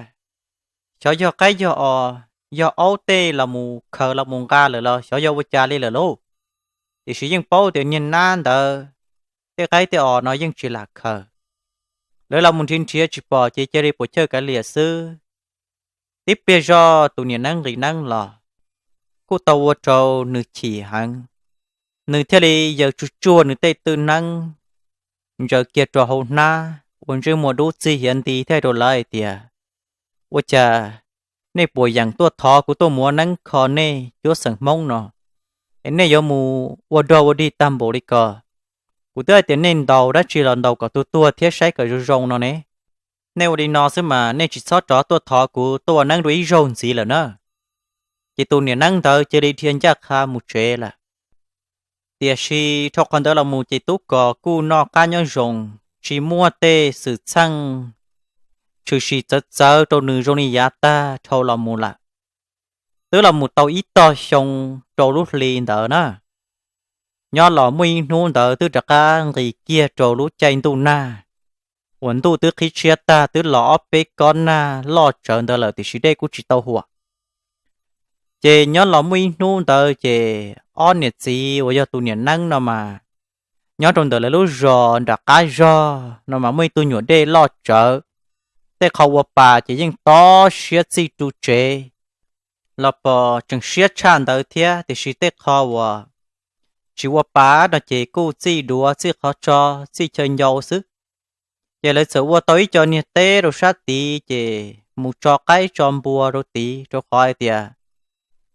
Xyov yog qaib yog os, yog aub tej los mus khaws los mus nqa lawm los xyov yog ua cas li lawm lauj. Tiam sis yeej paub tias niag nab ntawd tej qaib tej os no yeej tsis lam khaws. Lawv los mus nrhiav nrhiav tsis pom ces cia li puas chawj kav liam xwb. Tib pliag zog tus niam neeb nqis neeb los, kuj tau ua rau nws chim heev. Nws thiaj li yaws tsuag tsuag nws tej tw neeb ntsaws kiag rau hauv hnab ua ntsej muag dub txig hiav nti thiab hais rau lawv hais tias, ua cas nej puas yeem tuaj thov kuv tuaj mus ua neeb kho nej cuab xeem Hmoob no, es nej yuav mus ua dog ua dig tag npaum li ko? Kuv twb hais tias nej ntaus dab tsi los ntaus kom tuag tuag thiab saib kom zoo zoo no ne. Nej ua li no xwb mas nej tsis txhob rov tuaj thov kuv tuaj ua neeb dua ib zaug ntxiv lawm na. Ces tus niam neeb ntawd cia li dhia ncaj qha mus tsev lawm. Tiam sis dhau qhov ntawd los mus ces Tub Kos kuj noj qab nyob zoo, tsis muaj tej xwm txheej tshwm sim txawv txawv rau nws zoo li yav tag dhau los mus lawm. Twb los mus tau ib tog xyoo rau lub hli ntawd na, nyob los muaj ib hnub ntawd twb rov qab nqis kiag rau lub caij ntuj nag, uas ntuj twb qhib tshiab tag twb los ob peb kob nag loj tsawv ntawd lawm tiam sis dej kuj tsis tau huam. Ces nyob los muaj ib hnub ntawd ces ob niam txiv uas yog tus niam neeb no mas, nyob rau ntawm lawv lub zos nram qab zog no mas muaj ib tug nyuam dej loj tsawv. Tej qho ua pas ces yeej tob siab txij ru tsev los pom tseem siab tshaj ntawd thiab, tiam sis tej qho uas tsis ua pas no ces kuj txij duav txij qhov tso, txij chaw ncau xwb. Ces lawv txawm ua tau ib co niag teb rau sab tid ces mus tso qaib tso npua rau tid, rau qhov hais tias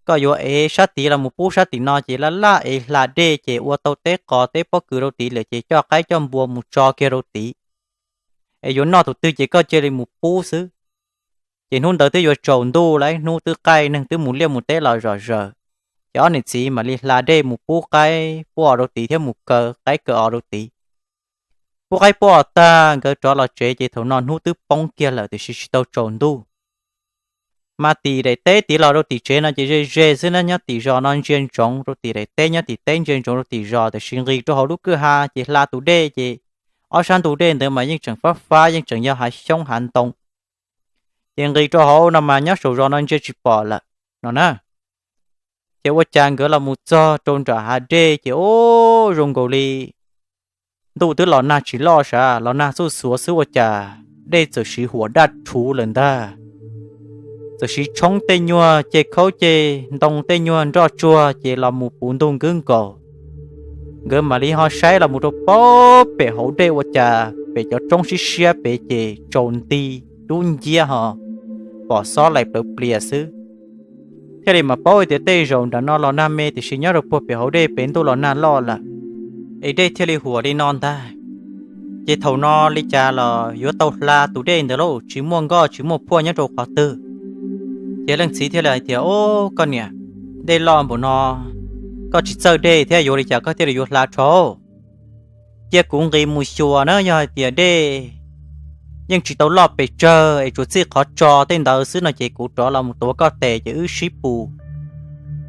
koj yuav ev sab tid los mus pub sab tim no ces laj laj ev hla dej ces ua tau teb qos teb pob kws rau tid lawm ces coj qaib coj npua mus tso kiag rau tid. Es yuav noj tus twg ces koj cia li mus pub xwb. Ces hnub ntawd twb yuav tsaus ntuj lawm, hnub twb qaij neeg twb mus liaj mus teb los zom zaws, ces ob niam txiv mam li hla dej mus pub qaib pub os rau tid thiab mus kaw qaib kaw os rau tid. Pub qaib pub os tag nkawd rov los tsev ces thaum no hnub twb poob kiag lawm tiam sis tsis tau tsaus ntuj. Mas tim daim teb tid los rau tim tsev no ces ze ze xwb na, nyob tim zos no ntsia ntsoov rau tim daim teb, nyob tim teb ntsia ntsoov rau tim zos, tiam sis nqis rau hauv lub kwj ha ces hla tus dej ces ob sab ntug dej ntawd mas yeej tseem fab fab yeej tseem yog hav xyoob hav ntoo. Ces nqis rau hauv no mas nyob saum zos no ntsia tsis pom lawm no na. Ces ua cas nkawd los mus txog rau nram hav dej ces ub zoo nkaus li ntuj twb los nag tsis loj sav, los nag xuj xuav xwb ua cas dej txawm siv huam daj rhuv lawm ntag. Txawm siv tshoob tej nyuag ceg khaub ceg ntoo tej nyuag nroj tsuag ces los mus puv ntug nkwb nkaus. Nkawd mam li ho saib los mus rau pem hauv dej ua cas pem cov roob siab siab pem ces tsaus nti dub nciab ho pom xob laim plawv plias xwb. Thiaj li mam paub tias tej zaum nram no los nag me tiam sis nyob rau puag pem hauv dej pem ntuj los nag loj lawm, es dej thiaj li huam li no ntag. Ces thaum no li cas los yuav tau hla tus dej ntawd lauj, tsis muaj nkoj tsis muaj phuaj nyob rau qhov twg. Ces leej txiv thiaj li hais tias, Ub, koj niam, dej loj npaum no, koj tsis txawj dej thiab yuav li cas koj thiaj li yuav hla rho? Cia kuv nqis mus xyuas na, yog hais tias dej yeej tsis tau loj pes tsawg es tsuas txij qhov tso tej ntawd xwb no ces kuv rov los mus tuav koj tes ces wb sib pus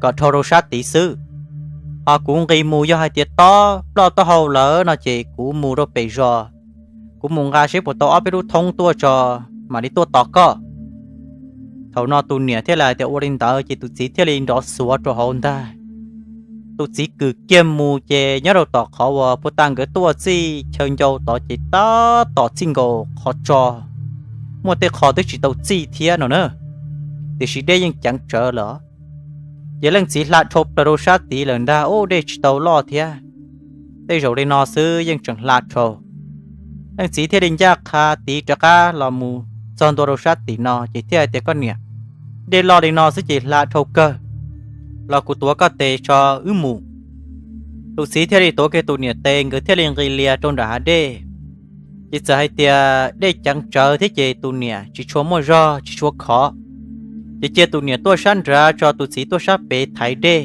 kom dhau rau sab tid xwb. Ho kuv nqis mus yog hais tias tob ploj taub hau lawm no ces kuv mus rau pem zos, kuv mus nqa seb puas tau ob peb lub thoob tuaj tso mam li tuaj tos koj. Thaum no tus niam thiaj li hais tias ua li ntawd ces tus txiv thiaj li nrov xuav rau hauv ntag. Tus txiv kwm kiag mus ces nyob rau tom qhov uas puag ta nkawd tuaj txij chaw ncau tod ces tab tom txij nkaus qhov tso, muaj tej qho twb tsis tau txij thiab no na, tiam sis dej yeej ceev tsawv lawm. Ces leej txiv hla dhau plaws rau sab tid lawm ntag, ub, dej tsis tau loj thiab, tej zaum li no xwb yeej tseem hla dhau. Leej txiv thiaj li ncaj qha tiv rov qab los mus txog ntua rau sab tim no ces thiaj hais tias koj niam, dej loj li no xwb ces hla dhau kawg, los kuv tuav koj tes tso wb mus. Tus txiv thiaj li tuav kiag tus niam tes nkawd thiaj li nqis lias rau nram hav dej. Ces txawm hais tias dej ceev tsawv thiab ces tus niam tsis tshua muaj zog tsis tshua khov, ces cia tus niam tuaj sab nrad tso tus txiv tuaj sab pem thaiv dej,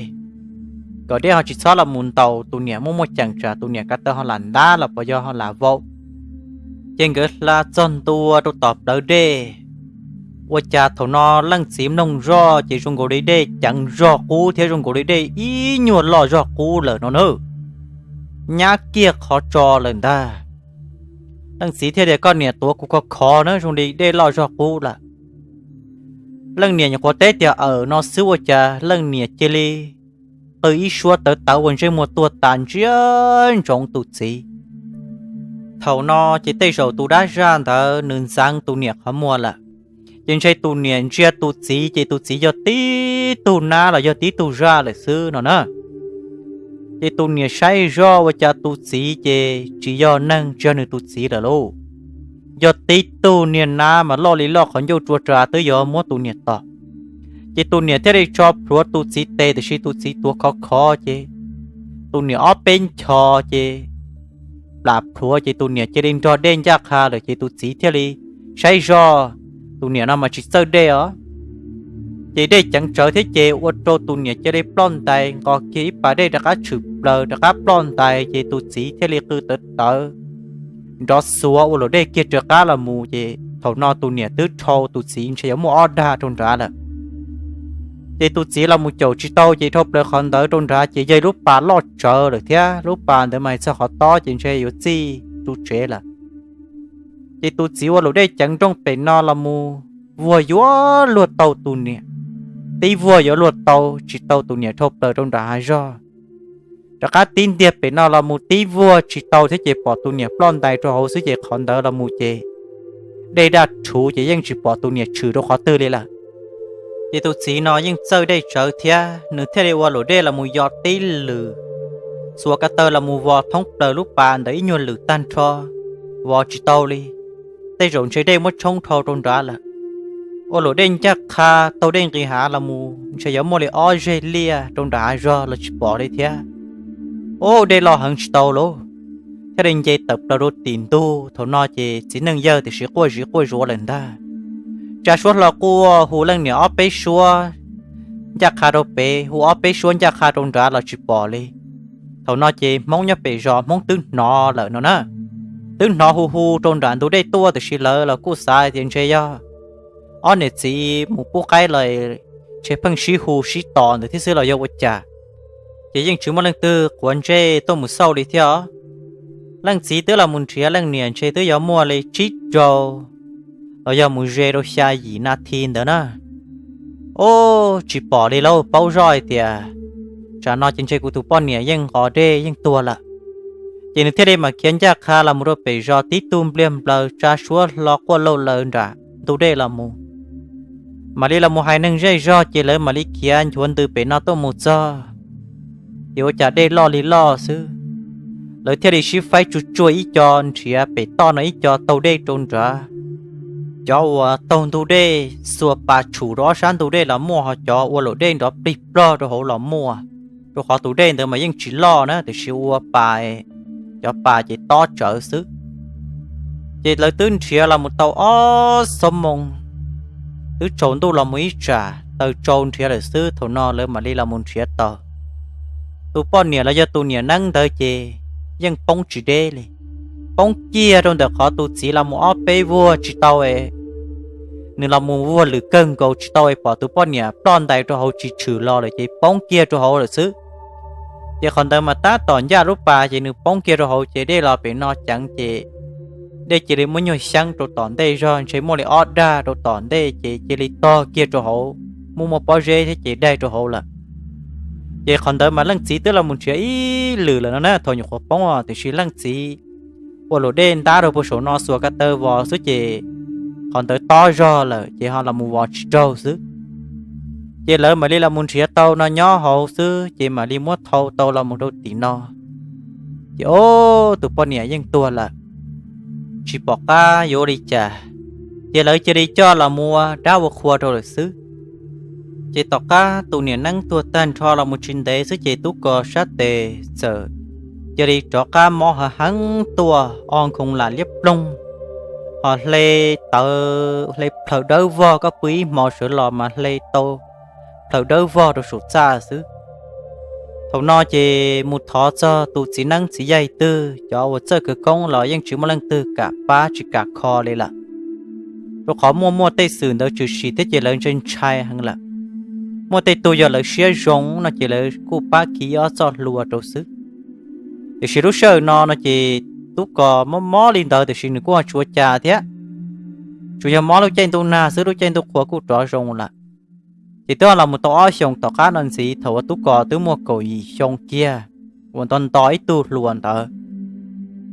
kom dej ho tsis txhob los mus ntaus tus niam muaj muaj ceem tsam tus niam kav taw ho lam ntab los puas yog ho lam vau. Ces nkawd hla txog ntua rau tom plawv dej, ua cas thaum no leej txiv mloog zoj ces zoo nkaus li dej ceev zog qub thiab zoo nkaus li dej ib nyuag loj zog qub lawm no na, nyab kiag qhov tso lawm ntag. Leej txiv thiaj tias koj niam tuav kuv khov khov na zoo li dej loj zog qub lawm. Leej niam nyuam qhuav teb tias awm no xwb ua cas leej niam cia li qw ib suab tawv tawv ua ntsej muag tuag tas ntsia ntsoov tus txiv. Thaum no ces tej zaum tus dab zaj ntawd nws ntxeev tus niam qhov muag lawm, ces ntshe tus niam ntsia tus txiv ces tus txiv yog tib tug nab los yog tib tug zaj lawm xwb no na. Ces tus niam saib zoj ua cas tus txiv ces tsis yog neeg tsis yog nws tus txiv lawm lauj, yog tib tug niag nab mas loj li loj qhov ncauj tsua ras twb yuav muab tus niam tom. Ces tus niam thiaj li tso plhuav tus txiv tes tiam sis tus txiv tuav khov khov ces tus niam ob peb nchos ces plam plhuav ces tus niam cia li nrog dej ncaj qha lawm ces tus txiv thiaj li saib zoj, tus niam no mas tsis txawj dej os. Ces dej ceev tsawv thiab ces ua rau tus niam cia li ploj ntais nqos kiag ib pas dej rov qab tshwm plaws rov qab ploj ntais ces tus txiv thiaj li qw tawv tawv nrov xuav ua luam dej kiag rov qab los mus ces thaum no tus niam twb dhau tus txiv ntshe yuav muaj ob dag rau nrad lawm. Ces tus txiv los mus caum tsis tau ces dhau plaws qhov ntawd rau nrad ces yog lub pas loj tsawv lawm thiab lub pas ntawd mas txog qhov tob ces ntshe yuav txij ru tsev lawm. Ces tus txiv ua luam dej ceev nrooj pem no los mus vuag yuav luag tau tus niam, tib vuag yuav luag tau tsis tau tus niam dhau plaws rau nram hav zog. Rov qab tib ntiag pem no los mus tib vuag tsis tau thiab ces pom tus niam ploj ntais rau hauv xwb ces qhov ntawd los mus ces dej daj rhuv ces yeej tsis pom tus niam tshwm rau qhov twg li lawm. Ces tus txiv no yeej txawj dej tsawv thiab nws thiaj li ua luam dej los mus yos tib lwm, xuas ko taw los mus vos thoob plaws lub pas ntawd ib nyuag lwm tag nrho, vos tsis tau li, tej zaum ntshe dej muab tshoob dhau rau nrad lawm. Ua luam dej ncaj qha taug dej nqis hav los mus ntshe yuav muaj li ob zeg liaj rau nram hav zog los tsis pom li thiab. Ub, dej loj heev tsis tau lauj, thiaj li nce tawm plaws rau tim ntug. Thaum no ces txiv neej yawg tiam sis quaj zis quaj zuav lawm ntag. Tsa suab hlo quaj hu leej niam ob peb suab ncaj qha rau pem, hu ob peb suab ncaj qha rau nrad los tsis pom li. Thaum no ces Hmoob nyob pem zos Hmoob twb hnov lawm no na, twb hnov hu hu rau nram ntug dej tuaj tiam sis lawv los kuj xav tias ntshe yog ob niam txiv mus pub qaib los ntshe pheej sib hu sib tos ntawd thiab xwb los yog ua cas, ces yeej tsis muaj leej twg quav ntsej tuaj mus xauj li thiab os. Leej txiv twb los mus nrhiav leej niam ntshe twb yuav muaj li tsib rau los yog mus ze rau xya yim nas this ntawd na. Ub, tsis pom li lauj, paub zoj hais tias tsam no ces ntshe kuv tus poj niam yeej nqos dej yeej tuag lawm. Ces nws thiaj li mam khiav ncaj qha los mus rau pem zos tib tug npliag nplaws tsa suab hlo quaj lauj laws nram ntug dej los mus, mam li los mus hais neeg zej zog ces lawv mam li khiav nchuav ntws pem no tuaj mus txog. Ces ua cas dej loj li loj xwb, lawv thiaj li sib faib tsuag tsuag ib co nrhiav pem toj no ib co taug dej rau nrad. Cov uas taug ntug dej xuas pas tshum rau ob sab ntug dej los muaj, ho cov ua luam dej nrov plig plog rau hauv los muaj, rau qhov tus dej ntawd mas yeej tsis loj na tiam sis ua pas, cov pas ces tob tsawv xwb. Ces lawv twb nrhiav los mus tau ob xuab moos, twb tsaus ntuj los mus ib tsam taws tsau nrhiav lawm xwb thaum no lawv mam li los mus nrhiav tau. Tus poj niam los yog tus niam neeb ntawd ces yeej poob tsis deb li. poob kiag rau ntawm qhov tus txiv los mus ob peb vuag tsis tau, nws los mus vuag lwm kawg nkaus tsis tau es pom tus poj niam ploj ntais rau hauv tsis tshwm los lawm ces poob kiag rau hauv lawm xwb. Ces qhov ntawd mas tab tom ncaj lub pas ces nws poob kiag rau hauv ces dej los pem no ceev ces dej cia li muab nyuag xyeeb rau tom ntej zog ntshe muaj li ob dag rau tom ntej ces cia li tog kiag rau hauv, muaj muaj pob zeb thiab ces daig rau hauv lawm. Ces qhov ntawd mas leej txiv twb los mus nrhiav ib lwm lawm no na thaum nyuam qhuav poob tiam sis leej txiv ua luam dej ntab rau puag saum no xuas ka taw vos xwb ces qhov ntawd tob zog lawm ces ho los mus vos tsis raug xwb. Ces lawv mam li los mus nrhiav tau no nyob hauv xwb ces mam li muab thau tau los mus rau tim no. Ces ob tus poj niam yeej tuag lawm, tsis pom qab yuav ua li cas, ces lawv cia li coj los mus ua dab ua qhua rau lawm xwb. Ces tom qab tus niam neeb tuag tag nrho los mus tsis ntev xwb ces Tub Kos sab tes txawm cia li rov qab mob heev tuaj o nkhoos lam liab ploog, ho hle tawv hle plhaws dawb vog, koj pw ib hmo sawv los mas hle tau plhaws dawb vog rau saum txaj xwb. Thaum no ces mus thov txog tus txiv neeb txiv yaig twg cov uas txawj khawv koob los yeej tsis muaj leej twg kam pab tsis kam kho li lawm, rau qhov muaj muaj tej xwm ntawd tshwm sim thiab ces lawv ntshai ntshai heev lawm. Muaj tej tug yog lawv siab zoo no ces lawv kuj pab khi ob txoj hlua rau xwb. Tiam sis lub sij hawm no no ces Tub Kos mob mob li ntawd tiam sis nws kuj tsis ua cas thiab, tsuas yog mob lub caij ntuj nag xwb, lub caij ntuj qhua kuj rov zoo lawm. Ces twb los mus tau ob xyoos tom qab no ntxiv thaum uas Tub Kos twb muaj kaum yim xyoo kiag uas nto nto ib tug hluas ntawd,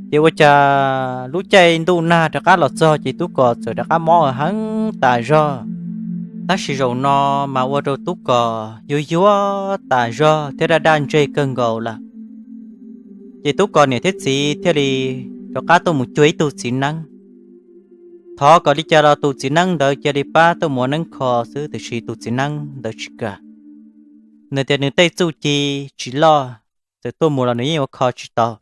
ces ua cas lub caij ntuj nag rov qab los txog ces Tub Kos txawm rov qab mob heev tas zog. Tab sis zaum no mas ua rau Tub Kos yuag yuag tas zog thiab daj daj ntseg kawg nkaus lawm. Ces Tub Kos niam thiab txiv thiaj li rov qab tuaj mus cuag ib tug txiv neeb, thov kom li cas los tus txiv neeb ntawd cia li pab tuaj mus ua neeb kho xwb tiam sis tus txiv neeb ntawd tsis kam. Nws tias nws tej txuj ci tsis loj, txawm tuaj mus los nws yeej yuav kho tsis tau.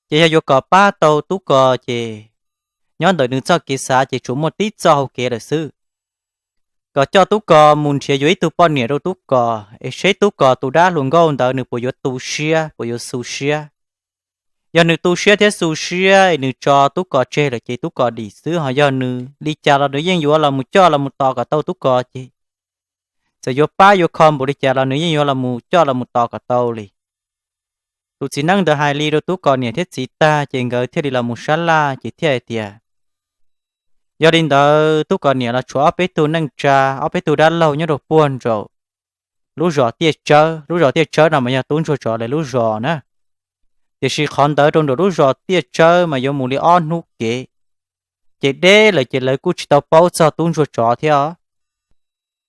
Ces yog yuav kom pab tau Tub Kos ces nyob ntawm nws txoj kev xav ces tsuas muaj tib txoj hau kev lawm xwb, kom coj Tub Kos mus nrhiav yuav ib tug poj niam rau Tub Kos es seb Tub Kos tus dab hluas nkauj ntawd nws puas yuav tu siab puas yuav xu siab. Yog nws tu siab thiab xu siab es nws tso Tub Kos tseg lawm ces Tub Kos dim xwb, ho yog nws li cas los nws yeej yuav los mus coj los mus tos kom tau Tub Kos ces txawm yuav pab yuav kho npaum li cas los nws yeej yuav los mus coj los mus tos kom tau li. Tus txiv neeb ntawd hais li rau Tub Kos niam thiab txiv tag ces nkawd thiaj li los mus sab laj ces thiaj hais tias, yog li ntawd Tub Kos niam los tshuav ob peb tug neej tsa, ob peb tug dab laug nyob rau puag nraum lub zos Tiaj Tsawb. Lub zos Tiaj Tsawb no mas yog tub ntsuag tsov lawv lub zos na. Tiam sis qhov ntawd rau nraum lub zos Tiaj Tsawb mas yuav mus li ob hnub kev, ces deb lawm ces lawv kuj tsis tau paub txog tub ntsuag tsov thiab os.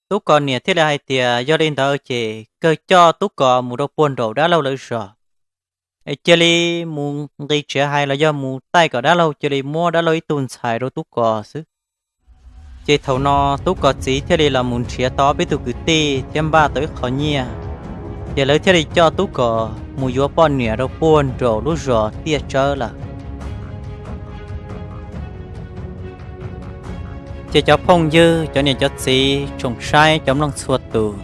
Tub Kos niam thiaj li hais tias yog li ntawd ces kawg coj Tub Kos mus rau puag nraum dab laug lawv zos, es cia li mus nqis tsev hais los yog mus taij kom dab laug cia li muab dab laug ib tug ntxhais rau Tub Kos xwb. Ces thaum no Tub Kos txiv thiaj li los mus nrhiav tau ob peb tug kwv tij thiab npaj tau ib qho nyiaj, ces lawv thiaj li coj Tub Kos mus yuav poj niam rau puag nraum lub zos Tiaj Tsawb lawm. Ces cov phooj ywg, cov niam cov txiv, tsoom saib cov mloog txhua tus,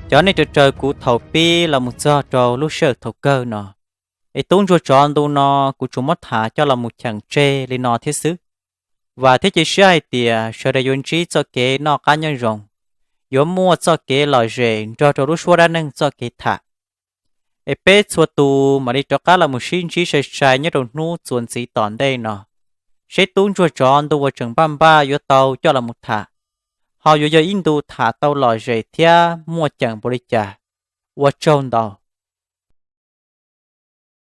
cov nej raws raws kuv thaum pib los mus txog rau lub sij hawm thaum kawg no, es tub ntsuag tsov ntu no kuv tsuas muab tham coj los mus cheem tseg li no thiab xwb. Vam thiab cia siab hais tias sawv daws yuav ntsib txoj kev noj qab nyob zoo, yuav muaj txoj kev lom zem nrog rau lub suab dab neeg txoj kev tham. Es peb txhua tus mam li rov qab los mus sib ntsib sai sai nyob rau hnub txuas ntxiv tom ntej no, seb tub ntsuag tsov ntu uas tseem npaj npaj yuav tau coj los mus tham, ho yuav yog ib ntu tham tau lom zem thiab muaj ceem npaum li cas. Ua tsaug ntau.